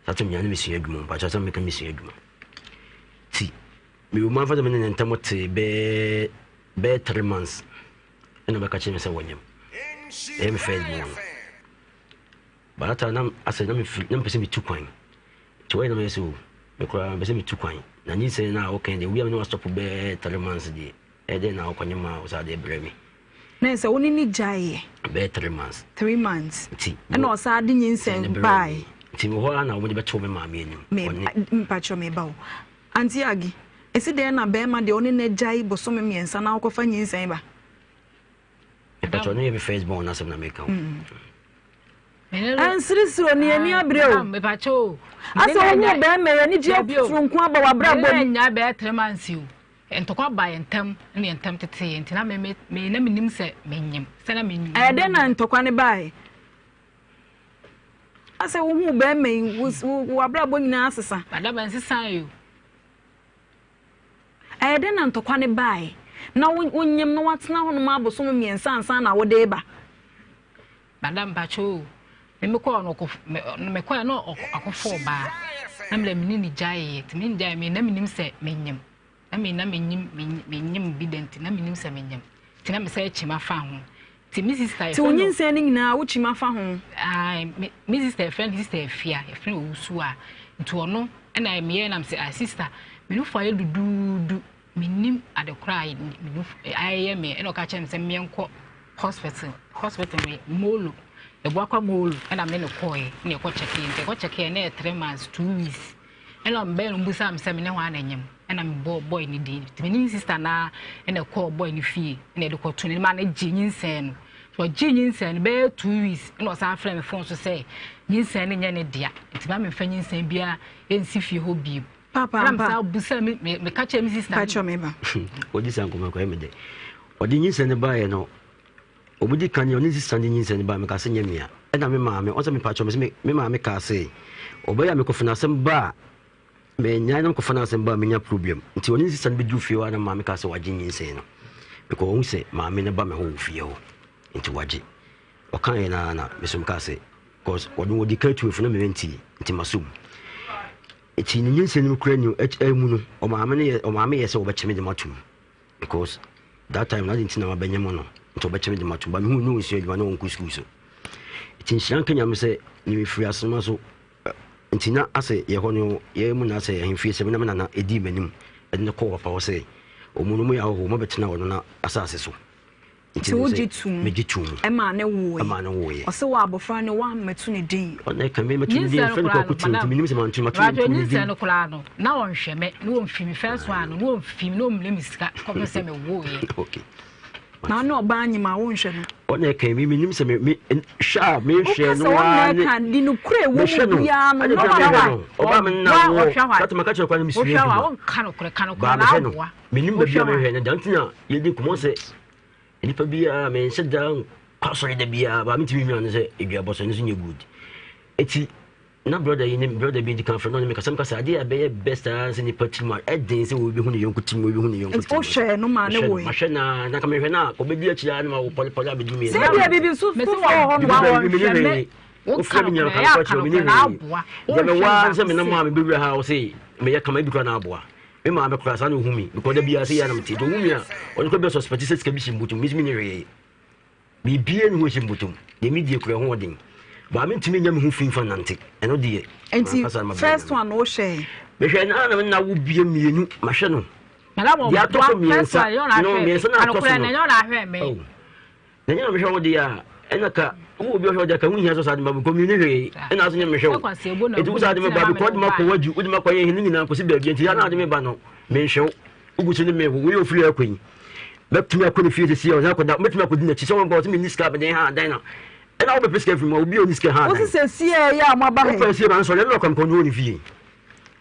Saa tɛm nyinaa ne mesua adwuma mpakyɛ sɛ meka mesua adwuma. Ti mewɔ mu afa sɛ me ne ne ntam te bɛɛ bɛɛ 3 months ɛna ɔbɛka kyerɛ me sɛ wɔnyam. Ɛyɛ me first born no. But that time na asɛ na mefiri na mepɛ sɛ metu kwan. Nti wɔyɛ na meyɛ sɛ o me koraa mepɛ sɛ metu kwan. Na nyinsɛn no a wɔka deɛ wia me ne wastɔpo bɛɛ 3 months deɛ ɛyɛ dɛn na wokɔnye ma wo saa deɛ brɛ me. Na sɛ wo ne ne gyaeɛ. Bɛyɛ 3 months. 3 months. Nti ɛna ɔsaa de nyinsɛn bae. Nti wɔ hɔ ara na wɔde bɛto me maame anim. Me mpakyɛ me ba o. Auntie Agi, esi dɛn na bɛrima deɛ ɔne no agyae bosome 3 na wokɔfa nyinsɛn ba? Mpakyɛ ɔno yɛ me first born asɛm na meka o. Ɛnseresere o, ne ani abere o. Asɛ wohu bɛrima yi anigyeɛ soronko aba w'abrabɔ mu. Nya bɛyɛ 3 months o. Ntɔkwa ba yɛn ntam ne yɛn ntam tete yɛn nti na me me me na menim sɛ menyim sɛ na menyim. Ɛyɛ dɛn na ntɔkwa ne baeɛ? Asɛ wohu bɛrima yi wo w'abrabɔ nyinaa asesa. Madam ɛnsesa yi o. Ɛyɛ dɛn na ntɔkwa no baeɛ? Na wonyem na woatena hɔnom abosom 3 ansa na wode reba? Madam mpakyɛ o, me mekɔɔ no ɔkɔ mekɔɛ na ɔkɔfɔ ɔbaa na mede me ne ne gyaeɛ nti me ne gyaeɛ me na menim sɛ menyem na me na menyim menyim bi da nti na menim sɛ menyem nti na mesɛ kyim afa ho nti me sister yɛfrɛ no nti wo nyinsɛn no nyinaa wo kyim afa ho? Ae me sister yɛfrɛ no sister Afia yɛfrɛ no Owusu a nti ɔno ɛna meyɛ nam sɛ ah sister me nufu ayɛ duduudu menim ade koraa a me nufu ayɛ me ɛna ɔka kyerɛ me sɛ meɛnkɔ hospital hospital me molo ɛboakwa molo ɛna me ne kɔɛ ɛna ɛkɔ kyɛkeɛ nti ɛkɔ kyɛkeɛ na ɛyɛ 3 months 2 weeks ɛna mbɛn no mbusa me sɛ me ne hɔ ana nyem ɛna me bɔ boy ne din nti me ne sister naa ɛna ɛkɔɔ boy ne fie ɛna ɛde kɔto ne ma ne gye nyinsɛn no so ɔgye nyinsɛn no bɛyɛ 2 weeks ɛna ɔsan frɛ me phone so sɛ nyinsɛn no nyɛ ne dea nti ma memfa nyinsɛn biara ɛnsi fie hɔ bio. Papa ɛna mesa busa me me meka kyerɛ me sister. Pakyɛ me ba. Ɔdi sa nkɔmɔ kɔyɛ me dɛ. Ɔde nyinsɛn no baeɛ no. Ɔmo di kan ɔne sista no nyinsɛn no baa mekaa sɛ nyɛ mea. Ɛna me maame, ɔsɛ mepakyɛw me sɛ me maame kaa sɛ ɔbɛyɛ a mekɔfa no asɛm ba a menyae na mekɔfa no asɛm ba a menya problem. Nti ɔne sista no bɛduru fie hɔ a na maame kaa sɛ wagye nyinsɛn no. Because ɔhu sɛ maame no ba me hɔ wɔ fie hɔ. Nti wagye. Ɔkaeɛ no ara na me so mekaa sɛ cause ɔno ɔdi kan tu afu na me mantie nti masɔ mu. Nti ne nyinsɛn no kura ni mu no ɔmaame no yɛ ɔmaame yɛ sɛ ɔbɛkyɛ me de mato mu. Because that time na adi nti na mabɛnyɛ mu no nti ɔbɛkyɛ me de mato ba mehu ne ɔnsua adwuma na ɔnkɔ sukuu so nti nhyira nka nyame sɛ ne mefiri asoma so nti na asɛ yɛ hɔ no yɛ mu na asɛ ahemfie sɛ me na me nana ɛdii m'anim ɛde no kɔɔ papa hɔ sɛ ɔmu no mu yɛ ahɔhoɔ mabɛtena ɔno na asase so Nti wogye tom megye tom ɛmaa ne woeɛ ɛmaa ne woeɛ ɔsɛ wɔ abɔfra no woammɛto ne din ɔna ɛka me mɛto ne din fɛ no kɔkɔ tie nti menim sɛ manto mato ne din nyinsɛn no koraa no na ɔnhwɛ me na ɔmfi me first one no na ɔmfi me na ɔmmlɛ me sika kɔpɛ sɛ mewoeɛ okay na ne ɔbaa nyim a wonhwɛ no ɔna ɛka me menim sɛ me hwɛ a mehwɛ no waa ne di no kure wɔ mu biara no na ɔba no ɔba me na wo sɛ maka kyerɛ kwa no mesua adwuma wonka no korɛ ka no baa korɛ na mehwɛ no aboa menim baabi a mehwɛ no da nti na yɛdi nkɔmmɔ sɛ Nnipa biara menhyɛ da nkɔ asɔre da biara ba mentumi nwa no sɛ aduabɔ so ɛno nso nyɛ good eti na brɔda yi ne brɔda bi di kan fɛ no ne me kasa mekasa adeɛ a ɛbɛyɛ best ara sɛ nipa tirim a ɛden sɛ wɔbɛhu ne yɔnko tirim wɔbɛhu ne yɔnko tirim wohwɛ no ma ne woe mahwɛ na na ka mehwɛ no a kɔbɛdi akyiri a na ma wo pɔlepɔle abɛdu mmienu sɛ bia biribi nso foforɔ wɔ hɔ no ma wɔhwɛ me wofrɛ me nyina ka mekɔ kyerɛ mene hwee deɛ mewɔ ara sɛ menam a mebɛwura ha wo se meyɛ kama bi kora na aboa Me maame koraa saa na ohu me because da biara sɛ yɛ na mete nti ohu me a ɔno koraa bɛ suspect sɛ sika bi hyɛ mbotom me nso menyɛ hwee biribiara ni ho hyɛ mbotom deɛ medie kura ho ɔden baa mentumi nya me ho fi mfa nante ɛno deɛ nti first one no wohwɛ mehwɛ na na na wo bie mmienu mahwɛ no deɛ atɔ so mmiɛnsa no mmiɛnsa na atɔ so no Na nyɛ na mehwɛ wo deɛ a, ɛna ka wowɔ obi ɔhwɛ wo deɛ ka ho hia sɛ saa de ma bikɔ menni hwee ɛna aso nyɛ mehwɛ wo ɛti wo saa de me ba bikɔ de ma kɔ wadu wode ma kɔ yɛ hene nyinaa kɔsi baabi nti na ade me ba no menhwɛ wo wogu so ne me wo woyɛ ofiri akɔ yi mɛtumi akɔ ne fie sɛsi a ɔsan akɔda mɛtumi akɔdi n'akyi sɛ wɔnkɔ ɔsɛ menni sika bɛden ha dan na ɛna wobɛpɛ sika firi mu a obi a ɔni sika ha dan wosi sɛsi a ɛyɛ a moaba he wopɛ sie ma nsɔre ɛna ɔkɔ mekɔ ne wɔ ne fie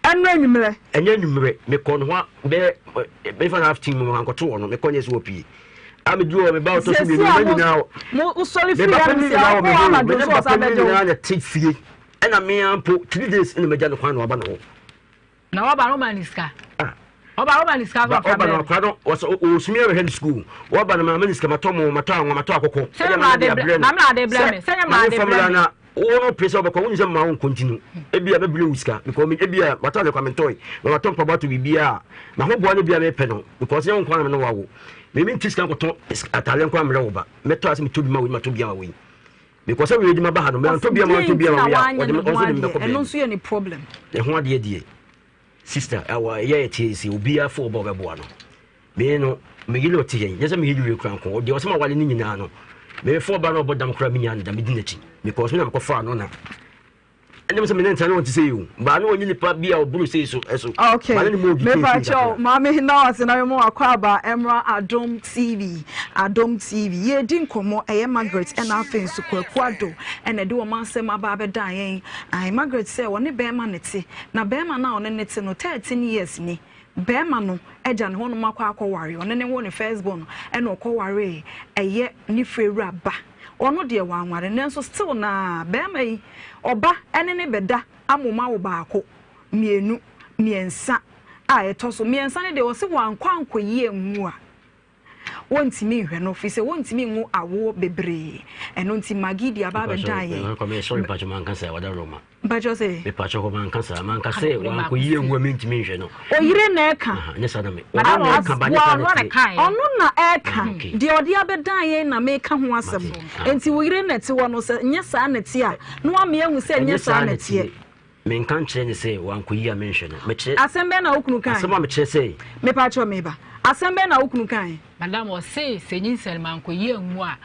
Ɛno anwummerɛ. Ɛnyɛ anwummerɛ. Mekɔɔ no hɔ a bɛyɛ bɛfa no half ten mu ankɔto wɔ no. Mekɔ nyɛ sɛ wɔ pie. A meduru hɔ meba ɔtɔ so mmienu meba nyinaa wɔ. Mo wosɔre firi ya no sɛ ɔkɔ hɔ anadwo nso ɔsan bɛgye wo. nyinaa na te fie. Ɛna me ara mpo 3 days ɛna magya no kwan na waba ne hɔ. Na waba no ma ne sika. Ah. Ɔba no ma ne sika so ɔfa bɛrɛ. Ɔba no akora no wɔsɛ ɔsumi abɛhwɛ ne sukuu. Wɔba no maame ne sika matɔ mo matɔ anwa matɔ akɔkɔ. Sɛ ma de brɛ me. Ma de brɛ me. Sɛ ma de brɛ me. Wo no pere sɛ wobɛkɔ, wonim sɛ mma wo nkɔ nti no, ebia mɛbrɛ wo sika because me ebia matɔ ade kwa mentɔe, na matɔ mpaboa ato biribiara a m'ahoboa no bia mepɛ no because nyɛ wo nko ara na me ne wo awo. Me mente sika nkɔtɔ ataadeɛ nko ara mmerɛ wo ba, mɛtɔ a sɛ metɔ bi ma wei matɔ bi ama wei because sɛ wei de maba ha no mantɔ bi ama mantɔ bi ama wei a wɔde me ɔnso de me bɛkɔ baabi. Ɛno nso yɛ ne problem. Ɛho adeɛ deɛ sister ɛwɔ ɛyɛ yɛ tie si obiara fo ɔba ɔbɛboa no. Me no, me yere ɔte yɛn, nyɛ sɛ me yere wie kura nko, deɛ ɔsɛ ma wale ne nyinaa no, me fɔ ɔba na ɔbɔ dam kura me nyaa no da, me di n'akyi, because me na mekɔ faa no na, ɛnam sɛ me ne nsa ne ɔnte sɛ yi o, baa ne ɔnye nipa bi a ɔboro sei so, ɛso, Okay, baa ne ne mu obi mepa kee kyɛw, maame na wase na mema wakɔ aba ɛmra Adom TV, Adom TV, yɛredi nkɔmmɔ, ɛyɛ Margaret ɛna afei nso Kwaku Addo ɛna ɛde wɔn asɛm aba abɛdan yɛn, ae, Margaret sɛ ɔne bɛrima ne te, na bɛrima no a ɔne ne te no, 13 years ni, Barima no agya ne hɔnom akɔ akɔware, ɔne ne woo ne first born ɛna ɔkɔwaree ɛyɛ ne fiewura ba. Ɔno deɛ wanware nanso still naa barima yi ɔba ɛne ne bɛda amom awo baako, mmienu, mmiɛnsa a ɛtɔ so mmiɛnsa no deɛ ɔse wankɔ ankɔyi anwu a Wontumi nhwɛ no fisɛ wontumi nwo awoɔ bebree ɛno nti Maggie de aba abɛdan yɛn. Mpakyɛ sorry mpakyɛ manka sɛ wada Roma. Mpakyɛ sɛ. Mepakyɛ hɔ manka saa manka sɛ wankɔyi anwu a mentumi nhwɛ no. Oyere na ɛka. Nyɛ saa na me. Ɔno na ɛka ba nyɛ saa na ɛte. Ɔno na ɛka deɛ ɔde abɛdan yɛn na meka ho asɛm. Nti wo yere na ɛte hɔ no sɛ nyɛ saa na ɛte a na wama yɛahu sɛ nyɛ saa na ɛteɛ. Menka nkyerɛ no sɛ wankɔyi a menhwɛ no. Mekyerɛ. Asɛm bɛn na wo kunu kae? Asɛm a mekyerɛ sɛ. Mepa kyɛw meba. Asɛm bɛn na wo kunu kae? Madam, ɔse sɛ nyinsɛn no mankɔyi anwu a,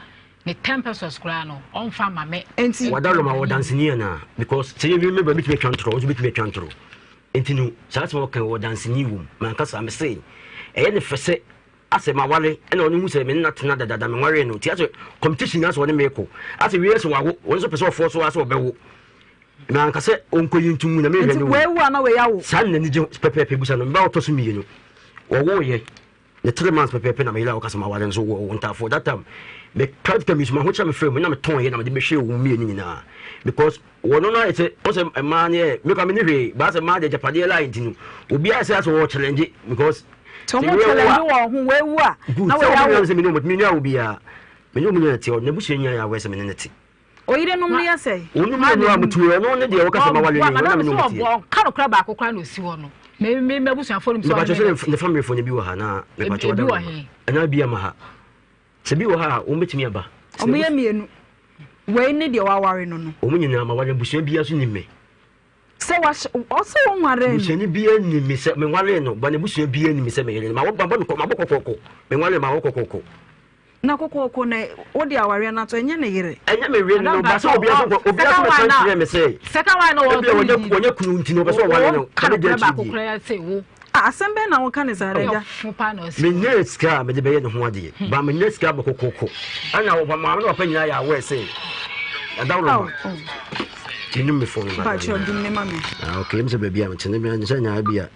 ne ten pesos koraa no, ɔmfa mma me. Enti. Wada Roma wɔ danseni anaa? Because sɛ yɛwie me ba metumi atwa ntorɔ, wo nso bɛtumi atwa ntorɔ. Enti no, saa asɛm a wɔka wɔ danseni wom. Manka saa, mese ɛyɛ ne fɛ sɛ asɛ maware ɛna ɔno hu sɛ me ne no atena dadada menwaree no nti asɛ competition asɛ ɔne me kɔ asɛ wie sɛ wawo ɔno nso pɛ sɛ ɔfoɔ so asɛ ɔbɛwo na anka sɛ ɔnkɔyi nto mu na mehwɛ no wawu a na wei awo saa na n'ani gye pɛpɛɛpɛ busa no meba ɔtɔ so mmienu wɔwoyɛ. Ne 3 months pɛpɛɛpɛ na me yere a ɔka sɛ maware no nso wɔ ntaafoɔ. That time me credit card mi so mahokyerɛ me frɛ mu na metɔn yɛ na mede bɛhwɛ wɔn mmienu nyinaa because wɔn no ayɛ sɛ wɔn sɛ mmaa no yɛ me kora me ne hwee baa sɛ mmaa de agyapadeɛ line nti no obiara sɛ asɛ wɔ challenge because sɛ wɔn challenge wɔn ho wɔawu a na wɔyɛ awo sɛ me ne wɔn me nua obiara me ne wɔn nyinaa te hɔ n'abusua nyinaa yɛ awɛ sɛ me ne ne te. Oyerenom no yɛ sɛn? Wɔn mu mmienu a motu ɔno ne deɛ wɔka sɛ mawale no wɔn na me ne wɔn teɛ. Ɔka no kora baako kora na osi hɔ no. Me me m'abusuafoɔ no mu sɛ ɔne me ne ne family fo no bi wɔ ha na mepakyɛ wɔda wɔ ɛna bi ama ha. Sɛ bi wɔ ha a wɔn bɛtumi aba. Wɔn yɛ mmienu. Wei ne deɛ waware no no. Wɔn nyinaa maware abusua biara so nim me. Sɛ wahyɛ ɔsɛ wɔn nware no. Busuani biara nim me sɛ menwaree no, ba n'abusua biara nim me sɛ meyere no. Mawɔ mabɔ no kɔ mabɔ kɔkɔɔkɔ. Menwaree mawɔ kɔkɔɔkɔ. Na kokooko na wode awareɛ no ato ɛnyɛ ne yere. Ɛnyɛ me yere no ba sɛ obiara so obiara so bɛka kyerɛ me sɛ. Second one na wɔn ebia wɔnyɛ wɔnyɛ kunu nti na ɔpɛ sɛ ɔware no ka ne deɛ akyiri die. Asɛm bɛn na woka ne saa dɛ agya. Menyɛ sika a mede bɛyɛ ne ho adeɛ ba menyɛ sika bɔ kokooko ɛna wɔpa maame na papa nyinaa yɛ aware sɛ adaworo ma menim me fo no ba kyerɛ dum ne ma me. Ah okay ɛm sɛ baabi a mete ne sɛ nyaa bi a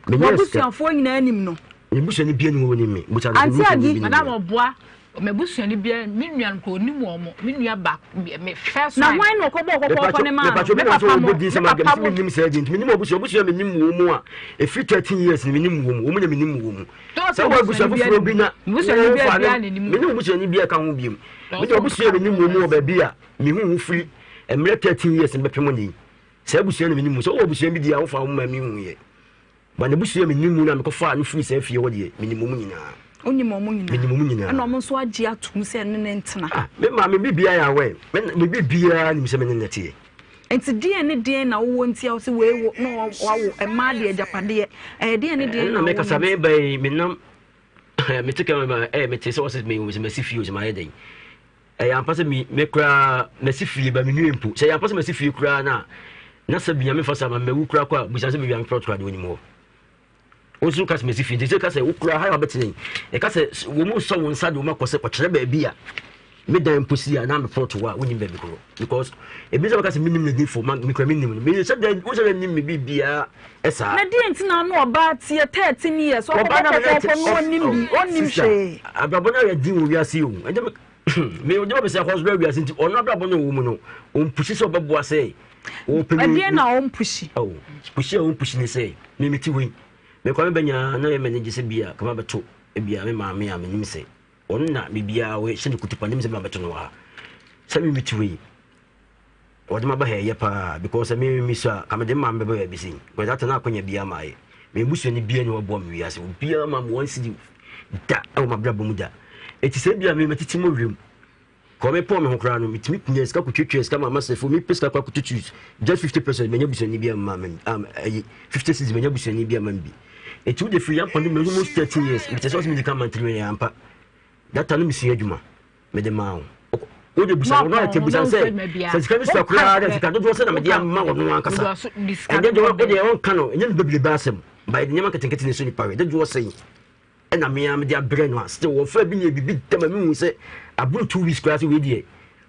W'abusuafoɔ nyinaa nim no. Me busuani bia ni hɔ nim me. Busa no Auntie Agi. Madam ɔboa m'abusuani bia me nua no kɔ onim wɔn mo me nua ba me first Na hwan na ɔkɔbɔ ɔkɔkɔɔkɔ ne maa no? Me papa mo me papa mo. Menim sɛ agent menim abusua abusua menim wɔn mu a ɛfiri 13 years ni menim wɔn mu wɔn na menim wɔn mu. Sɛ wɔ abusua foforɔ bi na wɔfa ne menim abusuani bia ka ho biom. Mede abusua menim wɔn mu wɔ baabi a mehu wo firi mmerɛ 13 years bɛpem ne yi. Saa abusua na menim mu. Sɛ wowɔ abusua bi deɛ a wofa wo ma menhu yɛ. Ba n'abusua menim mu na mekɔfaa no firi saa fie hɔ deɛ menim wɔn nyinaa. Wonim wɔn nyinaa? Menim wɔn nyinaa. Ɛna wɔn nso agye atom sɛ ne ne ntena. Ah, me maame biribiara yɛ awɛ. Me me biribiara nim sɛ me ne no teɛ. Nti deɛn ne deɛn na wowɔ nti a wosɛ wei wo na wawo mmaa deɛ agyapadeɛ ɛyɛ deɛn ne deɛn na wowɔ? Ɛna mekasa meba yi menam mete kama ɛɛ mete sɛ wɔsɛ me sɛ masi fie o sɛ mayɛ dɛn. Ɛyɛ ampa sɛ me me koraa masi fie ba menwie mpo. Sɛ ɛyɛ ampa sɛ masi fie koraa na na sɛ Nyame fa sa ma mawu koraa kɔ a bisa sɛ baabi a meprɔt koraa de wonim hɔ. Wo nso ka sɛ masi fie nti sɛ ka sɛ wo koraa ha wabɛtena yi ɛka sɛ wɔn mu sɔ wo nsa de wɔn akɔ sɛ kɔkyerɛ baabi a me dan mpo si a na meprɔt hɔ a wonim baabi korɔ because ebi sɛ bɛka sɛ menim ne din fo ma mekura menim no menim sɛ dɛ wo sɛ dɛ nim me biribiara ɛsaa. Na deɛ nti na ano ɔbaa teɛ 13 years ɔkɔbɔ kɔkɔɔkɔ no ɔnim bi ɔnim hwee. Abrabɔ no ayɛ den wɔ wiase o ɛnti me me ɔde ɔbɛsɛ akɔ so bɛ wiase nti ɔno abrabɔ no wɔ mu no ɔmpusi sɛ ɔbɛboa sɛ ɔpɛ mi. Ɛdeɛ na ɔmpusi. Oh pusi a ɔmpusi ne sɛ me me ti wei me kwa me bɛnya na yɛ m'ani gye sɛ bia kama bɛto ebia me maame a menim sɛ ɔno na biribiara ɔhyɛ ne kutupa nim sɛ ma bɛto no wɔ ha sɛ me me ti wei Wɔde maba ha ɛyɛ paa because sɛ me me sua ka mede maame bɛba baabi sei because that na akwanya biara ma ayɛ me busuani biara ni wɔboa me wiase obiara ma me one cedi da ɛwɔ m'abrabɔ mu da eti sɛ bia me matete mu wiem kɔ me pɔn me ho koraa no metumi kunya sika kotwatwa sika ma masɛfo me pɛ sika kɔ akotutu just 50 percent manya busuani biara ma me am ɛyi 50 cedis manya busuani biara ma me bi eti wo de firi yampa no me almost 13 years mete sɛ ɔsɛ me di ka mantiri me yɛ ampa data no mesua adwuma mede maa wo wode busa no na busa sɛ sɛ sika no sua koraa dɛ sika dodoɔ sɛ na mede ama wɔ no ankasa ɛnyɛ deɛ wode ɔnka no ɛnyɛ no bebrebe asɛm ba yɛde nneɛma nketenkete ne so nipa wɛ dodoɔ sɛn ɛna mea mede abrɛ no a still wɔmfa bi nyɛ biribi da ma mehu sɛ aboro 2 weeks koraa sɛ wei deɛ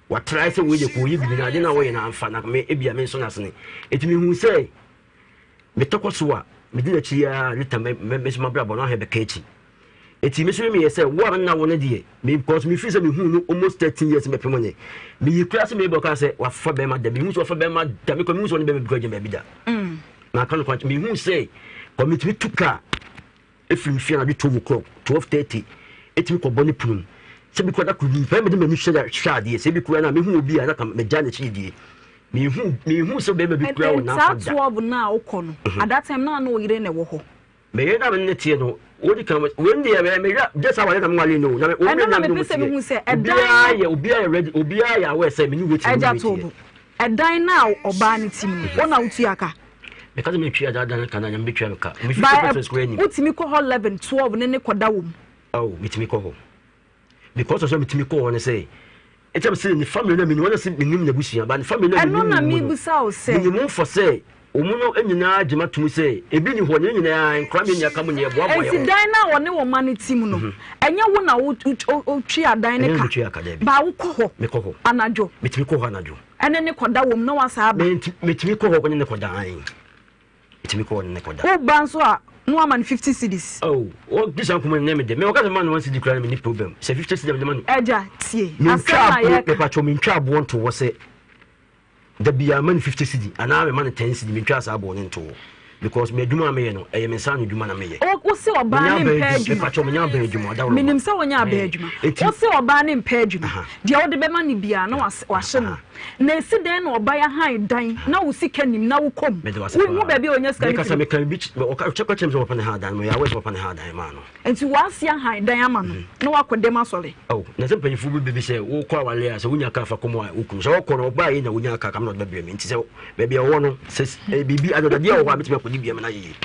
watrae sɛ wei deɛ kɔɔyɛ biribi na ade no a wɔyɛ no amfa na me ebia me nso no asene ɛti mehu sɛ metɔkɔ so a medi n'akyi ara later me me me so m'abrabɔ no ahwɛ bɛka akyi eti me so meyɛ sɛ wo a na wo no deɛ me because me feel sɛ mehu no almost 13 years mɛpem ne meyi kura sɛ mebɔ kaa sɛ wafa bɛrima da mehu sɛ wafa bɛrima da mekɔ mehu sɛ ɔne bɛrima bi kɔ gyina baabi da mm. na aka no kwan mehu sɛ kɔ metumi tu kaa Ɛfiri me fie anadwo 12 o'clock, 12:30, ɛtumi kɔbɔ ne pono mu. Sɛ bi kura da koro bi, pɛn mede m'ani hwɛ hwɛ adeɛ, sɛ bi kura na mehu obi a na ka magya n'akyi die. Mehu mehu sɛ bɛrima bi kura wɔ n'afa da. Saa 12 no a wokɔ no, mhm. at that time na na oyere na ɛwɔ hɔ. Meyere na me ne teɛ no, wodi kan wei deɛ mɛ meyɛ gye sɛ awale na me wale no na me wɔn na me ne teɛ. Obiara yɛ obiara yɛ ready obiara yɛ aware sɛ me ne wei teɛ me ne wei teɛ. Ɛdan no a ɔbaa no tim no, wo na wotua ka? Meka sɛ metua daa dan ka na nyame bɛtua me ka. Me Ba 50 pesos koraa nim. wotumi kɔ hɔ 11, 12 ne ne kɔda wɔ mu? Oh, metumi kɔ hɔ. Because of sɛ metumi kɔ hɔ ne sɛ, ɛkyɛ me sɛ ne family na menim, wɔn sɛ menim n'abusua, but ne family na Ɛno menim na mu no, mebisa wo sɛ. menim fɔ sɛ wɔn no nyinaa gye ma tom sɛ ebi ni hɔ, ne nyinaa nkora me nua ka mu ne yɛboaboa yɛn Enti ho. dan no a wɔne wo mma no te mu no, ɛnyɛ wo na wotwe adan no Ɛnyɛ ka, metua ka daabi. baa wokɔ hɔ Mekɔ hɔ. anadwo Metumi kɔ hɔ anadwo. ɛne ne kɔda wɔ mu na wasan aba. Metumi kɔ hɔ ne ne kɔda ae. Metumi kɔ hɔ ne ne kɔda. Woba nso a. Na wama no 50 cedis. Oh, wɔdi saa nkɔmmɔ no nyɛ me dɛ. Me wɔka sɛ ma no 1 cedi koraa no menni problem. Sɛ 50 cedi a mede ma no. Agya, tie. Asɛm na yɛka. Mepatwɔ mentwa aboɔ nto hɔ sɛ da biara ma no 50 cedi anaa mema no 10 cedi mentwa saa aboɔ no nto hɔ. Because me adwuma a meyɛ no ɛyɛ me nsa ano adwuma na meyɛ. Wo se ɔbaa ne mpɛ adwuma. Mepatwɔ menya abɛn adwuma ɔdaworo. Menim sɛ wonya abɛn adwuma. Wo se ɔbaa ne mpɛ adwuma. Deɛ wode bɛma no biara na wahye no. Na esi dɛn na ɔba ya han dan na wo sika nim na wokɔ mu? Wonhu baabi a onya sika no firi. Meka bi ɔka kyerɛ me sɛ wɔpa ne ha dan no yɛ awɛ sɛ wɔpa ne ha dan maa no. Nti w'ase ahan dan ama no na wakɔ dɛm asɔre. Oh, na sɛ mpanyinfoɔ bi bɛbi sɛ wokɔ awale a sɛ wonya kaa fa kɔm a wokunu sɛ wɔkɔ no ɔbaa yi na wonya kaa kam na ɔde bɛbrɛ me nti sɛ baabi a ɔwɔ no sɛ biribi adɔdadeɛ wɔ hɔ a mɛtumi akɔdi bia me no ayɛ yie.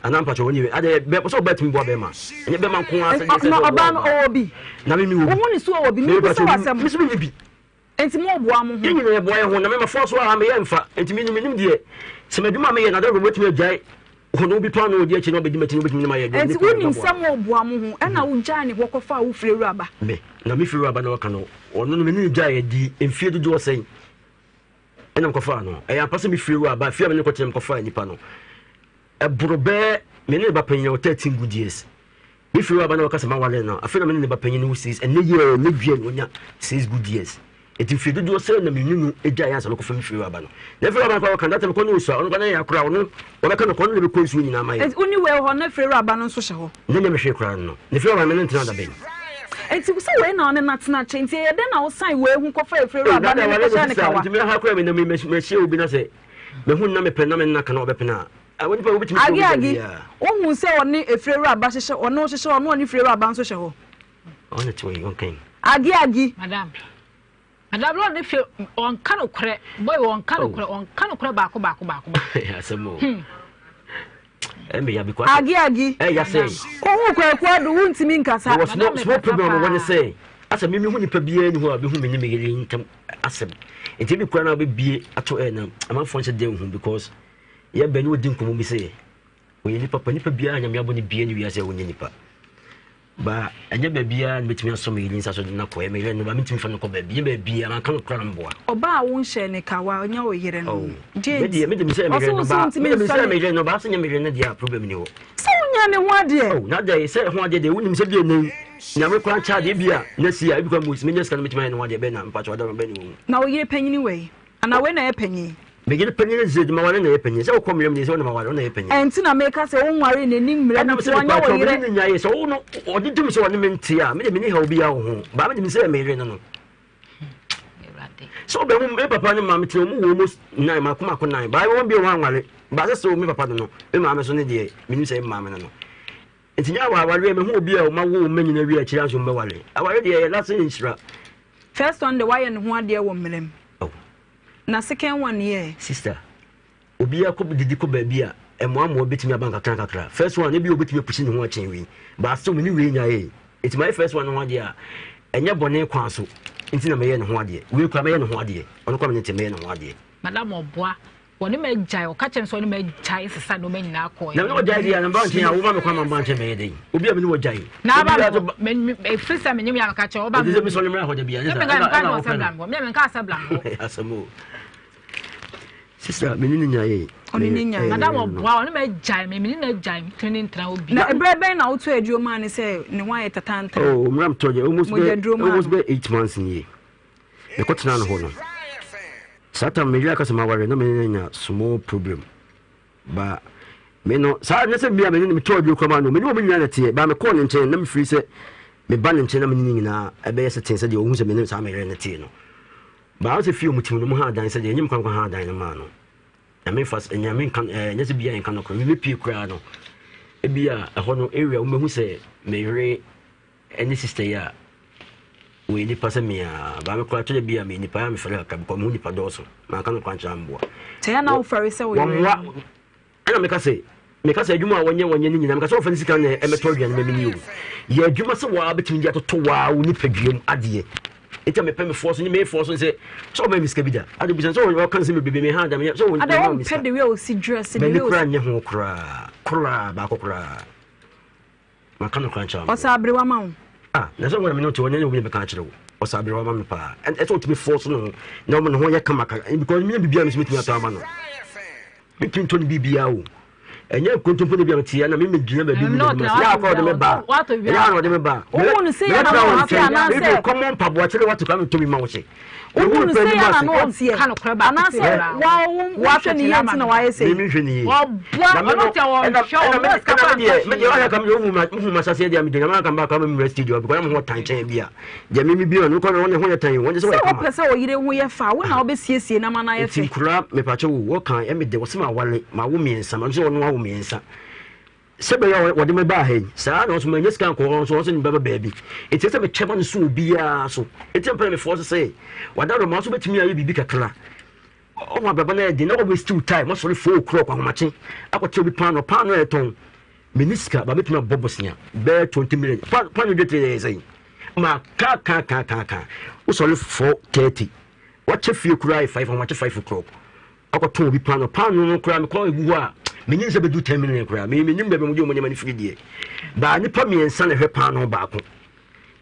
Anaa mpakyɛ wɔn yɛ adɛ bɛ sɛ ɔbaa tumi boa bɛrima ɛnyɛ bɛrima nko ara sɛ sɛ na ɔbaa no ɔwɔ bi. Na me mi wɔ bi. Wohu ne so ɔwɔ bi. Mi bisa wɔ asɛm. Mi so mi ni bi. Nti mo boa mo ho. Yɛn nyinaa yɛboa yɛn ho na me mafoa so a meyɛ mfa nti me menim deɛ sɛ m'adwuma a meyɛ na adaworo mɛtumi agyae hɔ obi paa na ɔdi akyi na ɔbɛdi m'akyi na ɔbɛtumi ne ma yɛ adwuma. Nti wonim sɛ mo boa mo ho ɛna wogyae ne hɔ kɔfa wo firi awuraba. Me na me firi awuraba na ɔka no ɔno no me ne no gyae adi mfie dodoɔ sɛn ɛna mekɔfaa no ɛyɛ ampa sɛ me firi awuraba fie a me ne kɔtena mekɔfaa nipa no ɛboro bɛɛ me ne ne ba panyin wɔ 13 good years Me firi hɔ aba na wɔka sɛ maware no, afei na me ne ne ba panyin no wɔ six, ɛnnɛ yi ara ɛnnɛ dua na wanya six good years. Eti mfie dodoɔ sɛn na me ne no gyae ansa mekɔfa me firi hɔ aba no. Na firi hɔ aba no koraa wɔka that time kɔ ne osua, ɔno koraa na yɛ akora, ɔno wɔbɛka no kɔ, ɔno na ɛbɛkɔ nsuo nyinaa ma yɛ. Eti wo ne wei wɔ hɔ na firi wura ba no nso hyɛ hɔ? Ne nyɛ me hwee koraa no, ne firi hɔ aba no me ne no tena da bɛn? Eti sɛ wei na ɔne no atena kyɛ nti ɛyɛ dɛn na wosan wei ho kɔfa efiri wura ba no ne kɔhyɛ ne kawa? Nti me ha koraa me nam yi mahyia obi na sɛ mahu no na mepɛ na me ne no aka na ɔbɛpene a, Agi Agi, wohu sɛ ɔne efirewura ba hyehyɛ ɔne wo hyehyɛ ɔne ɔne efirewura ba nso hyɛ hɔ. Ɔne te wɔyi ɔnkan. Agi Agi. Madam, madam lɔɔ ne fie ɔnka no korɛ boy ɔnka no korɛ ɔnka no korɛ baako baako baako baako. Asɛm o. Ɛmɛ ya because. Agi Agi. Ɛya sɛ. Wohu kwaku ado wuntumi nkasa. Wɔ small small problem wɔ ne sɛ asɛ mimi hu nipa biara ni hɔ a bɛhu me ne me yere ntam asɛm nti ebi kura na wobɛbie ato ɛ na amanfoɔ nhyɛ dɛn hu because Yɛ bɛ ne odi nkɔmmɔ bi sɛ ɔyɛ nipa pa nipa biara nyame abɔ ne bia ne wiase a ɔnyɛ nipa ba ɛnyɛ baabiara na bɛtumi asɔ me yere nsa so de no akɔ ɛmɛ yere no ba mentumi fa no kɔ baabi nyɛ baabiara manka no kora no mboa ɔbaa a wonhyɛ ne kawa ɔnyɛ wo yere no oh. deɛ mede me sɛ me yere no ba mede me sɛ me yere no ba sɛ nyɛ me yere no deɛ a problem ni hɔ sɛ wonya ne ho adeɛ oh, na deɛ sɛ ho adeɛ deɛ wonim sɛ deɛ nai nyame kora nkyɛ adeɛ bi a na si a ebi kora mu menya sika no mɛtumi ayɛ ne ho adeɛ bɛn na mpakyɛ ɔda no bɛn ne wɔ mu na wo yere panyini wei Anaa wei na ɛyɛ panyin? Me yere panyin no dze, maware na ɛyɛ panyin. Sɛ wokɔ mmara mu deɛ, sɛ wo na maware, wo na ɛyɛ panyin. Ɛnti na meka sɛ wonwaree n'anim mmara mu Ɛna nti mesɛ ɔnyɛ mepaakyɛw, wo me ne yere. no nyaeɛ. Sɛ wo no, ɔgye tom sɛ ɔne me nte a, me deɛ menni haw biara wɔ ho. Baa me de mesɛ me yere no no. Sɛ wobɛhu me papa ne maame tena, wɔn wɔ almost nine, mako mako nine. Baa wɔn bio wɔn anware. Baa sɛ sɛ me papa no no, me maame so ne deɛ, menim sɛ me maame no no. Nti nyɛ awareɛ, mehu obi a ɔma wo mma nyina wie akyiri anso mbɛware. Aware deɛ ɛyɛ lase nhyira. First one de wayɛ ne ho adeɛ wɔ mmerɛ mu. Oh. Na second one yɛ. Sister, obiara kɔ didi kɔ baabi a mmoa mmoa betumi aba nkakra nkakra. First one ebi obetumi apusi ne ho akyɛn wei. But still me ne wei nyae. Nti mayɛ first one no ho adeɛ a ɛnyɛ bɔne kwan so nti na mɛyɛ ne ho adeɛ. Wei kora mɛyɛ ne ho adeɛ. Ɔno kora me ne nti mɛyɛ ne ho adeɛ. Madam ɔboa Wɔne me agyae, ɔka kyerɛ me sɛ ɔne me agyae sesa nneɛma nyinaa kɔɔ. Na me ne wɔgyae deɛ, na meba nkyɛn a, woma me kwan ma meba nkyɛn bɛyɛ dɛn? Obi a me ne wɔgyae. Na aba me hɔ, ɛfiri sɛ menyem yɛ a meka kyerɛ ɔba me hɔ. Ɛnti sɛ mesɔre mmra hɔ da bi a, ɛna ɛna wopɛ no. Me menka sɛ bla me hɔ. Asɛm o. Sista, me ne ne nyae. Ɔne ne nyae. Madam ɔboa, ɔne me agyae, me ne no agyae, metumi ne ntena hɔ bi. Na ɛberɛ bɛn na wotɔ aduro maa no sɛ ne ho ayɛ tatanta? Oh, mmra metɔ deɛ, almost bɛ, almost bɛ 8 months nie. Mekɔtenaa ne hɔ no, saa tam me yere aka sɛ maware na me ne no anya small problem. Ba me no saa nyɛ sɛ mmea me ne no metɔɔ aduro koraa no me ne wɔn nyinaa na teɛ ba mekɔɔ ne nkyɛn na mefiri sɛ meba ne nkyɛn na me ne ne nyinaa ɛbɛyɛ sɛ ten sɛ deɛ ɔhu sɛ me ne saa me yere no tee no. Ba sɛ fie ɔmo tim no mo ha adan sɛ deɛ ɛnyɛ me kwan kwan ha adan no maa no. Nyame fa nyame nka ɛɛ nyɛ sɛ bia nka no koraa me pie koraa no ebi a ɛhɔ no area wɔn bɛhu sɛ me yere Ɛne sister yi a wɔyɛ nipa sɛ me a baa me koraa kyerɛ bi a meyɛ nipa a mefɛre kakra because mehu nipa dɔɔso manka no kwan kyerɛ amboa. Sɛ yɛ na wofɛre sɛ woyɛ wɔmmoa ɛna meka sɛ meka sɛ adwuma a wɔnyɛ wɔnyɛ ne nyinaa meka sɛ wɔfa ne sika na ɛmɛtɔ aduane ma meni o yɛ adwuma sɛ waa bɛtumi de atoto waa wo nipadua mu adeɛ nti a mepɛ me foɔ so ne mefoɔ so sɛ sɛ ɔma me sika bi da ade bisa sɛ ɔka nsɛm bebrebe me ha da sɛ ɔma me sika m'ani koraa nyɛ ho koraa koraa baako koraa Maka no koraa nkyerɛ wo. Ɔsa aberewa ma wo. Ah, na sɛ wɔn na me te wɔn ne obi na bɛka akyerɛ wo. Ɔsa aberewa ma me paa. Ɛsɛ ɔtumi force no ho na ɔmo ne ho yɛ kama ka because mi biribiara mi so metumi atɔ ama no. Metumi ntɔ ne biribiara o. Ɛnyɛ nkontompo na bi a mete ya na me megyina baabi mu na yɛ akɔ ɔde me ba ɛyɛ ana ɔde me ba wohu no sɛ yɛ na ɔte anaasɛ kɔmɔ mpaboa kyerɛ wate kora metɔ bi ma wo hyɛ wohu no sɛ yɛ na ɔteɛ anaasɛ wohwɛ ne yie nti na wayɛ sɛ mehwɛ ne yie na me no ɛna me deɛ me deɛ ɔyɛ kam deɛ wohu ma saseɛ deɛ mede nyama kam ba kora me mmerɛ studio because na me ho tan kyɛn bi a deɛ me me bi ɔno kɔ no ne ho yɛ tan wɔn de sɛ wɔyɛ kama sɛ wopɛ sɛ ɔyere ho yɛ fa wo na wobɛsiesie na ma no ayɛ fɛ nti nkura mepakyɛ wo wɔka ɛme de wɔsɛ ma awale ma wo mmiɛnsa ma nso ɔno awo mmiɛnsa sɛ bɛyɛ a wɔde me baa ha yi saa na ɔso manya sika nkɔ hɔ nso ɔso ne bɛba baabi nti sɛ mekyɛ ma no so obiara so nti mpɛ mefoɔ so sɛ wada no ma so bɛtumi ayɛ biribi kakra ɔho abrabɔ no ayɛ den na wɔwaste wo time wɔsɔre 4 o'clock ahomakye akɔte obi paano paano a ɛtɔn Menni sika ba mɛtumi abɔ bosea bɛyɛ 20 million paano dwetire yɛ sɛn ma ka ka ka ka ka wosɔre 4:30 wakyɛ fie koraa yɛ 5 ahomakye 5 o'clock akɔtɔn obi paano paano no koraa mekɔ egu hɔ a menim sɛ bɛdu 10 million koraa menim baabi a wɔde wɔn nneɛma no firi deɛ baa nipa mmiɛnsa na ɛhwɛ paano baako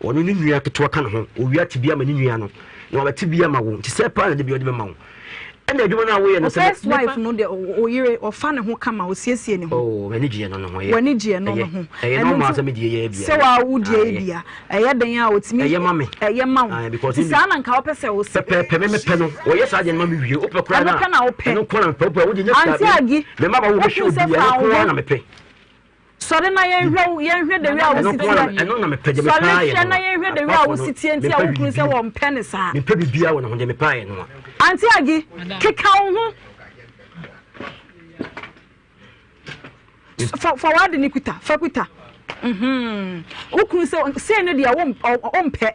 Ɔno ne nua ketewa ka ne ho. Owia te bi ama ne nua no, na wabɛte bi ama wo. Nti sɛ paa na de bi ɔde bɛma wo. Ɛna adwuma no a woyɛ no sɛ. First wife no deɛ oyere ɔfa ne ho kama osiesie ne ho. Oh, m'ani gye ɛno no ho. W'ani gye ɛno no ho. Ɛyɛ normal sɛ me deɛ yɛ bia. Sɛ wa wo deɛ yɛ bia. Ɛyɛ den a otumi. Ɛyɛ ma me. Ɛyɛ ma wo. Because Ti saa na nka wopɛ sɛ wo sɛ. Pɛpɛɛpɛ me mepɛ no. Wɔyɛ saa deɛ no ma me wie. Wopɛ koraa na. Ɛno pɛ na wopɛ. Ɛno nko na mepɛ. Wopɛ wode nyɛ sika. Auntie Agi. Me mma ba wo bɛhwɛ obi ɛno nko ara na mepɛ. Sɔre na yɛnhwɛ wo yɛnhwɛ the way a wosi teɛ. Ɛno na mepɛ deɛ mepɛ Sɔre ayɛ hwɛ no. na yɛnhwɛ the way a wosi teɛ nti a wo kunu sɛ wɔmpɛ ne saa. Mepɛ biribiara wɔ ne ho deɛ mepɛ ayɛ no a. Auntie Agi, keka wo ho. Fa fa w'ade ne kuta, fa kuta. Mhm. Wo kunu sɛ sei no deɛ wo wompɛ.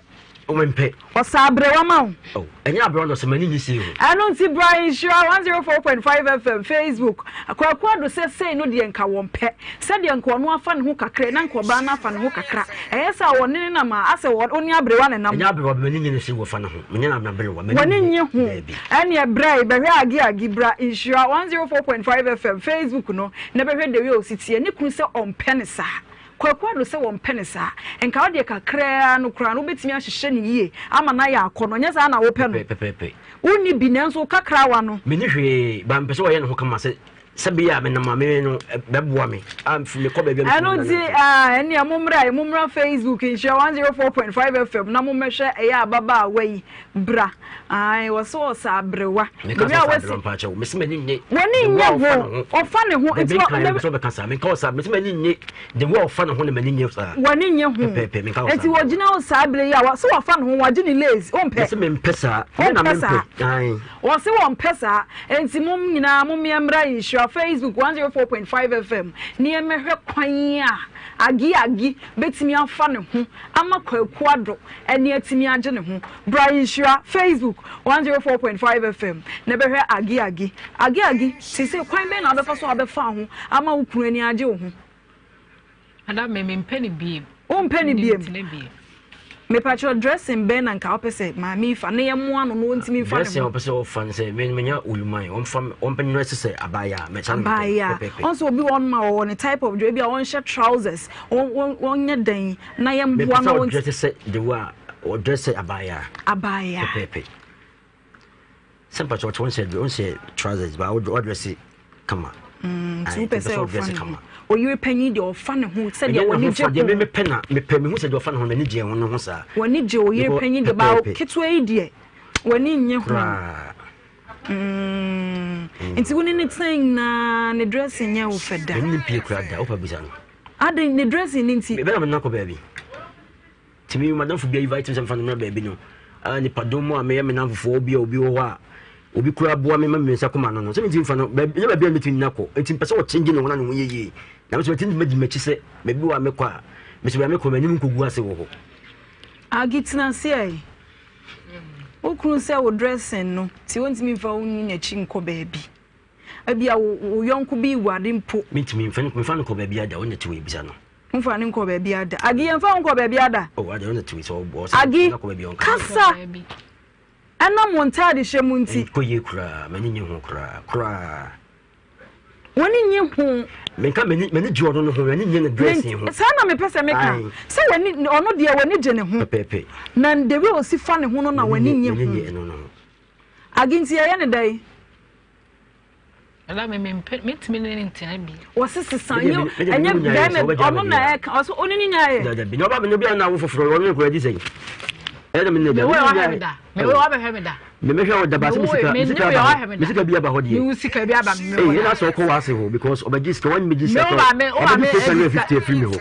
Mempɛ. Ɔsa aberewa ma wo. Oh, ɛnyɛ aberewa na ɔsɛ m'ani nye sei ho. Ɛno nti bra Nhyira 104.5 FM Facebook. Kwaku Addo sɛ sei no deɛ nka wɔmpɛ. Sɛdeɛ nka ɔno afa ne ho kakra yi na nka ɔbaa no afa ne ho kakra. Ɛyɛ sɛ a wɔne ne nam a asɛ wɔ wo ne aberewa na ɛnam. Ɛnyɛ aberewa m'ani nye ne sei wɔfa ne ho. Menyɛ no aberewa. W'ani nye ho. Daabi. Ɛneɛ bra yi bɛhwɛ Agi Agi bra Nhyira 104.5 FM Facebook no na bɛhwɛ the way ɔsi teɛ. Ne kunu sɛ ɔmpɛ no saa. Kwaku Addo sɛ wɔmpɛ no saa. Nka wo deɛ kakraa no koraa no wobɛtumi ahyehyɛ no yie ama no ayɛ akɔnnɔ, nyɛ saa na wopɛ no? Pɛpɛpɛpɛ. Wonni bi nanso wo kakrawa no. Menni hwee but mepɛ sɛ ɔyɛ ne ho kama sɛ sɛ beyɛ a menam a me no bɛboa me a mekɔ baabi a Ɛno nti ah, ɛnneɛ mommra yi, mommra Facebook Nhyira 104.5 FM na mommɛhwɛ ɛyɛ ababaawa yi bra. Ae, wɔse ɔsɛ aberewa. Meka sɛ ɔsɛ aberewa mpa kyɛw. Mese m'ani nnye. W'ani nnye ho. Ɔfa ne ho. Nti wɔ ne. Sɛ ɔbɛka saa. Menka ɔsa. Mese m'ani nnye. The way ɔfa ne ho na m'ani nnye saa. W'ani nnye ho. Pɛpɛɛpɛ menka ɔsa. Nti wɔgyina hɔ saa bere yi a sɛ wɔfa ne ho wagye ne lace. Wompɛ. Mese mempɛ saa. Me na mempɛ. Ae. Wɔse wɔmpɛ saa. Nti mom nyinaa mom yɛmmra nhyira Facebook 104.5 FM ne yɛmmɛhwɛ kwan a Agi Agi bɛtumi afa ne ho ama Kwaku Addo ani atumi agye ne ho. Bra Nhyira, Facebook, 104.5 FM, na bɛhwɛ Agi Agi. Agi Agi, seesei kwan bɛn na wobɛfa so a wobɛfa ho ama wo kunu ani agye wo ho? Ada me mempɛ no biem. Wompɛ no biem? Mepakyɛw dressing bɛn na nka wopɛ sɛ maame yi fa na yɛmmoa no na ɔntumi mfa ne ho? Dressing a wɔpɛ sɛ wɔfa no sɛ me menya oluman wɔmfa wɔmpɛ nnrɛse sɛ abaayaa mɛsa no Abaayaa. pɛpɛpɛ. Ɔn sɛ obi wɔ hɔnom a ɔwɔ ne type of dress ebi a ɔnhyɛ trousers wɔnyɛ dɛn na yɛmmoa na wɔn. Mepɛ sɛ ɔdrɛse sɛ the way a ɔdrɛse sɛ abaayaa. Abaayaa. Pɛpɛɛpɛ. Sɛ mpakyɛ ɔte wɔn sɛ wɔn sɛ trousers ba ɔdrɛse kama. Nti wopɛ sɛ ɔfa ne ho. Oyere panyin deɛ ɔfa ne ho sɛdeɛ wɔn gye ho. Deɛ mepɛ na mepɛ mehu sɛ deɛ ɔfa ne ho n'ani gye ho ne ho saa. Wɔn gye oyere panyin deɛ ba ketewa yi deɛ wɔn ani nye ho. Koraa. Nti wo ne ne tena nyinaa ne dressing nyɛ wo fɛ da. Mene ne pie kura da wopa bisa no. Adɛn ne dressing no nti. Bɛbɛ na mene no akɔ baabi. Nti me madamfo bi invite me sɛ mfa no mmra baabi no. Ah, nipadɔm mu a meyɛ me namfofoɔ obi a obi wɔ hɔ a obi kura boa me ma me nsa kɔma no no. Sɛ mentumi mfa no baabi nyɛ baabi a metumi no akɔ. Nti mpɛ sɛ ɔkyɛngye ne ho na ne ho yɛ yie. Na me nso matumi madi m'akyi sɛ baabi wɔ a mekɔ a mesɛ baabi a mekɔ m'anim nkɔgu ase wɔ hɔ. Agi tena ase ɛ. Wo kunu sɛ wo dressing no nti wontumi mfa wo nni n'akyi nkɔ baabi. Ebia wo wo yɔnko bi reware mpo. Mentumi mfa no mfa no kɔ baabi ada wo na te wei bisa no. Mfa no nkɔ baabi ada. Agi yɛmfa wo nkɔ baabi ada. Oh ada wo na te wei sɛ ɔbɔ sɛ Agi kɔ baabi ɔnka. kasa ɛnam wo ntaade hyɛ mu nti. Nkɔ yie koraa m'ani nye ho koraa koraa. W'ani nye ho. Menka m'ani m'ani gye ɔno no ho m'ani nye ne dressing ho. Saa na mepɛ sɛ meka sɛ w'ani ɔno deɛ w'ani gye ne ho. Pɛpɛpɛ. Na the way osi fa ne ho no na w'ani nye ho. M'ani nye ɛno no ho. Agi nti yɛyɛ ne dɛn? Ɛda me mempɛ mentumi ne ne ntena bi. Wɔse sesa nyɛ ɛnyɛ bɛrima ɔno na ɛka ɔso ɔne ne nyaayɛ. Dabi na ɔba me no bi a na wo foforɔ ɔno ne kura di sɛn. Ɛna me ne da. Me wo wahwɛ me da. Me wo wabɛhwɛ me da. Me mehwɛ wo da ba se me sika me sika aba hɔ. Me sika bi aba hɔ deɛ. Me wo sika bi aba me hɔ. Ee ɛna sɛ ɔkɔ w'ase hɔ because ɔbɛgye sika wɔn megye sika kɔ. Ɔbɛgye 650 afiri me hɔ.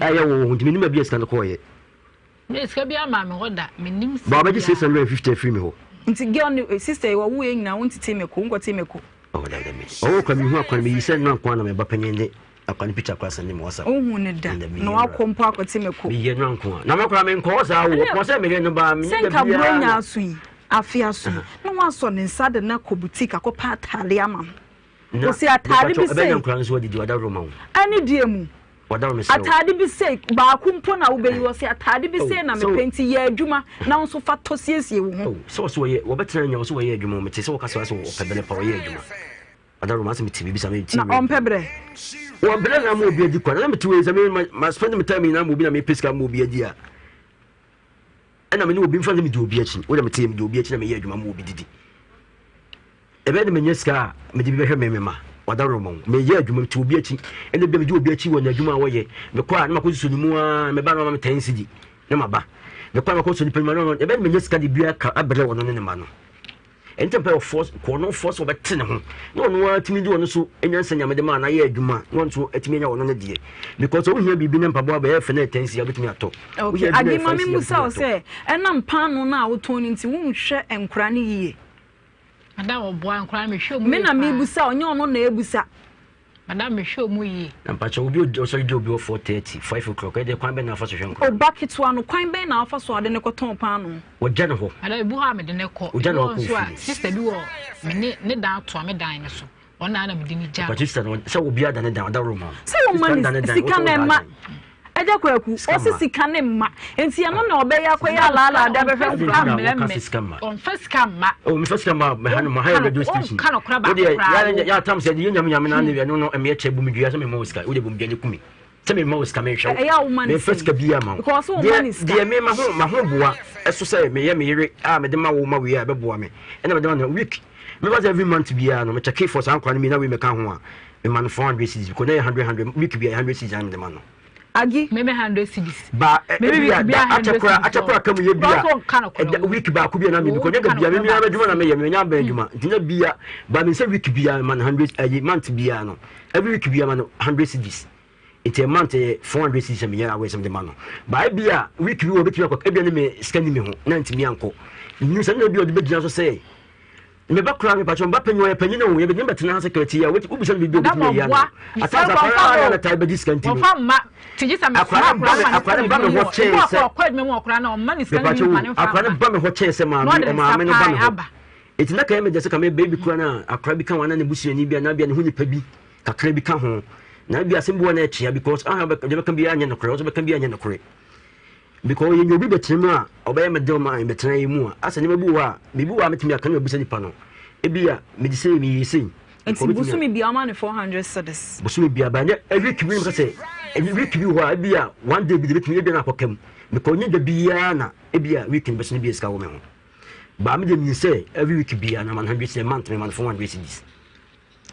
Ɛyɛ wo ho nti me nim baabi a sika no kɔɔyɛ. Me sika bi ama me hɔ da me nim sika. Ba ɔbɛgye 650 afiri me hɔ. Nti girl ne eh, sister yi wɔwo yɛ nyinaa wo ntete mako wo nkɔte mako. Oh dabi dabi. Ɔwɔ kwan mi hu akwan mi yi sɛ nua nko na me ba panyin de akwan ne picture kora send me WhatsApp. Wohu ne da na wakɔ mpo akɔte mako. Me yɛ nua nko na me kora me nkɔ saa wo ɔpɔn sɛ me yɛ no ba me ne da biara. Sɛ nka buro nya aso yi afe aso yi na wasɔ ne nsa de no akɔ boutique akɔpɛ ataade ama no. Wɔsi ataade bi sei. Ɛbɛnya nkora nso adidi ɔdaworo ma wo. Ɛne deɛ mu. Ataade bi sei, baako mpo na wobɛyi, ɔse ataade bi sei na mepɛ nti yɛ adwuma na wo nso fa tɔ siesie wo ho. Oh, sɛ ɔse ɔyɛ, wɔbɛtena anya ɔse ɔyɛ adwuma, mete sɛ wɔka sɛ ɔse ɔpɛ bɛlɛ pa ɔyɛ adwuma. Ada Roma asɛ mete biribi sa mete. Na ɔmpɛ brɛ. Wɔn brɛ na ama obi adi kwa. Na mete wei sɛ me ma spend me time nyinaa ma obi na mepɛ sika ma obi adi a. Ɛna me ne obi mfa sɛ medi obi akyi. Wo na mete medi obi akyi na meyɛ adwuma ma obi didi. Ɛbɛyɛ dɛ manya sika a mede bi bɛhwɛ me me mma. Wadaworo ma wo. Meyɛ adwuma, mete obi akyi. Ɛna bi a medi obi akyi wɔ n'adwuma a wɔyɛ. Mekɔ a na makɔsusu ne mu ara, meba na wama me ten cedi na maba. Mekɔ a makɔsusu nipa no mu na ɛbɛyɛ dɛ manya sika de bi aka abrɛ ɔno ne ne mma no. Ɛnti mpɛ ɔfɔ kɔ ɔno fɔ sɛ ɔbɛte ne ho na ɔno ara tumi de ɔno so nyansa nyame de maa no ayɛ adwuma na ɔno nso atumi anya ɔno ne deɛ because wohia biribi ne mpaboa bɛyɛ fɛ na ɛtɛn si a wobɛtumi atɔ. Okay, Adi ma me musa wo sɛ ɛnam paano no a wotɔn no nti wonhwɛ nkora no yie? Madam ɔboa nkwadaa no mehwɛ ɔmu yie paa. Me na mebusa ɔnyɛ ɔno na ebusa. Madam mehwɛ ɔmu yie. Na mpakyɛ obi ɔsɔre di obi wɔ 4:30 5 o'clock ɛdeɛ kwan bɛn na afa so hwɛ nkwadaa. Oba ketewa no kwan bɛn na afa so ade ne kɔtɔn paano. Wɔgya ne hɔ. Madam ebi hɔ a mede ne kɔ. Ogya ne hɔ kɔ ofie. Sister bi wɔ me ne ne dan toa me dan ne so. Ɔno na mede ne gya. Mpakyɛ sister no sɛ obi ada ne dan ɔda roma. Sɛ wɔn ma ne sika na ɛma. Agya Kwaku, ɔse sika ne mma, nti ɛno na ɔbɛyɛ akɔyɛ alaalaa de abɛhwɛ nkwadaa. Ɔmfa mma sika mma. Ɔmfa sika mma. Oh, mefa sika mma, mɛha no, maha yɛ radio station. Ɔnka nɔkora baako koraa. Wodeɛ, yɛ atam sɛ yɛ nyame nyame na ne ɛno no ɛmeɛ kyɛ bu me dua sɛ mema wo sika, wodeɛ bu me dua ne kumi. Sɛ mema wo sika menhwɛ wo. Memfa sika biara ma wo. Deɛ, deɛ me ma ho, ma ho boa, ɛso sɛ meyɛ me yere a mede ma wo ma wei a ɛbɛboa me. Ɛna mede ma no week. Mefa sɛ every month biara no, mekyɛke for saa nkwa no mi na wei mɛka ho a, mema no 400 cedis because na yɛ 100 100 week biara 100 cedis na mede ma no. Agi. Meme 100 cedis. Ba ebi a da akyɛ kora akyɛ kora ka mu yɛ bi a ɛda week baako bi a na mi because nyɛ da bia me mia adwuma na meyɛ me nya abɛn adwuma nti na bia ba me sɛ week bia ma no 100 ayi month bia no every week bia ma no 100 cedis nti a month yɛ 400 cedis na meyɛ awɛ sɛ mede ma no ba ebi a week bi wɔ betumi akɔ ebi a ne me sika ni me ho na ntumi ankɔ nyim sɛ na ebi a ɔde bɛgyina so sɛ Me ba koraa mepakyɛw me ba panyin ɔyɛ panyin o yɛbɛgyina bɛtena ha sɛ kɛtɛ a wobisa no biribi a obɛtumi ayi ano atasa akwaraa na taa bɛgye sika nti no akwaraa ba me akwaraa ba me hɔ kyɛn sɛ mepakyɛw o akwaraa no ba me hɔ kyɛn sɛ maame ɔmaame no ba me hɔ eti na kɛyɛ me dɛ sɛ kame baby koraa na akwaraa bi ka ho ana ne busuani bi anaa bi a ne ho nipa bi kakra bi ka ho na bi asɛm bi wɔ na ɛkyea because aha deɛ bɛka biara nyɛ nokorɛ ɔsɛ bɛka biara nyɛ nokorɛ Because yɛnya obi bɛtena mu a ɔbɛyɛ me den ma bɛtena yɛ mu a asɛ nneɛma bi wɔ hɔ a biribi wɔ a mɛtumi aka na mabisa nipa no ebi a mede sei meyɛ sei. Nti bosome bia ɔma no 400 cedis. Bosome bia ba nyɛ week bi meka sɛ week bi wɔ hɔ a ebi a one day bi de bɛtumi ebi na akɔka mu because nyɛ da biara na ebi a week no bɛso no bi a sika wɔ me ho ba me de menim sɛ every week bia na ma no 100 cedis month me ma no 400 cedis.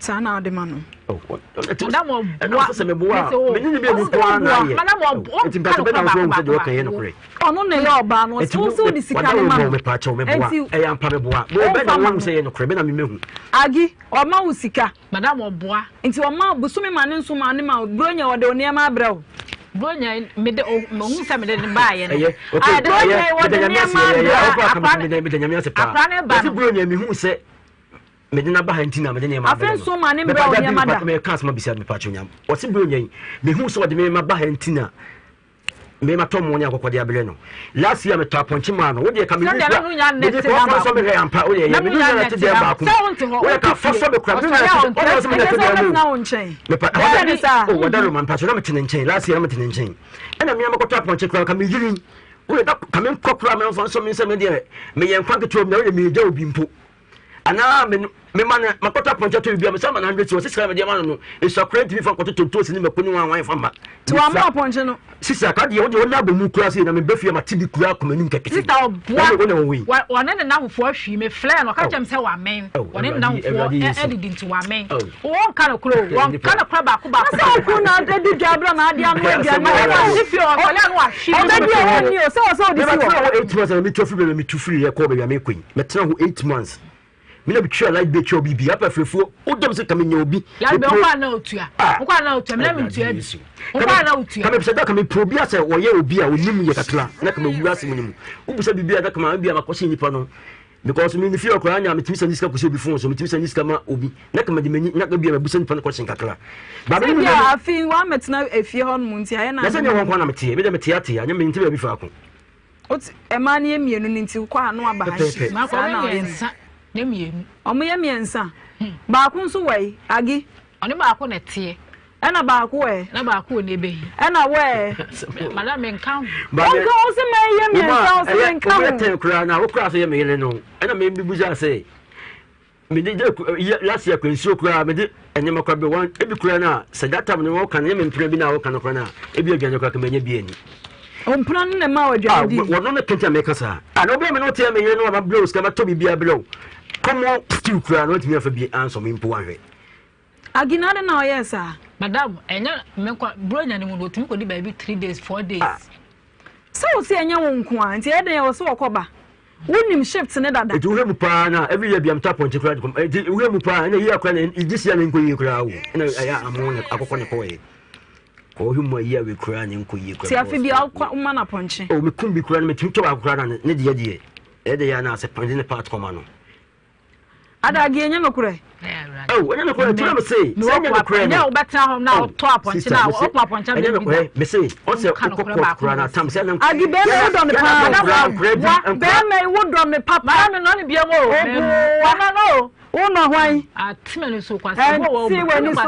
Saa na ɔde ma no. Ɛna ɔsɛ meboa a mene ne mmienu nko ara na ayɛ. Nti mpatwa bɛ na nso wɔn sɛ deɛ ɔka yɛ nokorɛ. Ɔno na ɛyɛ ɔbaa no ɔsɛ wo sɛ wode sika no ma no. Mepa kyɛw meboa ɛyɛ ampa meboa. Bɛ na wɔn sɛ yɛ nokorɛ bɛ na memehu. Agi ɔma wo sika. Madam ɔboa. Nti ɔma bosome ma ne nso ma ne ma buronya ɔde nneɛma abrɛ wo. Buronya mede ohun sɛ mede ne baayɛ no. Ɛyɛ okay ɛyɛ meda nyame ase ɛyɛ ɔkɔ aka meda nyame ase paa. Ɛsi buronya mehu sɛ mede no aba ha nti na mede nneɛma afe nso ma ne mbrɛ wo nneɛma da meka asɛm abisa mepa kyɛw nyam ɔse berɛ nya yi mehu sɛ ɔde me ma ba ha nti na me ma tɔ mo ne akɔkɔde abrɛ no last year metɔ apɔnkye maa no wodeɛ ka me wura mede kɔ ɔfa sɔ mehwɛ ampa wodeɛ yɛ me nua na te dɛm baako wodeɛ ka fa sɔ me kora me nua na te ɔde sɛ me na te dɛm mu mepa oh wɔda roma mpa so na mete ne nkyɛn last year na mete ne nkyɛn ɛna me amakɔtɔ apɔnkye kora ka me yiri wodeɛ ka me nkɔ kora me mfa nsɔ me nsɛ me deɛ meyɛ nkwa nketewa mu na wodeɛ megya obi mpo. Anaa me mema no makɔtɔ apɔnkye atɔ biribi a mesan ma no 100 cedis, ɔse sika na mede ama no no esua koraa ntumi fa nkɔtɔ tontosi ne mako ne wan wan fa mma. Nti wamma apɔnkye no? Sista ka deɛ wode ɔnya abɔ mu koraa sei na meba fie a mate bi koraa akɔ m'anim kɛkɛ Sista ɔboa Ɛne wo na wɔwɔ yi. Ɔne ne nnamfofoɔ ahwii me frɛɛ no ɔka kyerɛ me sɛ wamen ɔne ne nnamfofoɔ adidi nti wamen wɔnka no korɔ o wɔnka no korɔ baako baako. Na sɛ okunu na adi dwa abira na ade ano aduane na ɔde fie ɔsɔre ano ahwe ɔbɛdi a wɔnni o sɛ ɔsɛ ɔde si hɔ. Mɛtena hɔ 8 months na metu afiri baabi a metu firi yɛ kɔɔ baabi a mekɔ yi mɛtena hɔ 8 months me na metua light bill tua obi bi apa afirifuo wodam sɛ ka menya obi. Light bill wokɔ ana otua wokɔ ana otua mena mentua bi wokɔ ana otua. Ka mepɛ sɛ ka mepɛ obi a sɛ ɔyɛ obi a onim yɛ kakra na ka mawura asɛm no mu wobisa biribi a na ka ma bi a makɔhyɛ nipa no Because me me fie hɔ koraa nya metumi sɛ ne sika kɔsi obi phone so metumi sɛ ne sika ma obi na kama de m'ani na ebi a mabusa nipa no question kakra. Ba me bia afi wa mɛtena efie hɔ nom nti ayɛ na. Na sɛ nyɛ hɔ nko na meteɛ me de mete ate a nyɛ me nte baabi faako. Ot ɛmaa no yɛ mmienu no nti kɔ a no aba ha. Saa na ɔyɛ no. Mmienu. Ɔmo yɛ mmiɛnsa. Baako nso wɔ yi agi. Ɔne baako na ɛteɛ. Ɛna baako ɛ. Na baako wɔ n'ebe yi. Ɛna wɔ ɛ. Madam mi nka ho. Wonka ho sɛ mɛ yɛ mmiɛnsa wo sɛ mi nka ho. Ɛyɛ tɛn koraa na wokora so yɛ me yere no ɛna mɛ bi busa sɛ mede de last year kora nsuo koraa mede nneɛma koraa bɛ wɔn ebi koraa na sɛ that time no wɔka no yɛ me mpena bi na wɔka no koraa na ebi aduane koraa kama nya bi ani. Mpena no na ɛma wɔ aduane di. Wɔn no kɛntɛn mɛka saa. Ah na obi a me no te me yere no ama blow sika ma tɔ biribi abrɛw. Kɔmɔ stew koraa na wɔntumi afa bi ansɔ me mpo ahwɛ. Agina adɛn na ɔyɛɛ saa? Madam, ɛnyɛ me nko, Buronya no mu no, otumi kɔdi baabi 3 days, 4 days. Ah. Sɛ wo se ɛnyɛ wo nko a, nti ɛyɛ dɛn ɛwɔ sɛ wɔkɔ ba? Wonim shift ne dada. Nti wohwɛ mu paa na every year bia metɔ apɔnkye koraa de kɔm. Nti wohwɛ mu paa ɛna year koraa na this year na nkɔ yie koraa o. Ɛna ɛyɛ amo na akɔkɔ ne kɔɛ. Kɔhwɛ mu a year wei koraa na nkɔ yie koraa. Ti afe bia wokɔ woma no apɔnkye. Oh mekum bi koraa na metumi tɔ baako koraa na ne deɛ deɛ ɛyɛ de yɛ na asɛ pɔnkye ne part kɔma no. Adage ɛnyɛ nokorɛ. Oh, ɛnyɛ nokorɛ nti na mese sɛ ɛnyɛ nokorɛ no. Ɛnyɛ wobɛtena hɔ na wotɔ apɔnkye na wokɔ apɔnkye ɛnyɛ nokorɛ mese ɔsɛ wokɔ court koraa na tam sɛ ɛna Agi bɛrima yi wodɔ me paa. Bɛrima yi wodɔ me papa. Maame no ne bia mu o. Obuwa. no. Wonɔ hwan? Ate m'ani so kwasea. Ɛnte w'ani so.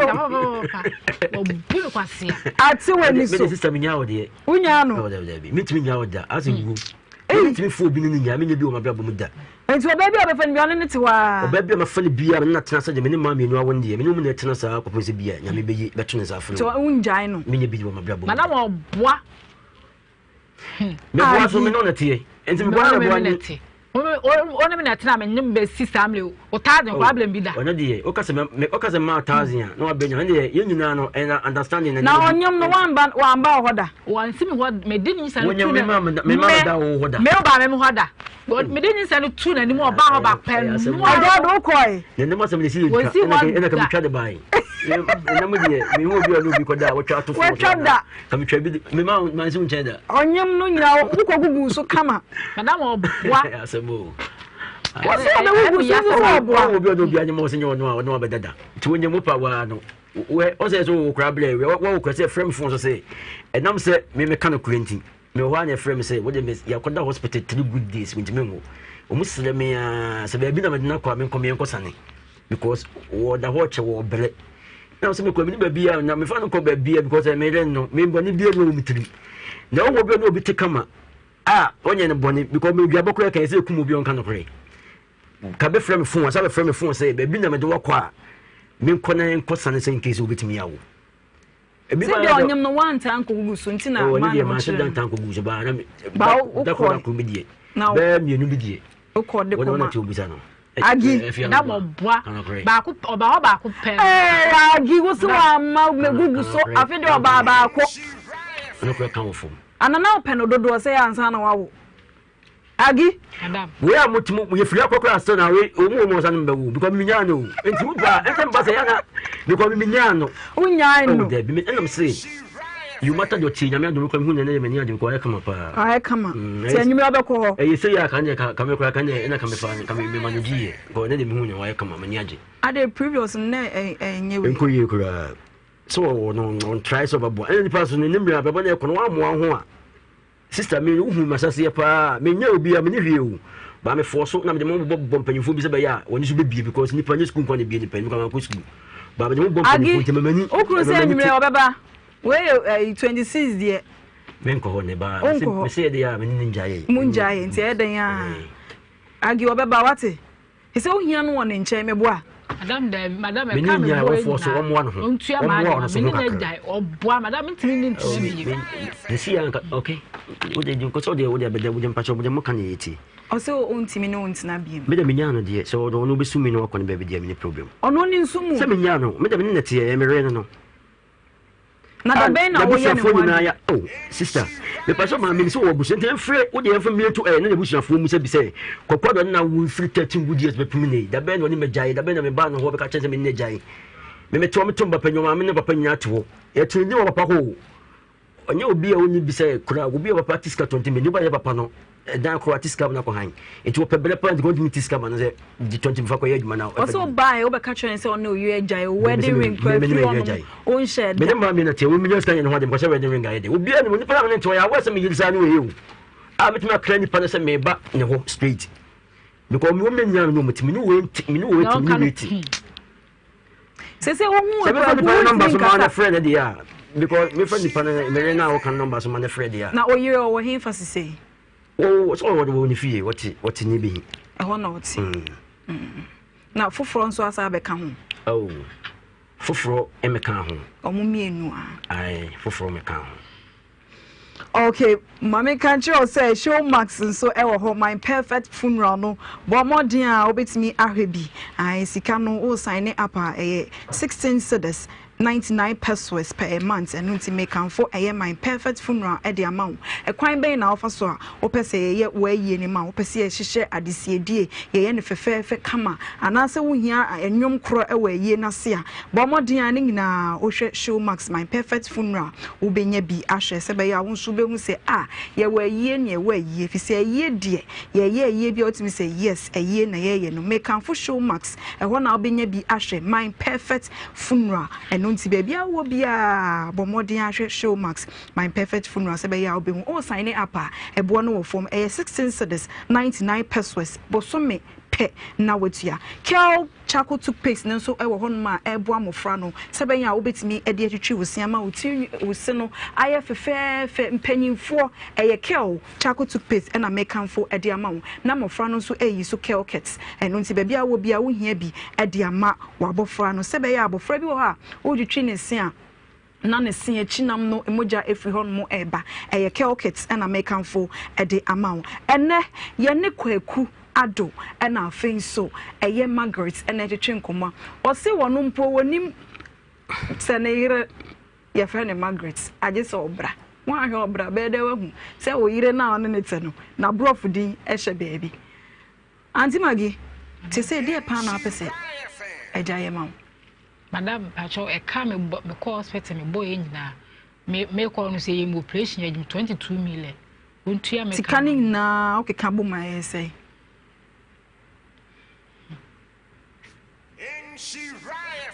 Wɔbu me kwasea. Ate w'ani so. Mede sister menyaa wo deɛ. Wonyaa no. Mentumi nyaa wo da. Asɛ wuo. Mentumi fo obi ne ne nyaa. Menyɛ bi wɔ m'abrabɔ mu da. Enti ɔbaa bi a ɔbɛfa no biara, ɔne no te hɔ ara. Ɔbaa bi a mafa no biara, me ne no atena sɛdeɛ me ne mmaa mmienu awo no deɛ, me ne wɔn na ɛtena saa kɔpem sɛ bi a Nyame bɛyi bɛto ne nsa afrɛ Nti wongyae no? Menyɛ bi wɔ m'abrabɔ mu. Madam ɔboa. Meboa so, me ne wo na ɛteɛ. Enti meboa na meboa ne. Wo ne me na ɛtena, me ne bɛsi saa mmerɛ wo thousand kɔ ablem bi da. Ɔno deɛ, woka sɛ woka sɛ maa thousand a, na wabɛnya. Ɛno deɛ, yɛn nyinaa no, ɛna understanding na. Na ɔnyem no, wamba wamba wɔ hɔ da. Wansi me hɔ, mede nyinsɛn no tu na. Me ma me da wɔ hɔ da. Me ba me hɔ da. Mede nyinsɛn no tu n'anim ɔbaa hɔ baako pɛ. Ɛgya de wokɔe. Na nam asɛm de si yɛ ntwa. Ɛna ka metwa de bae. Nam deɛ, mehu obi a ɔne obi kɔda a wɔtwa ato fam. Wɔtwa da. Ka metwa bi me ma mansi wo nkyɛn da. Ɔnyem no nyinaa wokɔ gugu so kama. Madam ɔboa. Asɛm o. Wɔsɛ ɔbɛgugu so nso sɛ ɔboa. Obi a ɔne obi anyem ɔsɛ nyɛ ɔno a ɔno abɛdada. Nti wonyɛ mu pa waa no. Wɛ ɔsɛ sɛ wo kora blɛ wɛ wo kora sɛ frɛ me phone so sɛ ɛnam sɛ me meka no kora nti me wɔ hɔ a na ɛfrɛ me sɛ wode me yɛakɔda hospital three good days mentumi nwo wɔn srɛ me a sɛ baabi na mede no akɔ a menkɔ menkɔ sane because wɔda hɔ kyɛ wɔ brɛ na sɛ mekɔ mene baabi a na mefa no kɔ baabi a because meyere no membɔne bia no wɔ me tirim na wowɔ bi a na obi te kama a ɔnyɛ no bɔne because meduabɔ koraa kan sɛ ɛkum obi ɔnka nokorɛ Ka bɛfrɛ me fon asa bɛfrɛ me fon sɛ baabi na mede wakɔ a menkɔ na nkɔ sane sɛ nkei sɛ wobɛtumi awo. Ebi ba deɛ ɔnyem no wantaa nkɔgugu so nti na maa ne ho kyerɛ no. Ntaa nkɔgugu so baa na da koro da koro bi deɛ bɛɛ mmienu bi deɛ wokɔ de kɔma wɔn na te obisa no. Agi na mɔboa baako ɔba hɔ baako pɛ. Ee Agi wosi wa ma megugu so afi de ɔbaa baako. Ɛno kora ka wɔ fam. Anana wopɛ no dodoɔ sɛ yɛ ansa na wawo. Agi. Wei a mo ti mo yɛ firi akɔ koraa still na wei wɔn mu wɔn nsa no mbɛwo because mi nyaa no nti wo ba ɛsɛ mba sɛ yana because mi nyaa no. O nyaa no. Oh dɛbi mi ɛnam se you matter deɛ ɔte nyame adum kora mi hu na ɛnɛ yɛ mɛ ni adi because ɔyɛ kama paa. Ɔyɛ kama ti enyim ɔbɛkɔ hɔ. Ɛyɛ sɛ yɛ kan deɛ kame kora kan deɛ ɛna kame fa kame mi ma no gyi yɛ because ɛnɛ deɛ mi hu na ɔyɛ kama mɛ ni agye. Ade previous no na ɛnyɛ wei. Nko yie koraa sɛ wɔwɔ no ɔntrae sɛ ɔbɛboa ɛna nipa so no ne mmerɛ abɛbɔ no ɛkɔ no wɔamoa ho a Sister me wo hu masaseɛ paa me nyɛ obi a me ne hwee o ba me fɔɔ so na me de mo bɔ bɔ mpanyinfoɔ bi sɛ bɛyɛ a wɔn so bɛbie because nipa nye sukuu nkwa na ebie nipa nipa ma kɔ sukuu ba me de mo bɔ mpanyinfoɔ nti mɛmani okuru sɛ enyimire ɔbɛba wei yɛ ɛyi 26 deɛ me nkɔ hɔ ne ba me sɛ yɛ de a me ne ne ngya yɛ mo ngya yɛ nti ɛyɛ dɛn a agi ɔbɛba wate. Sɛ wohia no wɔ ne nkyɛn meboa. Madam daabi madam Me ne ɛka me nyaa boa awafoɔ so, wɔmmoa ne ho. Ɔntua Wɔmmoa maa ɔno so me ho ne no kakra. agyae ɔboa madam mentumi ne ntena bio. Sisi a nka okay. Wode di nkɔsɛ wode wode abɛda wode mpakyɛ wode mo ka ne yɛtie. Ɔsɛ ɔntumi ne wo ntena bio. Me de menyaa no deɛ sɛ ɔno ɔno bɛsu mi na wakɔ ne baabi deɛ me ne problem. Ɔno ne nso mu. Sɛ menyaa no me de me ne na teɛ ɛyɛ me were no no. Na da bɛn na woyɛ ne ho nyinaa ya oh sister mepa sɛ maame sɛ wɔ abusua nti ɛmfrɛ wo deɛ ɛmfa mmie to ɛɛ ne n'abusuafoɔ mu sɛ bi sɛ kɔkɔ dɔ ne na wo mfiri 13 good years bɛpem ne da bɛn na ɔne magyae da bɛn na mebaa ne hɔ bɛka kyɛn sɛ me ne gyae me mete hɔ meto papa nyɛ maame ne papa nyinaa te hɔ yɛtene ne wɔ papa hɔ ɔnyɛ obi a ɔnni bi sɛ kora obi a papa te sika tɔnti mi nipa yɛ papa no ɛdan koro ate sika na kɔ han nti wɔpɛ brɛ paa nti kɔntumi te sika ma no sɛ di tɔnti mi fa kɔyɛ adwuma na ɔsɛ ɔbaa yɛ wobɛka kyerɛ ne sɛ ɔne oyere agyae o wedding ring kora firi ɔnom ɔnhyɛ da mene maa mi na te wo minya sika yɛ ne ho ade mekɔhyɛ wedding ring ayɛ de obiara ne mu nipa na mene nte ɔyɛ awɔ sɛ meyere saa ne wɔyɛ o a metumi akra nipa no sɛ meba ne hɔ straight because me wɔn nyinaa no wɔn ti me ne wei ti me ne wei ti me ne wei ti sɛ sɛ wohu sɛ mefa nipa no nɔmba so ma ne frɛ ne deɛ a because mefa nipa no mere no a wɔka no nɔmba so ma ne frɛ deɛ a na ɔyere ɔwɔ he fa sesei sɛ ɔwɔ wɔ ne fie wɔte wɔte ne bi ɛhɔ na ɔte mm. na foforɔ nso asa abɛka ho oh foforɔ mmɛka ho ɔmo mmienu a ae foforɔ mmɛka ho Okay, maame ka nkyerɛ wo sɛ Showmax nso wɔ hɔ, My Perfect Funeral no, bɔ mmɔden a wobɛtumi ahwɛ bi. Ae, sika no wo sign up a ɛyɛ 16 cedis 99 pesos per month, ɛno nti mekamfo ɛyɛ My Perfect Funeral de ama wo. Ɛkwan bɛn na wofa so a wopɛ sɛ yɛyɛ w'ayie no ma wo? Wopɛ sɛ yɛhyehyɛ adesiedie, yɛyɛ no fɛfɛɛfɛ kama, anaasɛ wohia nnwom korɔ wɔ ayie no ase a, Bɔ mmɔden a ne nyinaa wohwɛ Showmax My Perfect Funeral wobɛnya bi ahwɛ sɛ ɛbɛyɛ a wo nso wobɛhu sɛ ah yɛwɔ ayie ne yɛwɔ ayie ɛfiri sɛ ayie deɛ yɛyɛ ayie bi a wotumi sɛ yes ayie na yɛyɛ no. Mekamfo Showmax ɛhɔ na wobɛnya bi ahwɛ My Perfect Funeral ɛno nti baabi a wowɔ biara bɔ mmɔden ahwɛ Showmax My Perfect Funeral sɛ ɛbɛyɛ a wobɛhu. O sign up a ɛboɔ no wɔ fam ɛyɛ 16 cedis 99 pesewas bosome pɛ na watua. Kel Charcoal toothpaste no nso wɔ hɔnom a ɛreboa mmofra no sɛ ɛbɛyɛ a wobɛtumi de atwitwi wo se ama wo tiri wo se no ayɛ fefɛɛfɛ. Mpanyinfoɔ, ɛyɛ Kel charcoal toothpaste na mekamfo de ama wo. Na mmofra no nso reyi so Kel Kit. Ɛno nti baabi a wowɔ biara wohia bi de ama w'abɔfra no sɛ ɛbɛyɛ a abɔfra bi wɔ hɔ a wotwitwi ne se a, na ne se akyi nam no mogya firi hɔnom reba. Ɛyɛ Kelkit na mekamfo de ama wo. Ɛnnɛ, yɛne Kwaku Addo na afei nso ɛyɛ Margaret na ɛretwetwe nkɔmmɔ. Ɔse wɔno mpo wɔnim sɛ ne yere yɛfrɛ no Margaret, agye sɛ ɔbra. Woanhwɛ ɔbra bɛyɛ dɛ wahu sɛ wo yere no a ɔne no te no, n'aborɔfo din hyɛ baabi. Auntie Maggie, te sɛ deɛ paa na wopɛ sɛ agya yɛ ma wo? Madam mpakyɛw ɛka me bɔ me kɔ hospital me bɔ yɛ nyinaa me me kɔ no sɛ yɛ mu operation yɛ 22 million wontua me sika ne nyinaa wokeka bɔ mu ayɛ sɛ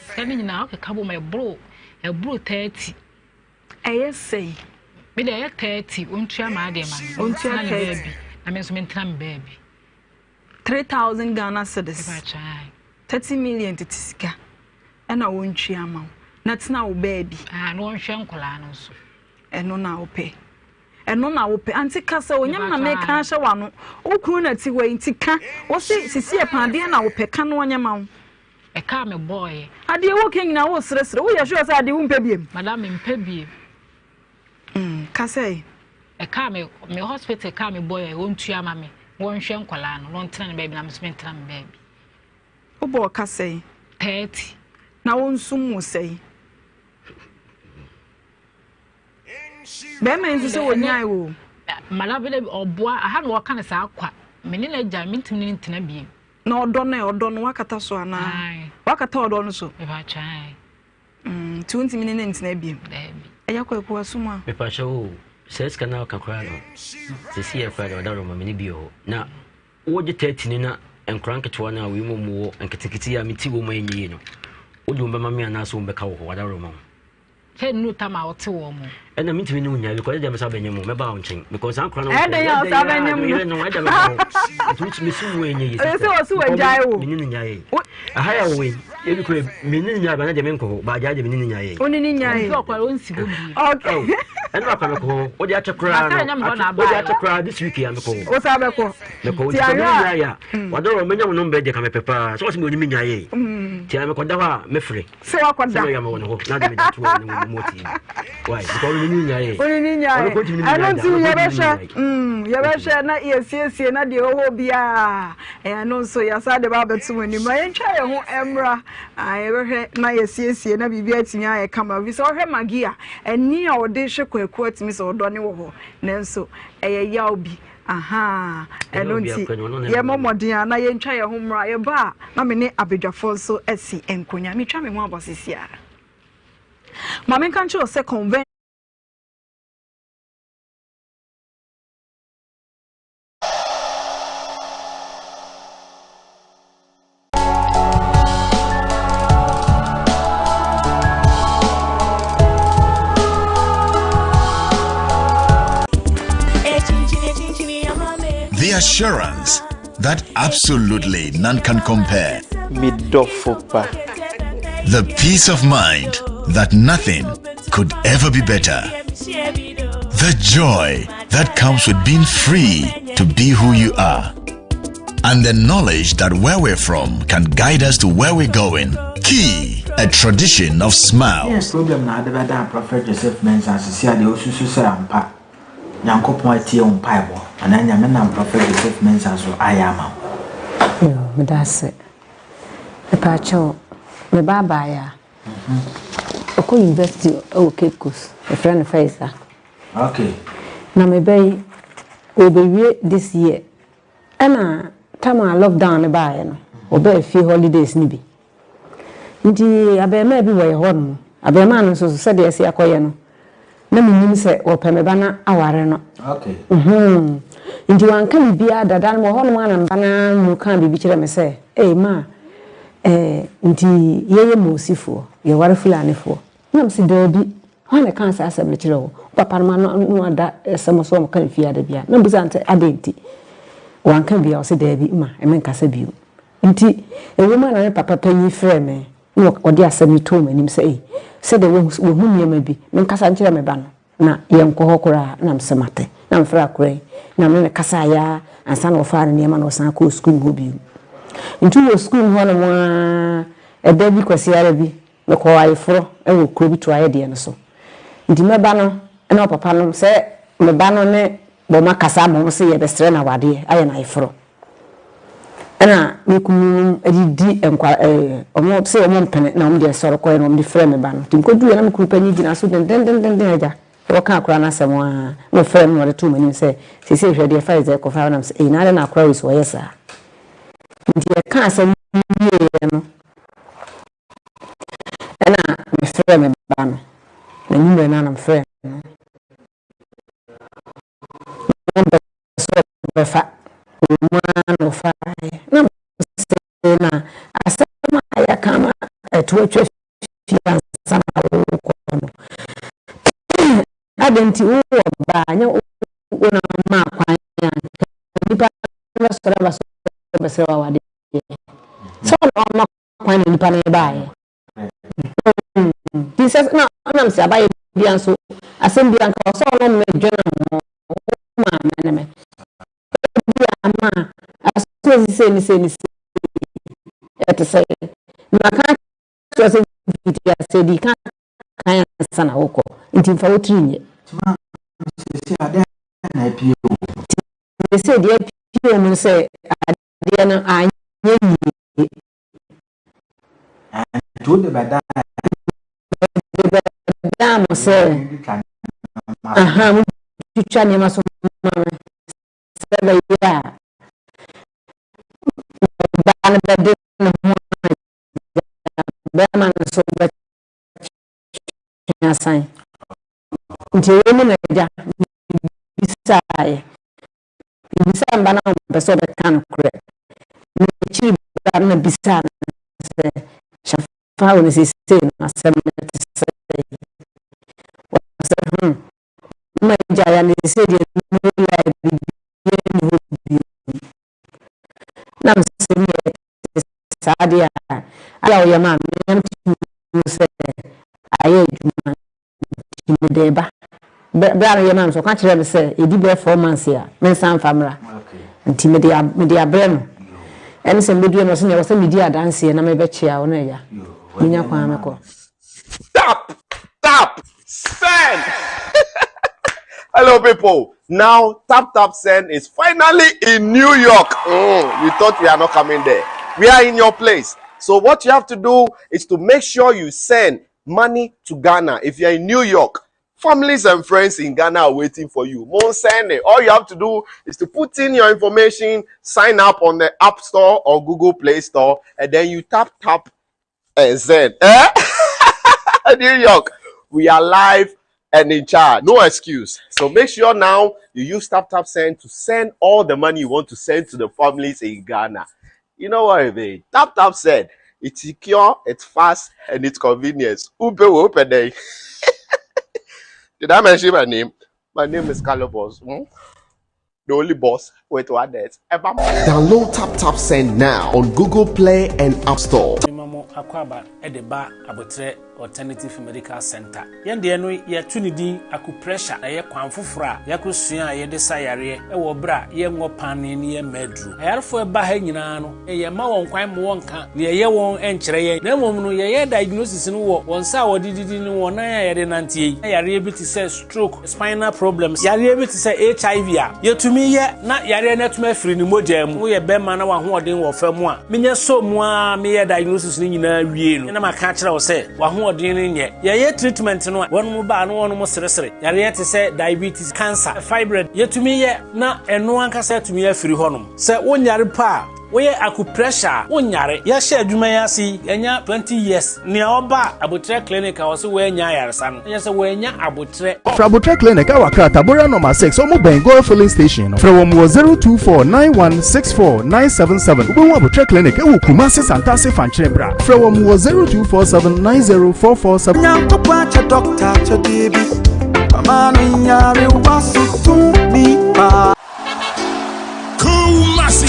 sika ne nyinaa wokeka bɔ mu ɛboro ɛboro 30 ɛyɛ sɛ me de ɛyɛ 30 wontua ma adeɛ ma me wontua 30 na me nso mentena me baabi 3000 Ghana cedis 30 million tete sika ɛna wɔntwi ama wo na tena wo baabi. Ah, na wɔnhwɛ nkwadaa no nso. Ɛno na wopɛ. Ɛno na wopɛ. Ante kasa onyam na meka ahyɛ w'ano. Wo kunu na ti hɔ yi nti ka. Wo se sisi ɛpa adeɛ na wopɛ ka na ɔnyɛ ma wo. Ɛka me bɔɔyɛ. Adeɛ wo ka nyinaa wo seresere. Woyɛ sure sɛ adeɛ wompɛ biem? Madam mempɛ biem. Mm, ka sɛ. Ɛka me me hospital ka me bɔɔyɛ wɔntua ma me wɔnhwɛ nkwadaa no na ɔntena ne baabi na me nso mentena me baabi. Wobɔɔ ka sɛn? 30. Na wonsum wo sɛn? Bɛrima yi nso sɛ wɔnyae wo. Malabele ɔboa aha na wɔka no saa kwa me ne no agya mentumi ne no ntena biem. Na ɔdɔ no ɛ ɔdɔ no wakata so anaa? Wakata ɔdɔ no so? Mm, nti wontumi ne no ntena biem? Ɛyɛ kwaku asom a. Mepakyɛ wo sɛ sika no aka koraa no sɛsi yɛ koraa de ɔda roma me ne bi wɔ hɔ na Wogye 30 no na nkwadaa nketewa no a wei mu wɔ nketenkete yi a mete wɔn mu a ɛnyɛ yie no, wode wɔn bɛma me anaasɛ wɔn bɛka wɔ hɔ wadaworo ma wo. Sɛ nnuru tam a wote wɔn mu. Ɛna mentumi ne wo nyaa because ɛdeɛ mesa bɛnyɛ mu mɛba wo nkyɛn because saa nkwadaa no ɛdɛn a ɔsa bɛnyɛ mu no no ɛdeɛ mɛba hɔ nti wotumi so mu ɛnyɛ yie sɛ ɔso wagyae wo mene ne nyae aha yɛ wo yi ebi kura mene ne nyae ba na deɛ menkɔ hɔ baagyae deɛ mene ne nyae wo ne ne nyae okay. Ɛno akwa mekɔ hɔ. Wode akyɛ koraa no. Wode akyɛ koraa this week ya mekɔ hɔ. Wo sa bɛkɔ. Mekɔ hɔ. Nti sɛ mene nyaayɛ a. Wadɔrɔ menya wo nɔmba deɛ ka mepɛ paa. Sɛ wɔsɛ me ɔne me nyaayɛ yi. Nti a mekɔda hɔ a mɛfrɛ. Sɛ wakɔda. Sɛ meyɛ mewɔ ne hɔ. Na de mede ato hɔ ne wo mu ɔtie. Why? Because ɔne ne nyaayɛ. Ɔne ne nyaayɛ. Ɛno nti yɛbɛhwɛ. Yɛbɛhwɛ na yɛsiesie na deɛ ɛwɔ hɔ biara. Ɛno nso yɛasa de ba abɛto mo anim. Ma yɛntwa yɛn ho mmra. Yɛbɛhwɛ na yɛsiesie na biribi atumi ayɛ kama. Ɛfiri sɛ ɔhwɛ Maggie a, ani a ɔde hwɛ Kwaku atumi sɛ ɔdɔ ne wɔ hɔ. Nanso ɛyɛ yaw bi. Ahaa, ɛno nti yɛmmɔ mmɔden a na yɛntwa yɛn ho mmra. Yɛba a na me ne abadwafoɔ nso asi nkonnwa. Metwa me ho aba sisi a. Ma menka nkyerɛ wo sɛ convention. The assurance that absolutely none can compare. The peace of mind that nothing could ever be better. The joy that comes with being free to be who you are. And the knowledge that where we're from can guide us to where we're going. Key, a tradition of smiles. Yes, problem na ade bɛda Prophet Joseph Mensah sisi a deɛ osusu sɛ ampa Nyankopɔn atie wo mpaebɔ anaa Nyame nam Prophet Joseph Mensah so ayɛ ama wo. Yoo medase. Mepaakyɛw me ba abaayaa ɔkɔ university wɔ Cape Coast yɛfrɛ no Faisa. Okay. Na me ba yi ɔrebɛwie this year ɛna tam a lockdown no baeɛ no ɔbaa fie holidays no bi nti abarimaa bi wɔ yɛ hɔ nom abarimaa no nso so sɛdeɛ ɛsi akɔyɛ no na menim sɛ wɔpɛ me ba no aware no okay. mm -hmm. nti wanka biribiara dada no wɔ hɔ nom a na mba no mu kaa biribi kyerɛ me sɛ ee ma eh, nti yɛyɛ Mosifoɔ yɛware Fulanifoɔ na mese daabi Hwan na ɛkaa saa asɛm no kyerɛɛ wo? Wo papa no ma no ada asɛm so a wɔka no fie ha da biara. Na mebisa no sɛ, Adɛn nti? Wanka bio. Ɔse, Daabi, mma mennkasa bio. Nti, ɛwom a na me papa panyin frɛɛ me na ɔde asɛm yi too m'anim sɛ, Ei, sɛdeɛ wahu wahu nneɛma bi, menkasa nkyerɛ me ba no na yɛnkɔ hɔ koraa. Na mese, Mate. Na mefrɛɛ akora yi na me ne no kasaeɛ ara ansa na ɔfaa ne nneɛma na ɔsan kɔɔ sukuu mu hɔ bio. Nti wɔ sukuu mu hɔnom ara, ɛda bi, Kwasiara bi, Mekɔɔ ayeforɔ wɔ kuro bi toaeɛ deɛ no so. Nti mɛba no na ɔpapa no sɛ me ba no ne wɔn akasa ama wɔn sɛ yɛbɛsrɛ no awadeɛ ayɛ no ayeforɔ. Ɛna me kunu nom de di nkwa ɛɛ wɔn sɛ wɔn mpene na wɔn deɛ sɔre kɔɛ na wɔn de frɛ me ba no. Nti mekɔduruiɛ na me kunu panyin gyina so dendendenden agya wɔka akora no asɛm ara na ɔfrɛ me na ɔde too m'anim sɛ seesei hwɛ deɛ fa ɛdze kɔfa nam sɛ ei na adɛn na akora wei so ɔyɛ saa. Nti yɛka asɛm wieɛ no Ɛnna mefrɛɛ me ba no, na anwummerɛ no ara na mefrɛɛ no. Na ɔmpɛ sɛ ɔbɛfa, ɛwɔ mu ara na ɔfaeɛ. Na mese na asɛm a yɛaka ama ɛto atwa fie ansa na wokɔ no, adɛn nti wowɔ ba a, nyɛ wo na womaa kwan a nka nnipa no bɛsɔre aba sɛ wɔbɛsrɛ wo awadeɛ. Sɛ ɔna wama kwan na nipa no baeɛ. Nti sɛ na ɔnam sɛ abayɛ bia nso asɛm bia nka ɔsɛ ɔno mmɛdwene ho wo maame ne me. Ebi ama asɛm esi sei ne sei ne sei ɛte sɛ na ka kyerɛ sɛ mfiti ase di ka kan ansa na wokɔ nti mfa wo tiri nyɛ. Nti sɛ deɛ apue wɔ mu no sɛ adeɛ no anyɛ yie. Nti wode bɛdaa. Mede bɛdaa mo sɛ. Aha, motwitwa nneɛma so ma me sɛ ɛbɛyɛ a me ba no bɛde ne ho agya, bɛrima no nso bɛtwe asan. Nti ɛwɔ mu na agya mebisaeɛ. Mebisaa me ba no a ɔmpɛ sɛ ɔbɛka nokorɛ. M'akyiri ba no na bisaa no sɛ, Shafa wo no seesei no asɛm no te sɛn? Ɔsɛ hmm, mma gyae a na seesei deɛ no lie biribiara nni hɔ bio. Na mesɛ ne ɛte saa deɛ a, adeɛ a woyɛ maa me na metumi hu sɛ ayɛ adwuma nti mede reba. Berɛ a meyɛ maa no nso, ɔka kyerɛɛ me sɛ ɛdi bɛyɛ 4 months a, mensan mfa mmra. Nti mede mede abrɛ no. Ɛne sɛ mebɛduru no, ɔse nea ɛwɔ sɛ medi adanseɛ na mebɛkyea wo na agya, menya kwan mɛkɔ. Tap, tap, send. Hello, people. Now, Tap Tap Send is finally in New York. You thought we are not coming there. We are in your place. So, what you have to do is to make sure you send money to Ghana. If you're in New York, families and friends in Ghana are waiting for you. Mon send it. All you have to do is to put in your information, sign up on the App Store or Google Play Store, and then you tap, tap, and send. Eh? New York, we are live and in charge. No excuse. So make sure now you use Tap Tap Send to send all the money you want to send to the families in Ghana. You know what I mean? Tap Tap Send. It's secure, it's fast, and it's convenient. Upe open day. Did I mention my name? My name is Calibos. The only boss with one desk. Ever. Download Tap Tap Send now on Google Play and App Store. Mema mo akwaaba de ba Aboterɛ Alternative Medical Center. Yɛn deɛ no yɛto ne din acupressure na ɛyɛ kwan foforɔ a yɛakɔsua a yɛde sa yareɛ wɔ berɛ a yɛngɔ pane ne yɛmma aduro. Ayarefoɔ ɛba ha nyinaa no, yɛmma wɔn kwan ma wɔnka deɛ ɛyɛ wɔn nkyerɛ yɛn. Na mmom no, yɛyɛ diagnosis no wɔ wɔn nsa a wɔde didi ne wɔn nan a yɛde nanteɛ yi. Yareɛ bi te sɛ stroke, spinal problems, yareɛ bi te sɛ HIV a yɛtumi yɛ na yareɛ no atumi afiri ne mogya mu. Woyɛ bɛrima na w'ahoɔden wɔ fam a, menyɛ so mu a meyɛ diagnosis no nyinaa wie no, na maka akyerɛ wo sɛ w'ahoɔden no nyɛ. Yɛyɛ treatment no a, wɔnom baa na wɔnom seresere. Yareɛ te sɛ diabetes, cancer, fibroid, yɛtumi yɛ na ɛno ankasa atumi afiri hɔnom. Sɛ wonyare pa a, woyɛ acupressure a, wonyare. Yɛhyɛ adwuma yi ase yi, yɛnya 20 years. Nea ɔba Abotrɛ Clinic a ɔse wɔanya ayaresa no, ɛnyɛ sɛ wɔanya abotrɛ. Frɛ Abotrɛ Clinic ɛwɔ Accra Tabora Number 6, ɔmo bɛn Goil Filling Station no. Frɛ wɔn wɔ 0249164977. Wobɛhu Abotrɛ Clinic ɛwɔ Kumasi Santase Fankyerɛ Bra. Frɛ wɔn wɔ 02479044 Nyankopɔn akyɛ doctor akyɛdeɛ bi ama no nyarewa so tumi paa. Kumasi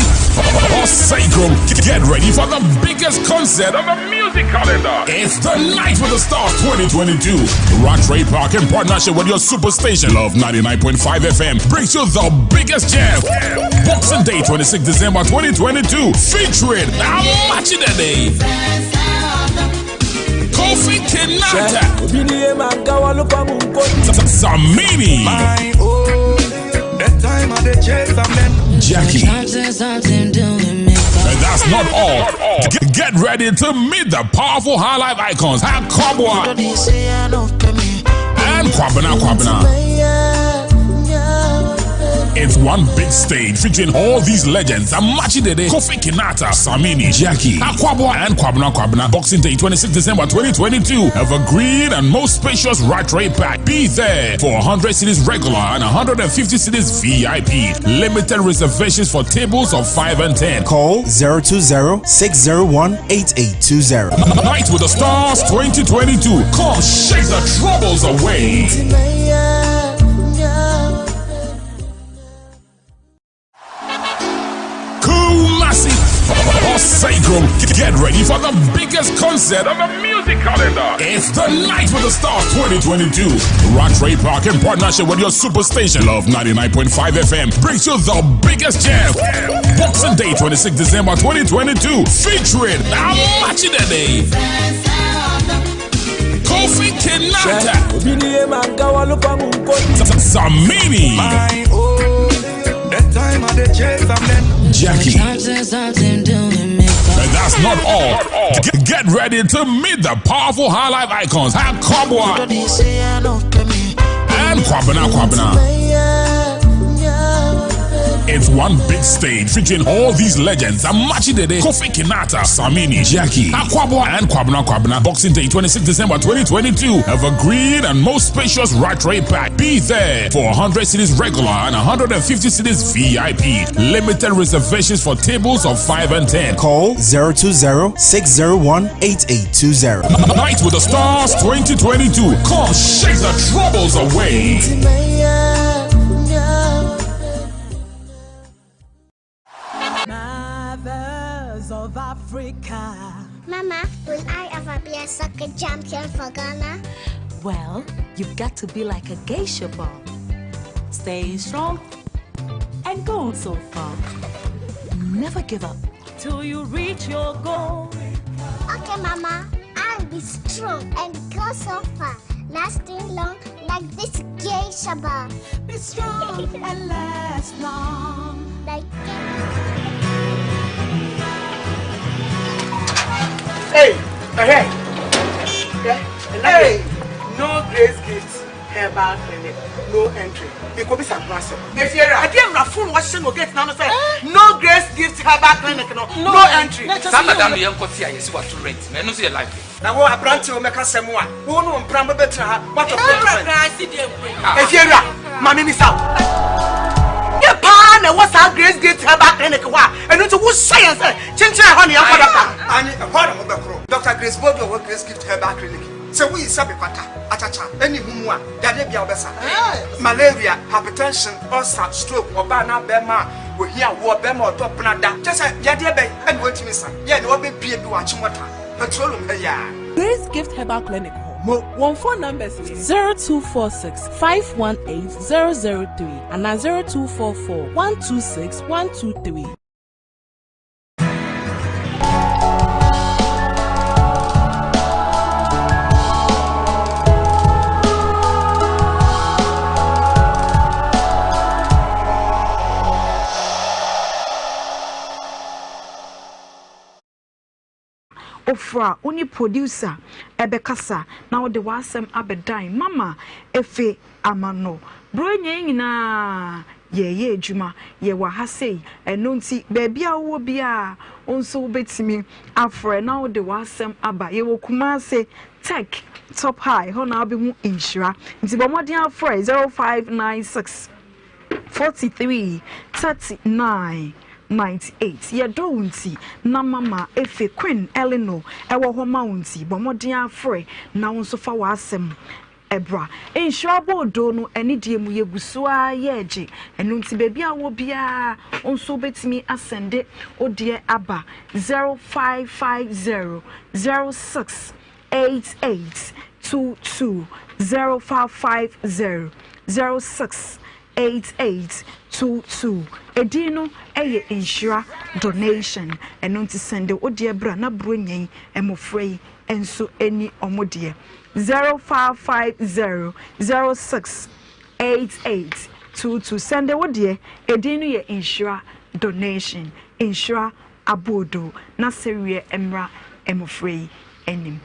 Oseikrom. Get ready for the biggest concert on the music calendar. It's the Night with the Stars 2022. Rattray Park, in partnership with your superstation Love 99.5 FM, brings you the biggest jam. Boxing Day, 26 December 2022, featuring Amakye Dede, Kofi Kinata, Samini, That time I dey chase am then. Jackie. And that's not all. Get ready to meet the powerful high life icons Akwaboah and Kwabena Kwabena. It's one big stage featuring all these legends: Amakye Dede, Kofi Kinata, Samini, Jackie, Akwaboah, and Kwabena Kwabena. Boxing Day, 26 December 2022. Evergreen and most spacious Rattray Park. Be there for 100 cedis regular and 150 cedis VIP. Limited reservations for tables of 5 and 10. Call 020 601 8820. Night with the Stars 2022. Come shake the troubles away. Kumasi Oseikrom. Get ready for the biggest concert on the music calendar. It's the Night with the Stars 2022. Rattray Park, in partnership with your superstation Love 99.5 FM, brings you the biggest jam. Boxing Day, 26 December 2022, featuring Amakye Dede, Kofi Kinata, Samini, That time I dey chase am then. Jackie. And that's not all. Get ready to meet the powerful high life icons Akwaboah and Kwabena Kwabena. It's one big stage featuring all these legends: Amakye Dede, Kofi Kinata, Samini, Jackie, Akwaboah, and Kwabena Kwabena. Boxing Day, 26 December 2022. Evergreen and most spacious Rattray Park. Be there for 100 cedis regular and 150 cedis VIP. Limited reservations for tables of 5 and 10. Call 020 601 8820. Night with the Stars 2022. Come shake the troubles away. Mothers of Africa. Mama, will I ever be a soccer champion for Ghana? Well, you've got to be like a geisha bar, staying strong and going so far. Never give up till you reach your goal. Okay, Mama, I'll be strong and go so far, lasting long like this geisha bar. Be strong and last long. Like Hey, hey, hey, no grace gift herbal clinic, no entry. Because it's a process. If you're a dear Rafun, what's no gate now? Say, no grace gift herbal clinic, no, no entry. Saa madam no yɛnkɔ te a yɛsi wato rent na ɛno nso yɛ life. Na wo aberante wo mɛka sɛm a wo ne wo mpra mobɛtena ha woatɔ efiewura ma me misa wo yɛ paa na ɛwɔ saa grace gate herbal clinic hɔ a ɛno nti wohyɛ yɛn sɛ kyenkyene ɛhɔ ne yɛnkɔ dɔkta Ane ɛhɔ na mobɛkorɔ Dr. Grace Bodu ɔwɔ Grace Gift Herbal Clinic sɛ woyi sɛ bekwata akyakya ɛne humu a yadeɛ bia wobɛsa malaria hypertension ulcer stroke ɔbaa na bɛrima a wɔhia woɔ bɛrima ɔtɔ pena da kyɛ sɛ yadeɛ bɛn ɛne wɔntumi sa yɛ ne wɔbɛbie bi wɔ akyemɔta petroleum ɛyɛ Grace Gift Herbal Clinic hɔ. Mo wɔn phone numbers yɛ 0246 518 003 anaa 0244 126 123. Wofrɛ a, wo ne producer bɛkasa na wode w'asɛm abɛdan Mama Efe ama no. Buronya yi nyinaa yɛreyɛ adwuma, yɛwɔ ha sei. Ɛno nti baabi a wowɔ biara wo nso wobɛtumi afrɛ na wode w'asɛm aba. Yɛwɔ Kumase, Tech, Top High, hɔ na wobɛhu nhyira. Nti bɔ mmɔden afrɛ 0596 43 39 98. Yɛdɔ wo nti na mama Efe Queen Eleanor ɛwɔ hɔ ma wo nti bɔ mmɔden ara frɛ na wo nso fa w'asɛm bra. Nhyira Boodoo no anidie mu yɛgu so ara yɛregye ɛno nti baabi a wowɔ biara wo nso wobɛtumi asɛnde wo deɛ aba 0550 06 88 22 0550 06 88 22 Edin no yɛ Nhyira Donation ɛno nti sɛnde wo deɛ bra na Buronya yi mmɔfra yi nso ani wɔn deɛ 0550 06 88 22 Sɛnde wo deɛ edin no yɛ Nhyira Donation Nhyira Aboodoo na sɛwiɛ mmra mmɔfra yi anim.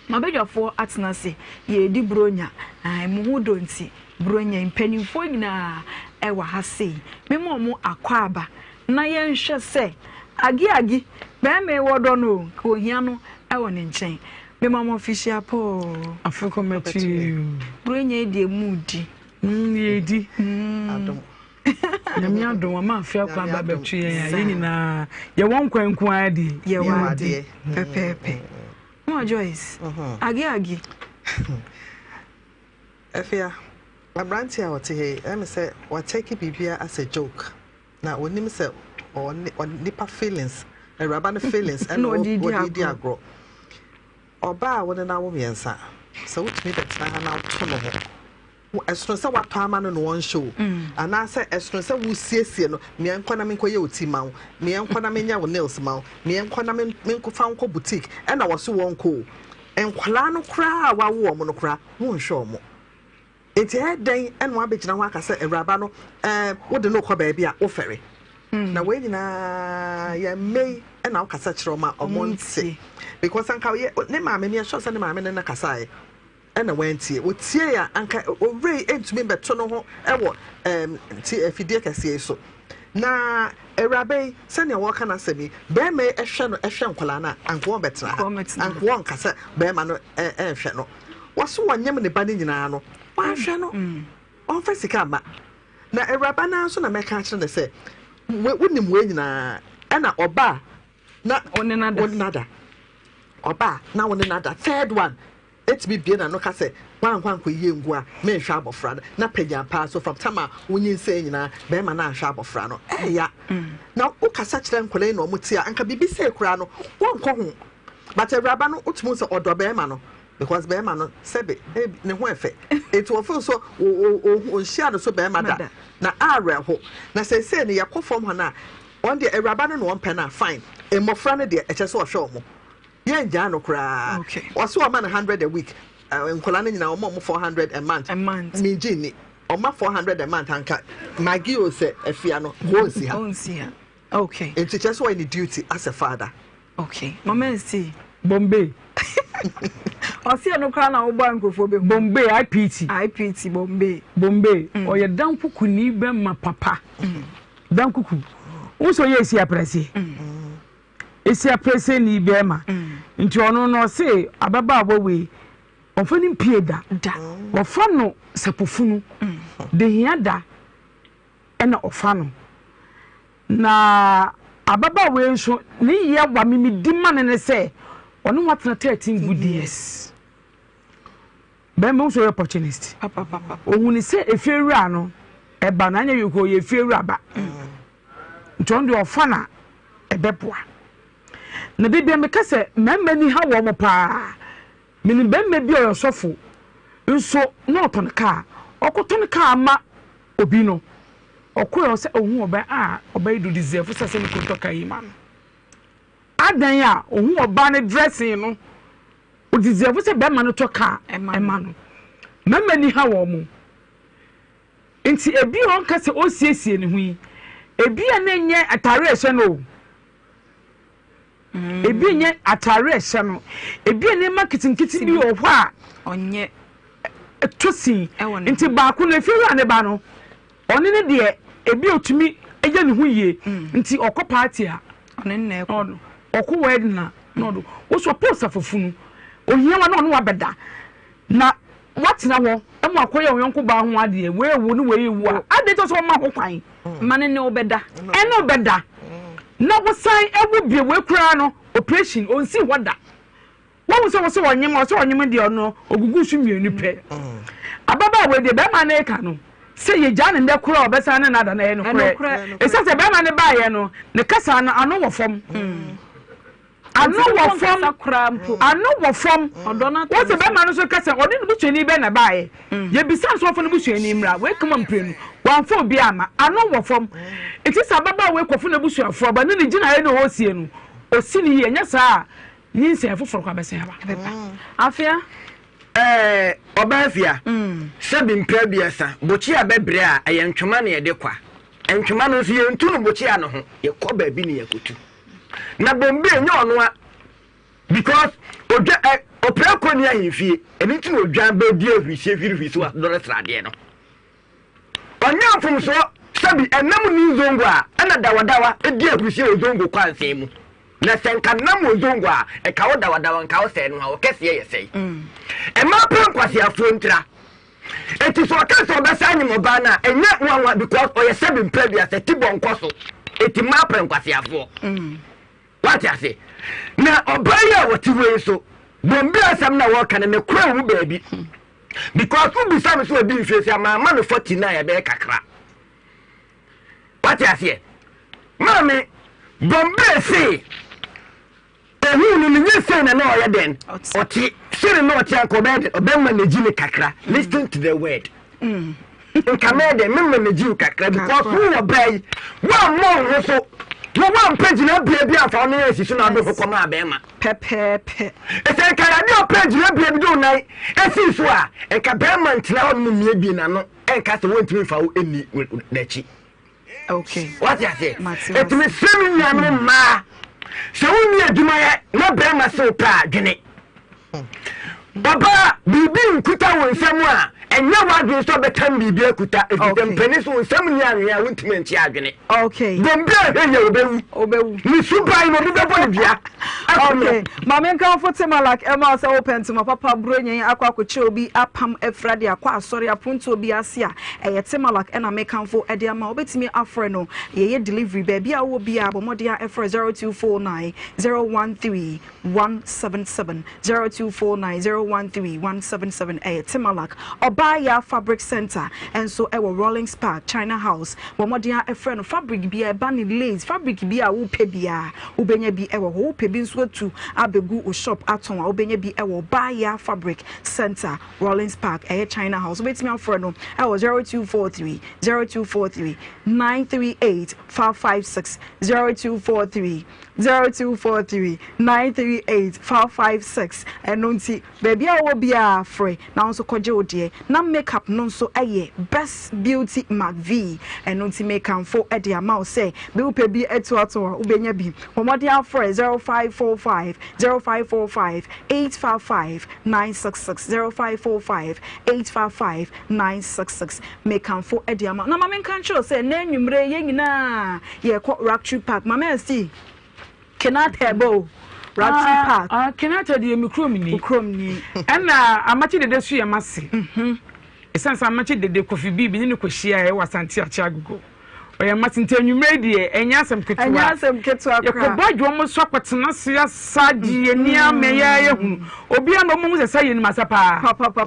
M'abadwafoɔ atena ase, yɛredi Buronya. Ae, mo ho dɔ nti, Buronya yi, mpanimfoɔ nyinaa wɔ ha sei. Mema wɔn akwaaba na yɛnhwɛ sɛ Agi Agi, barima yi wɔdɔ no o, nka ohia no wɔ ne nkyɛn. Mema mo afihyia pa o. Afe kɔmɛto yi o. Buronya yi deɛ mudi. Mm, yɛdi. Mm. Nyame adom ama afe akɔ aba bɛto yɛn a yɛn nyinaa yɛwɔ nkwa nko ara deɛ. Yɛwɔ adeɛ pɛpɛɛpɛ. Mama Joyce, age age. Afia, aberanteɛ a ɔte ha yi, ɛyɛ me sɛ watake biribiara as a joke. Na ɔnim sɛ ɔne nipa feelings, awuraba no feelings ɛna ɔde di agorɔ. Ɔbaa a wo ne no awo mmiɛnsa, sɛ wotumi bɛtena ha na woto no ho Ɛsono sɛ woatɔ ama no na ɔnhyɛ o, anaasɛ ɛsono sɛ wosiesie no, meɛnkɔ na menkɔyɛ wo ti ma wo, meɛnkɔ na menyɛ wo nails ma wo, meɛnkɔ na menkɔfa wo nkɔ boutique, ɛna wɔse wɔnkɔ o. Nkwadaa no koraa a woawo wɔn no koraa, wonhwɛ wɔn. Nti ɛyɛ dɛn na woabɛgyina hɔ aka sɛ awuraba no, ɛɛ, wode no rekɔ baabi a wofɛre? Na wei nyinaa yɛn mma yi na wokasa kyerɛ wɔn a wɔnte. Because anka ne maame, meyɛ sure sɛ ne maame ne no kasaeɛ. Ɛna wantie. Otiee a, anka owura yi ntumi mbɛto no ho wɔ ɛɛm ti afidie kɛseɛ yi so. Na awuraba yi, sɛnea wɔreka n'asɛm yi, barima yi hwɛ no hwɛ nkwadaa no a, anka wɔbɛtena ha. Anka wɔnka sɛ barima no nhwɛ no. Wɔso wɔnyem ne ba no nyinaa no, wanhwɛ no. Ɔmfa sika mma. Na awuraba no ara nso na mɛka akyerɛ no sɛ, wonim wei nyinaa, ɛna ɔba a na wo ne no ada. Ɔba a na wo ne no ada. Third one, Etumi bue n'ano ka sɛ, Woankɔ ankɔyi angu a, menhwɛ abɔfra no. Na panyin paa so, from time a wonyinsɛn nyinaa, barima no anhwɛ abɔfra no. Ɛyɛ ya. Na wokasa kyerɛ nkwadaa yi na wɔte a, anka biribi sei koraa no, wɔnkɔ ho. But awuraba no, wotumi hu sɛ ɔdɔ barima no. Because bɛrima no sɛbe ne ho ɛfɛ eti wɔfeel so ɔnhyia no so bɛrima da na awerɛho na seesei no yɛkɔ fam hɔ no a wɔn deɛ awuraba no na wɔmpɛ no a fine mmɔfra no deɛ ɛkyɛ sɛ ɔhwɛ wɔn yɛngyaa no koraa ɔsɛ ɔma no 100 a week nkwadaa no nyinaa ɔma ɔmo 400 a month megye nni ɔma 400 a month anka magi o sɛ afia no wɔnsi ha okay nti kyerɛ sɛ ɔyɛ ne duty as a father. Okay mama nsi. Bombay. Ɔsi ɛno koraa na wobɔ nkurɔfoɔ bɛhu. Bombay IPT. IPT Bombay. Bombay mm. ɔyɛ dankuku ni bɛma papa. Mm. Dankuku. Wo sɛ ɔyɛ esi aprɛse. Mm. Esi aprɛse ni bɛma. Nti ɔno no ɔse ababaawa wei ɔmfa no mpie da. Da. Wɔfa no sapofunu. De hia da ɛna ɔfa no. Na ababaawa yi nso ne yaw a me medi ma no ne sɛ ɔne ho atena 13 good years. Bɛrima nso yɛ opportunist. Ohun sɛ efie wura no ɛba na anyɛ yɛ ɔyɛ efie wura ba. Nti ɔno deɛ ɔfa na ɛbɛboa. Na de bia meka sɛ mmarima ni ha wɔn paa. Menim barima bi a ɔyɛ ɔsɔfo nso na ɔtɔn kaa. Ɔkɔtɔn kaa ma obi no, ɔkɔɛ ɔsɛ ohun ɔbaa a ɔbaa yi do deserve sɛ sɛ ne kunu tɔ kaa yi ma no. Adan a ohun ɔbaa no dressing no, o deserve sɛ bɛrima no tɔ kaa ɛma no. Mmarima ni ha wɔn mo. Nti ebi a ɔnka sɛ ɔsiesie ne ho yi, ebi a na ɛnyɛ atare a ɛhyɛ no o. Mm. Ebi nyɛ atare a ɛhyɛ no. Ebi nneɛma nketenkete bi wɔ hɔ a. Ɔnyɛ. Ɛtɔ sin. Nti baako no efi wura ne ba no, ɔne ne deɛ ebi otumi yɛ ne ho yie. Mm. Nti ɔkɔ paati a. Ɔne ne ɛkɔ. Ɔkɔ wedding a na ɔdo. Wosɔ post afofunu. Ohia wa na ɔne wabɛda. Na woatena hɔ ma wakɔyɛ wo yɔnko baa ho adeɛ, wei rewo ne wei rewu a, adɛn nti na sɛ wɔma ho kwan? Ma ne ne wo bɛda. Ɛne wo bɛda. Na wosan wo bio, wei koraa no, operation, ɔnsii hɔ da. Woahu sɛ wo sɛ ɔnyem a, ɔsɛ ɔnyem deɛ ɔno ɔgugu so mmienu pɛ. Ababaawa yi deɛ bɛrima no reka no, sɛ yɛgyaa no nnɛ koraa a ɔbɛsan ne no ada no, ɛyɛ nokorɛ. Ɛsiane sɛ bɛrima no baeɛ no, ne kasa no, ano wɔ fam. Ano wɔ fam, ano wɔ fam. Wọ́n sɛ bɛrima no nso ka sɛ ɔne ne busuani bɛn na baeɛ. Mm. Yɛbisa nso ɔfa ne busuani mmra. Wei kama mprenu. Wɔamfa obi ama. Ano wɔ fam. Nti sɛ ababaawa wei kɔfo n'abusuafoɔ aba ne ne gyinaeɛ na ɔresie no, ɔsi ne yie. Ɛnyɛ saa a, nyinsɛn foforɔ koraa bɛsan aba. Mm. Afia. Ɛɛ ɔbaa afia. Mm. Sɛbi mpɛ abiasa, bokyea bɛbrɛ a ɛyɛ ntwoma na yɛde kwa. Ntwoma no nso yɛntu no bokyea no ho, yɛkɔ baabi na yɛkɔtu. Na Bombay nyɛ ɔno a because odwa ɛ ɔpira kɔ ni ahemfie ɛno nti na odwan bɛdi ahurisie hwirihwiri so adɔre sradeɛ no ɔnyɛ mfomsoɔ sɛbi ɛnam ni nzongo a ɛna dawadawa ɛdi ahurisie wɔ zongo kwansɛn mu na sɛ nka nam wɔ zongo a ɛka wo dawadawa nka wo sɛe no a ɔkɛseɛ yɛ sɛe ɛma pɛ nkwaseafoɔ ntira Enti sɛ ɔka sɛ ɔbɛsan anyem ɔbaa no a, ɛnyɛ nwanwa because ɔyɛ sɛbi mpɛ aduasa, ti bɔ nkɔ so. Enti mmaa pɛ nkwaseafoɔ. Mm. Wate ase? Na ɔbaa yi a wɔte hɔ yi nso, Bombay asɛm na wɔka no, ne kora wɔ mu baabi. Because wobisa me sɛ ɔdi mfie sɛ maama no 49 ɛbɛyɛ kakra. Wate aseɛ? Maame, Bombay se Ohuu no no nyɛ sei na na ɔyɛ dɛn ɔte sei na na ɔte anka ɔbɛyɛ dɛn ɔbɛ manage ne kakra mm. listen to the word mm. nka mɛyɛ dɛn me manage wo kakra because wo wɔ baa yi woammɔ wo ho so wo woampɛ gyinabea bi amfa wo ne asi so na wode ho kɔma abɛɛma pɛpɛɛpɛ ɛsɛ nka yɛde ɔpɛ gyinabea bi de wo nan asi so a nka bɛɛma ntena hɔ no mu mmiebie n'ano ɛnka sɛ wontumi mfa wo ɛnni n'akyi Okay. Wate aseɛ? Ɛti mesrɛ me nuanom mmaa sɛ wonni adwuma yɛ na bɛrima se wo pɛ a dwene. Ɔbaa biribi nkuta wo nsam a ɛnyɛ w'adwene sɛ ɔbɛtam biribi akuta ɛfiri sɛ mpanin so wo nsam nni anwea a wontumi nkye adwene. Okay. Bombi a ɛhwɛ yɛ obɛwu. Obɛwu. Ne suban no obi bɛbɔ ne dua. Okay. Maame nkamfo Timalak ɛma sɛ wopɛ ntoma papa buro nyen akɔ akɔkyɛ obi apam afira de akɔ asɔre apontoɔ bi ase a ɛyɛ Timalak ɛna mekamfo ɛde ama wobɛtumi afrɛ no yɛyɛ delivery baabi a wowɔ biara bɔ mmɔden a ɛfrɛ 0249 013 177 0249 013 177 ɛyɛ Timalak ɔba. Ɔbaa Yaa Fabric Centre nso wɔ Rawlings Park, China House. Bɔ mmɔden ara frɛ no. Fabric biara, ɛba ne lace, fabric biara a wopɛ biara, wobɛnya bi wɔ hɔ. Wopɛ bi nso atu abɛgu wo shop atɔn a, wobɛnya bi wɔ Ɔbaa Yaa Fabric Centre, Rawlings Park, ɛyɛ China House. Wobɛtumi afrɛ no wɔ 0243 0243 938 556, 0243 0243 938 556. Ɛno nti, baabi a wowɔ biara frɛ na wo nso kɔgye wo deɛ. Na makeup no nso yɛ Best Beauty McVie. Ɛno nti mekamfo de ama wo sɛ bi wopɛ bi atu ato a wobɛnya bi. Bɔ mmɔden ara frɛ 0545 0545 855 966 0545 855 966. Mekamfo de ama wo. Na ma menka nkyerɛ wo sɛ nnɛ anwummere yɛn nyinaa yɛrekɔ Ractory Park. Mama Esty, Kenata ɛbɔ o. Ractory Ah, Park. ah, Kenata deɛ me kurom ni. Wo kurom ni. Ɛna Amakye Dede so yɛ m'ase. Ɛsiane sɛ Amakye Dede Kofi Bibi ne no kɔhyiaeɛ wɔ Asante Akyea Agogo. Ɔyɛ m'ase nti anwummerɛ yi deɛ ɛnyɛ asɛm ketewa. Ɛnyɛ asɛm ketewa koraa. Yɛkɔbɔ adwuma so akɔtena ase asa gye yɛn ani ama yɛ yɛhunu. Obiara na ɔmo hu sɛ sɛ yɛnim asa paa.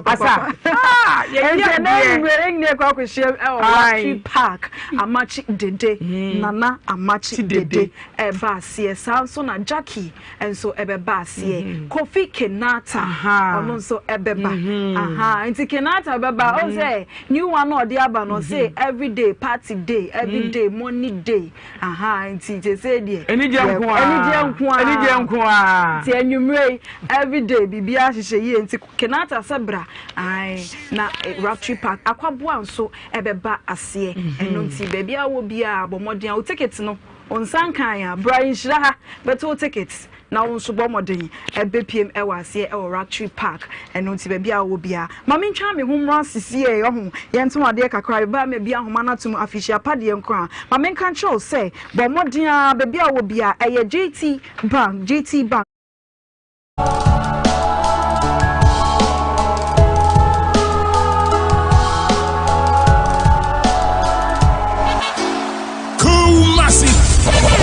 Asa. Ah, yɛyɛ Nti ɛnɛ adeɛ. anwummerɛ yɛn nyinaa kɔ akɔhyia ɛwɔ Aye. Ractory Park. Amakye Dede, Nana Amakye Dede ɛreba aseɛ. Saa nso na Jackie nso ɛbɛba aseɛ. Kofi Kenata ɔno nso ɛbɛba. Aha, nti Kenata bɛba. Ɔn sɛ new one na ɔde aba no, ɔse everyday party day, everyday money day. Aha, nti sese deɛ. Anigye nko ara. Anigye nko ara. Anigye nko ara. Nti anwummerɛ yi everyday biribiara hyehyɛ yie nti Kenata sɛ bra. Ae, na Ractory Park Akwaboa nso ɛbɛba aseɛ. Ɛno nti baabi a wɔ biara bɔ mmɔden a wo ticket no Wo nsa nkae a, bra nhyira ha bɛto wo ticket na wo nso bɔ mmɔden bɛpiem wɔ aseɛ wɔ Ractory Park. Ɛno nti baabi a wowɔ biara, ma mentwa me ho mmra sisiei, ɔho, yɛnto adeɛ kakra, meba a mabie ahoma no atom afihyia pa deɛ nko a. Ma menka nkyerɛ wo sɛ, bɔ mmɔden ara baabi a wowɔ biara, ɛyɛ GT Bank, GT Bank. Kumasi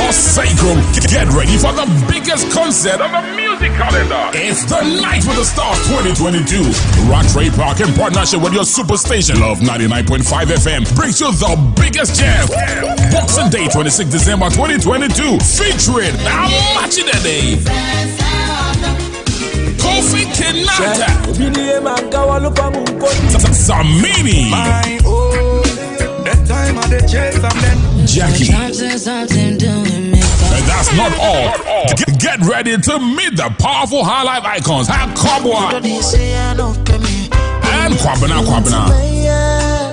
Osaikum. Get ready for the biggest concert on the music calendar. It's the Night with the Stars 2022. Rattray Park in partnership with your superstation Love 99.5 FM brings you the biggest jam. Boxing Day 26 December 2022 featuring Amachi Dede. Kofi Kinata. Samini. Jackie. And that's not all. Get ready to meet the powerful high life icons Akobwa and Kwabena Kwabena.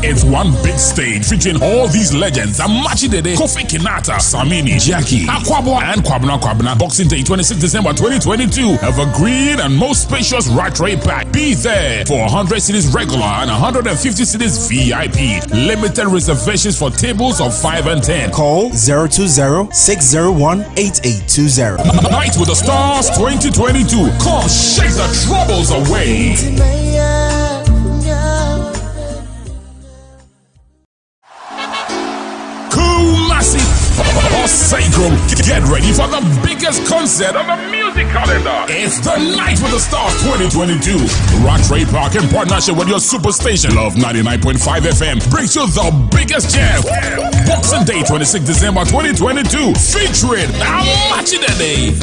It's one big stage featuring all these legends Amachi Dede, Kofi Kinata, Samini, Jackie, Akwaboah, and Kwabena Kwabena. Boxing Day, 26 December 2022. Evergreen and most spacious Rattray Pack. Be there for 100 cities regular and 150 cities VIP. Limited reservations for tables of 5 and 10. Call 020 601 8820. Night with the Stars 2022. Come shake the troubles away. Kumasi Osaikum. Get ready for the biggest concert on the music calendar. It's the Night with the Stars 2022. Rattray Park in partnership with your superstation Love 99.5 FM brings you the biggest jam. Boxing Day 26 December 2022 featuring Amachi Dede.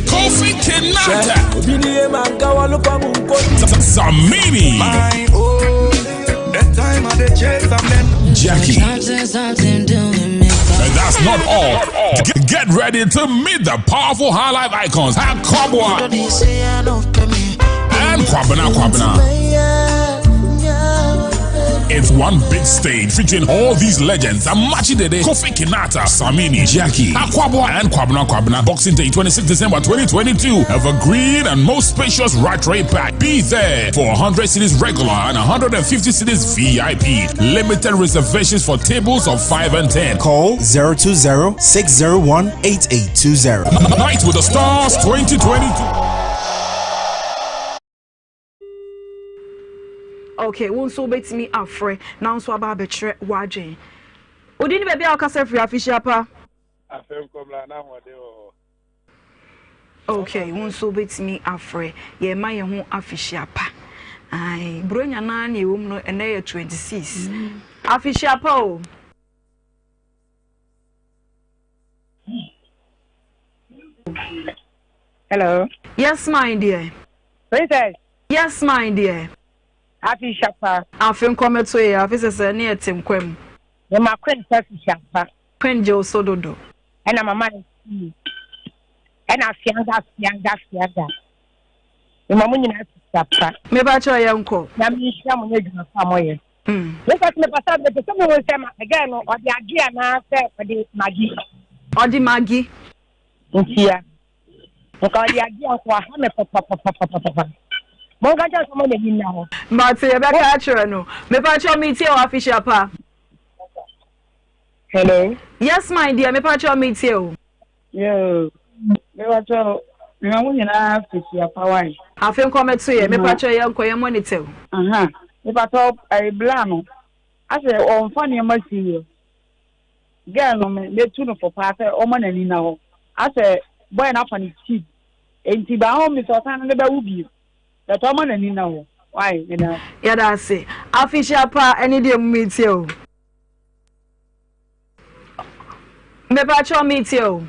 Kofi Kinata. Samini. Jackie. And that's not all. Get ready to meet the powerful high life icons Akobwa and Kwabena Kwabena. It's one big stage featuring all these legends Amachi Dede, Kofi Kinata, Samini, Jackie, Akwaboah, and Kwabena Kwabena. Boxing Day, 26 December 2022. Evergreen and most spacious Rattray Pack. Be there for 100 cities regular and 150 cities VIP. Limited reservations for tables of 5 and 10. Call 020 601 8820. Night with the Stars 2022. Okay, wo nso wobɛtumi afrɛ na wo nso aba abɛkyerɛ w'adwene. Wodi ne baabi a wokasa firi afihyia pa. Afei nkɔmla na ahoɔden wɔ hɔ. Okay, wo nso wobɛtumi afrɛ. Yɛrema yɛn ho afehyia pa. Ae, Buronya no ara na ɛwɔ mu no, ɛnɛ yɛ 26. Afehyia pa o. Hello. Yes, my dear. Princess. Yes, my dear. Afi shapa. Afi nkɔmɛto yɛ afi sɛsɛ ne yɛ te nkwa mu. Mama Queen sɛ fi shapa. Queen gye so dodo. Ɛna mama ne ɛna fianga fianga fianga. Mama mo nyinaa fi shapa. Meba kyerɛ yɛn kɔ. Na mi nhyira mo nyɛ adwuma pa mo yɛ. Mepɛ sɛ mepɛ sɛ mepɛ sɛ mehu sɛ ma girl no ɔde agye anaasɛ ɔde magi. Ɔde magi. Ntia. Nka ɔde agye a nka waha me papapapapapa. Monka nkyerɛ sɛ ɔma n'ani nna hɔ. Mate yɛbɛka akyerɛ no. Mepa kyɛw metie wɔ afehyia pa. Hello. Yes my dear mepa kyɛw metie o. Yo. Mepa kyɛw mema mo nyinaa afehyia pa wae. Afe nkɔmɛto yɛ mepa kyɛw yɛ nkɔ yɛ monitor. Aha. Mepa kyɛw ɛyɛ bla no. Asɛ ɔmfa nneɛma si yɛ. Girl no me metu no fo paa sɛ ɔma n'ani na hɔ. Asɛ boy no afa ne cheap. Enti ba ho mi sɛ ɔsan ne bɛwo bio. Bɛtɔ ɔma n'ani na hɔ. Why? Meda. Yɛda ase. Afehyia pa ɛne deɛ mu metie o. Mepa kyɛw metie o.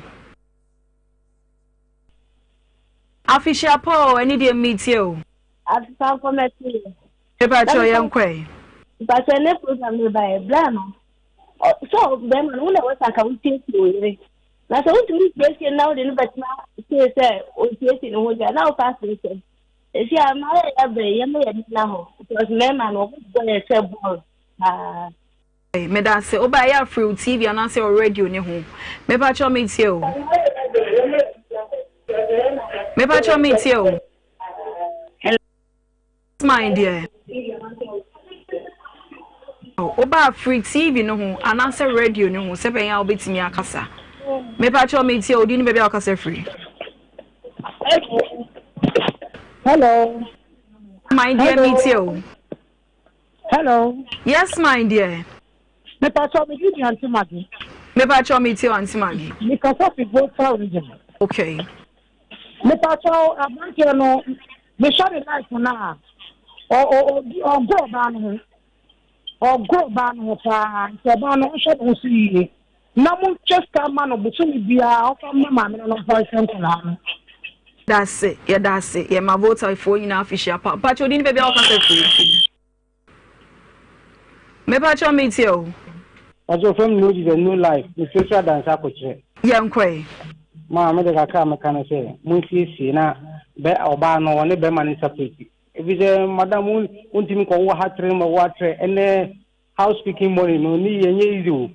Afehyia pa o ɛne deɛ metie o. Afipa nkɔmɛto yɛ. Mepa kyɛw yɛn kɔɛ. Mpakyɛ ne program ne ba yɛ bla no. Sɛ bɛrima no wo na wɔsa ka wosiesie wo yere. Na sɛ wontumi siesie na wode no bɛtena sie sɛ onsiesie ne ho deɛ na wofa asere sɛ. Esi a ma yɛ yɛ bɛn yɛ ma yɛ nina hɔ because mmarima no wɔn bɔ yɛ sɛ bɔɔl paa. Meda ase. Woba ɛyɛ afiri wo TV anaasɛ wo radio ne ho. Mepa kyɛw metie o. Mepa kyɛw metie o. My dear. Woba afiri TV no ho anaasɛ radio ne ho sɛ bɛn a wobɛtumi akasa. Mepa kyɛw metie o. Di ne baabi a wokasa firi. Hello. My dear, metie o. Hello. Yes, my dear. Mepa kyɛw me di Auntie Maggie. Mepa kyɛw metie o Auntie Maggie. Mekasa fi Volta region. Okay. Mepa kyɛw aberanteɛ no mehwɛ ne life no a ɔgoro ɔbaa no ho. Ɔgoro ɔbaa no ho paa nti ɔbaa no ɔhwɛ ne ho so yie. Na montwa sika ma no bosome biara ɔfa ma maame no no mfa nhwɛ nkwadaa no. Yɛda yɛda ase yɛma Voltafoɔ nyinaa afehyia pa. Mpakyɛ odi ne baabi a wɔkasa firi. Mepakyɛ metie o. Mpakyɛ fam no Jesus new life mefirafira dansa akɔkyerɛ. Yɛnkɔe. Maa mede kakra a meka no sɛ monsiesie na bɛ ɔbaa no ɔne bɛrima no separate. Ebi sɛ madam wontumi nkɔwo ha tere ma wo atrɛ ɛnɛ house speaking money no ne yɛ nyɛ easy o.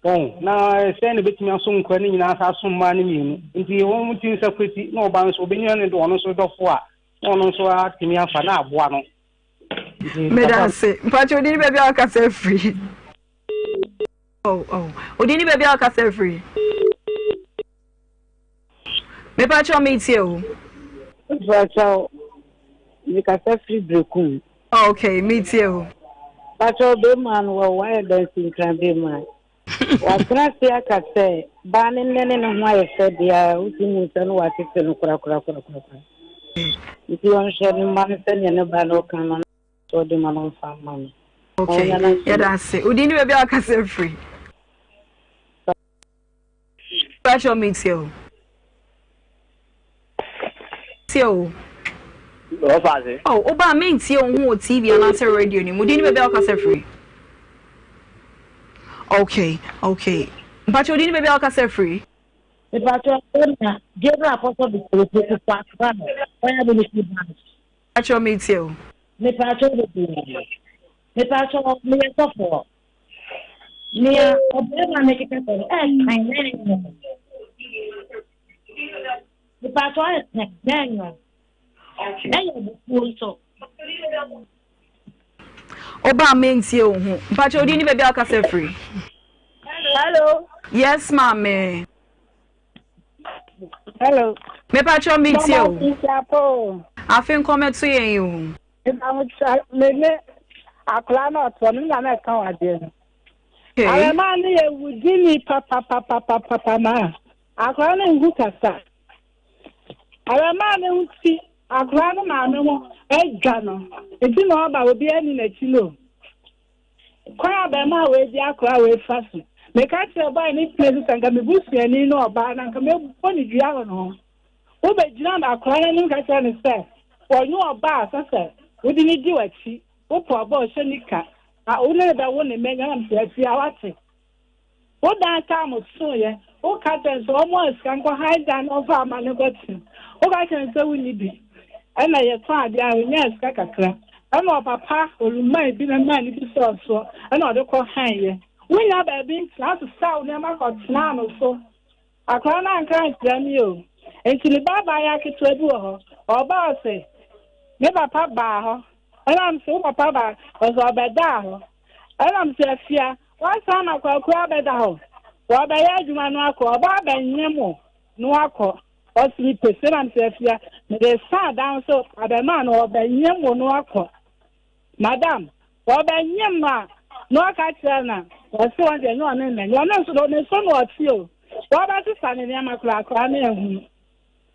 Wɔn na sɛ na ebetumi asom nkura ne nyinaa sa asom mmaa no mmienu nti wɔn ti separate na ɔbaa nso obenya ne ɔno nso dɔfo a na ɔno nso atumi afa na aboa no. Meda ase. Mpakyɛ odi ne baabi a wakasa afiri. Oh, oh. Odi ne baabi a wakasa afiri. Mepakyɛ metie o. Mpakyɛ mekasa firi Berekum. Okay, metie o. Mpakyɛ bɛrima no wɔ wayɛ dansinkran bɛrima. Watena ase aka sɛ baa ne nnɛ ne ne ho ayɛ fɛ deɛ a wotumi hu sɛ no watete no korakorakorakora. Nti ɔnhwɛ ne mma no sɛdeɛ ne ba no ɔka no sɛ ɔde ma no mfa mma no. Okay, yɛda ase. Odi ne baabi a wakasa afiri. Mpakyɛ metie o. Tie o. Ɔfa Oh, woba a mentie wo ho wɔ TV anaasɛ radio no mu. Odi ne baabi a wakasa firi. Okay, okay. Mpakyɛ odi ne baabi a wakasa firi. Mpakyɛ na Gabriel Apostle Bikorofo Kufa Accra Fire Ministry Branch. Mpakyɛ metie o. Mepakyɛ bebree. Mepakyɛ meyɛ sɔfoɔ. Nea ɔbarima no keka sɛ no ɛɛkan na ɛnyɛ. Mepakyɛ ɛɛkan na ɛnyɛ. Ɛyɛ abufuo nso. Ɔba a mentie wo ho. Mpakyɛ odi ne baabi a wakasa firi. Hello. Yes, maame. Hello. Mepakyɛ metie o. Afe nkɔmɛto yɛn yi o. Me ne akwaraa na ɔtoɔ no na mɛka wo adeɛ no. Awɛmaa no yɛ wudini papapapapapa ma akwaraa no nhu kasa. Abarimaa no ho ti, akwadaa no maame ho adwa no. Nti na ɔba obiara nni n'akyi no. Kwan a abarimaa wei di akwadaa wei fa so. Meka kyerɛ bɔe ne pene so sɛ nka me busuani ne ɔbaa no anka mɛbɔ ne dua wɔ ne ho. Wobɛgyina akwadaa no anim ka kyerɛ no sɛ ɔnyɛ ɔbaa a sɛ sɛ wode no di w'akyi. Wopɛ ɔbaa ɔhyɛ nika a wo ne no bɛwo ne mma nyinaa sɛ afie a wate. Wo dan taa mo soeɛ, woka kyerɛ no sɛ ɔmmoa sika nkɔ han dan na ɔmfa ama no nkɔtena. Woka kyerɛ no sɛ wonni bi. Ɛna yɛtɔn adeɛ a ɔnyaa sika kakra. Ɛna ɔpapa oluman bi na maa no bi sɔɔ soɔ ɛna ɔde kɔ han yɛ. Wonnya baabi ntena, wosesaa wo nneɛma kɔtenaa no so. Akwadaa no anka ankyerɛ me o. Nti ne ba abaayewa ketewa bi wɔ hɔ, ɔba ɔse, me papa baa hɔ. Ɛna mese, wo papa baa? Ɔse ɔbɛdaa hɔ. Ɛna mese, Afia, woasan ma Kwaku abɛda hɔ? Wɔbɛyɛ adwuma no akɔ, ɔba abɛnyem wo na wakɔ. Ɔse mepɛ se. Ɛna mese, Afia, mede sa dan so abɛmaa no, ɔbɛnyem wo na wakɔ. Madam, wɔbɛnyem no a, na ɔka kyerɛ no a, ɔse wɔn deɛ ɛnyɛ ɔne na ɛnyɛ ɔno nso de ne so na ɔte o. Wɔbɛsesa ne nneɛma koraa koraa na ehunu.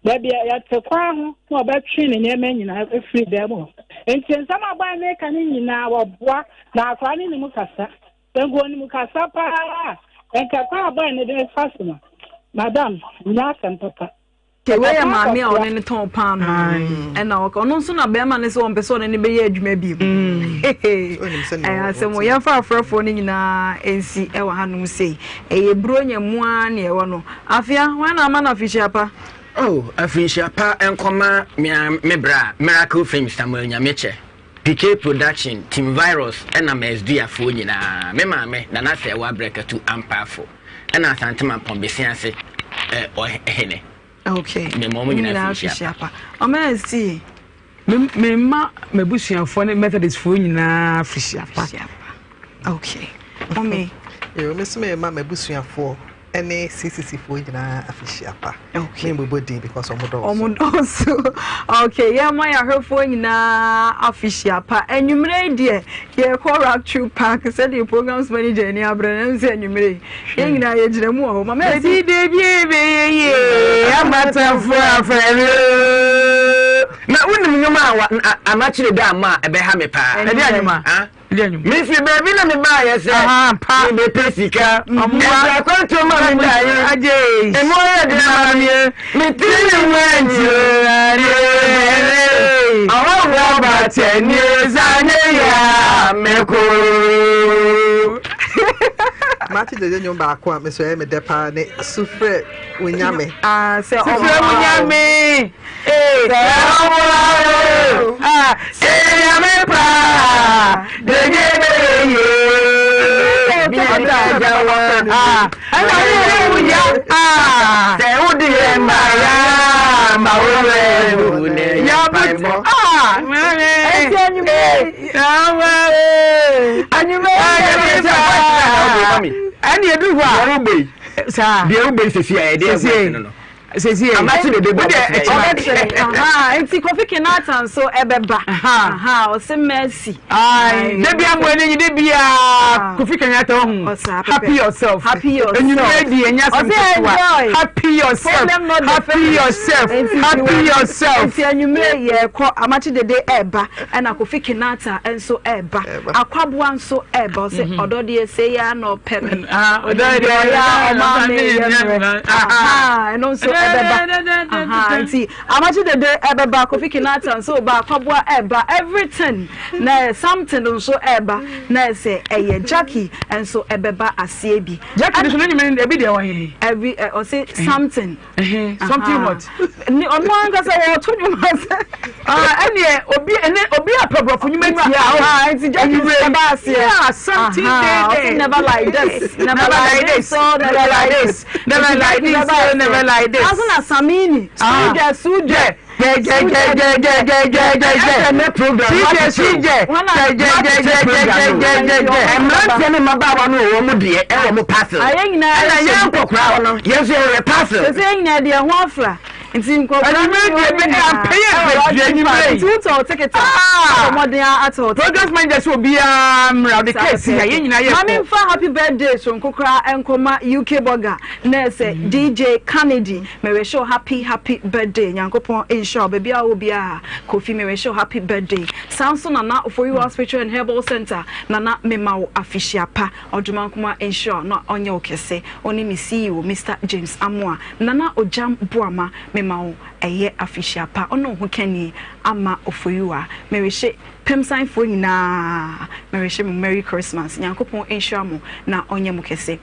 Baabi a yɛte kwan ho na ɔbɛtwe ne nneɛma nyinaa afiri dan mu hɔ. Nti nsɛm a bɔe no reka no nyinaa wɔboa na akwadaa no nim kasa. Sɛ nka onim kasa paa a, nka kwan a bɔe no de fa so no, madam, nyɛ asɛm papa. Okay, wei yɛ maame a ɔne ne tɔn paano ɛna ɔka ɔno nso na bɛrima no sɛ ɔmpɛ sɛ ɔne ne bɛyɛ adwuma bi mu ɛyɛ asɛm o yɛmfa afrɛfoɔ no nyinaa nsi ɛwɔ hanom sei ɛyɛ buro nyɛ mu ara ne ɛwɔ no afia wɔn na ama no afihyia pa. Oh, afihyia pa nkɔma mea me bra Miracle Films Samuel Nyamekyɛ PK Production Team Virus ɛna Mɛsduafoɔ nyinaa me maame Nana Sɛɛwa Brɛkatu Ampaafo. ɛna Asante Mampɔn besi ase ɛ ɔhene. Okay. Mema wɔn nyinaa afihyia pa. Ɔma ɛsi. Mema m'abusuafoɔ ne Methodistfoɔ nyinaa afihyia pa. Okay. Mami. Yo, me nso mema m'abusuafoɔ ne CCC foɔ nyinaa afihyia pa. Okay. Me mbobɔ din because ɔmo dɔɔso. Ɔmo dɔɔso. Okay, yɛn ma yɛahwɛfoɔ nyinaa afihyia pa. Anwummerɛ yi deɛ yɛkɔ Rapture Park sɛdeɛ programs manager ani abere no sɛ anwummerɛ yi yɛn nyinaa yɛgyina mu wɔ hɔ. Mama ɛsi. Ebi de bi ebɛyɛ yie amatamfo afɛre. Na wonim nnwom a anakyere da ama a ɛbɛha me paa. Ɛde anwuma. Mefiri baabi na mebaeɛ sɛ mebɛpɛ sika. Ɛsɛ akwantuo ma medaeɛ. Emu ayɛ den ama me. Me tiri ne mu ankyire. Ɔhɔhoɔ ba kyɛnie sane yɛ a mɛkɔ. Mate dede nnwom baako a mesɔ ɛyɛ me dɛ paa ne sufrɛ wo nyame. Ah, sɛ sufrɛ wo nyame. Ee, sɛ ɔmoa o, ah, sɛ nyame paa, dede bɛyɛ yie. Bi a agya wa, ah, ɛna wo yɛ wo ya, ah, sɛ wo de yɛ ma ya, ma wo rɛ wo ne ya bɛ, ah, ɛnti anwummerɛ, anwummerɛ, ɛne edu hɔ a, saa, deɛ wobɛyi sisi a yɛde ɛwɔ no no. Sɛsi ɛ. Amati de de bɔ ɔbɛkyerɛ. Ɔbɛkyerɛ. Nti Kofi Kinata nso ɛbɛba. Ɔsɛ Mercy. Ayi. Debi amu ɛni nyi debi a Kofi Kinata ɔhu. Happy yourself. Happy yourself. Enyimire di enya asɛm ketewa. Happy yourself. Happy yourself. Happy yourself. Nti enyimire yɛ kɔ Amati dede ɛɛba ɛna Kofi Kinata nso ɛɛba. Akwaboa nso ɛɛba ɔsɛ ɔdɔ deɛ sɛ yɛ na ɔpɛ me. Ɔdɔ deɛ ɔyɛ a ɔma me yɛ mmerɛ. Ɛno nso ɛbɛba. Nti Amakye Dede ɛbɛba, Kofi Kinata nso ba, Akwaboa ɛba, everything na something nso ɛba na ɛsɛ ɛyɛ Jackie nso ɛbɛba aseɛ bi. Jackie nso n'enyim ebi deɛ wɔ he? Every ɔse something. Something what? Ni ɔno ankasa wɔto nnwom ase. Ah, ɛneɛ obi ɛne obi apɛ borɔfo nnwuma tia o. Ah, nti Jackie ɛba aseɛ. Yeah, something dey there. Ɔse never like this, never like this, so never like this, never like this, so never like this. Aso na Samini, sujɛ sujɛ. Mmeranteɛ ne mmabaawa no wɔ wɔn deɛ ɛwɔ mo parcel. Ayɛ nyinaa ɛna yɛn nkɔkoraa hɔ no yɛn nso yɛwɔ yɛ parcel. Sɛ yɛn nyinaa deɛ ho afra. Nti nkɔkora no deɛ bɛ ampɛyɛ bɛdua anwummerɛ yi. Nti wotɔ ticket a, bɔ mmɔden atɔ ticket. Programs manager sɛ obiara mmra ɔde kaa si ha yɛn nyinaa yɛ kɔ. Maame nfa happy birthday soronko koraa nkɔma UK burger nurse DJ Kennedy merehyɛ wo happy happy birthday Nyankopɔn nhyira wo baabi a wɔ biara Kofi merehyɛ wo happy birthday saa nso Nana Oforiwa Spiritual and Herbal Center Nana mema wo afihyia pa Ɔdomankoma nhyira wo na ɔnyɛ wo kɛse Wo ne me CEO Mister James Amoah Nana Ogyam Boama mema wo ɛyɛ afihyia pa Ɔne wo ho kani ama Oforiwa Merehyɛ Pemsanfoɔ nyinaa merehyɛ mo Merry Christmas Nyankopɔn nhyira mo na ɔnyɛ mo kɛse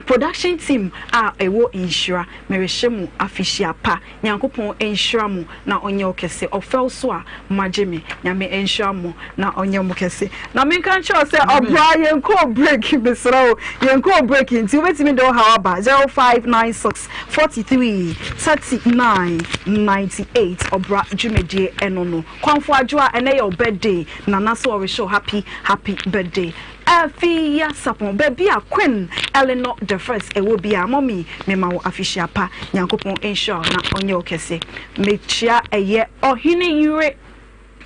Production team a ɛwɔ nhyira merehyɛ mo afihyia pa Nyankopɔn nhyira mo na ɔnyɛ wo kɛse Ɔfɛw so a moagye me Nyame nhyira mo na ɔnyɛ mo kɛse Na menka nkyerɛ wo sɛ ɔbra yɛnkɔɔ break mesrɛ wo yɛnkɔɔ break nti wobɛtumi de wo haw aba 0596 43 39 98 ɔbra dwumadie ɛno no Kwanfo Adwoa ɛnɛ yɛ wo birthday Nana so ɔrehyɛ wo happy happy birthday Afia Sapon baabi a Queen Eleanor the first ɛwɔ biaa mummy mema wo afihyia pa Nyankopɔn nhyira wo na ɔnyɛ wo kɛse Mekyia ɛyɛ Ɔhene yere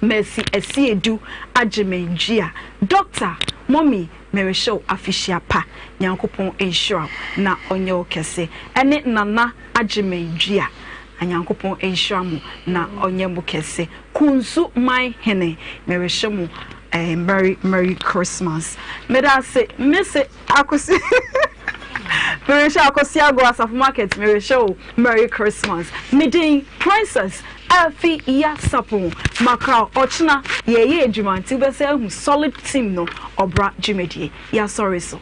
Mercy Asiedu Agyeman Dua Doctor mummy merehyɛ wo afihyia pa Nyankopɔn nhyira wo na ɔnyɛ wo kɛse ɛne Nana Agyeman Dua Nyankopɔn nhyira mo na ɔnyɛ mo kɛse Kunsu man hene merehyɛ mo eh, merry merry Christmas meda ase mese akosi merehyɛ akosi ago asafo market merehyɛ o merry Christmas medin Princess Afi Yasapon makra ɔkyena yɛyɛ adwuma nti wobɛsɛ ahu solid team no ɔbra dwumadie yɛasɔre so.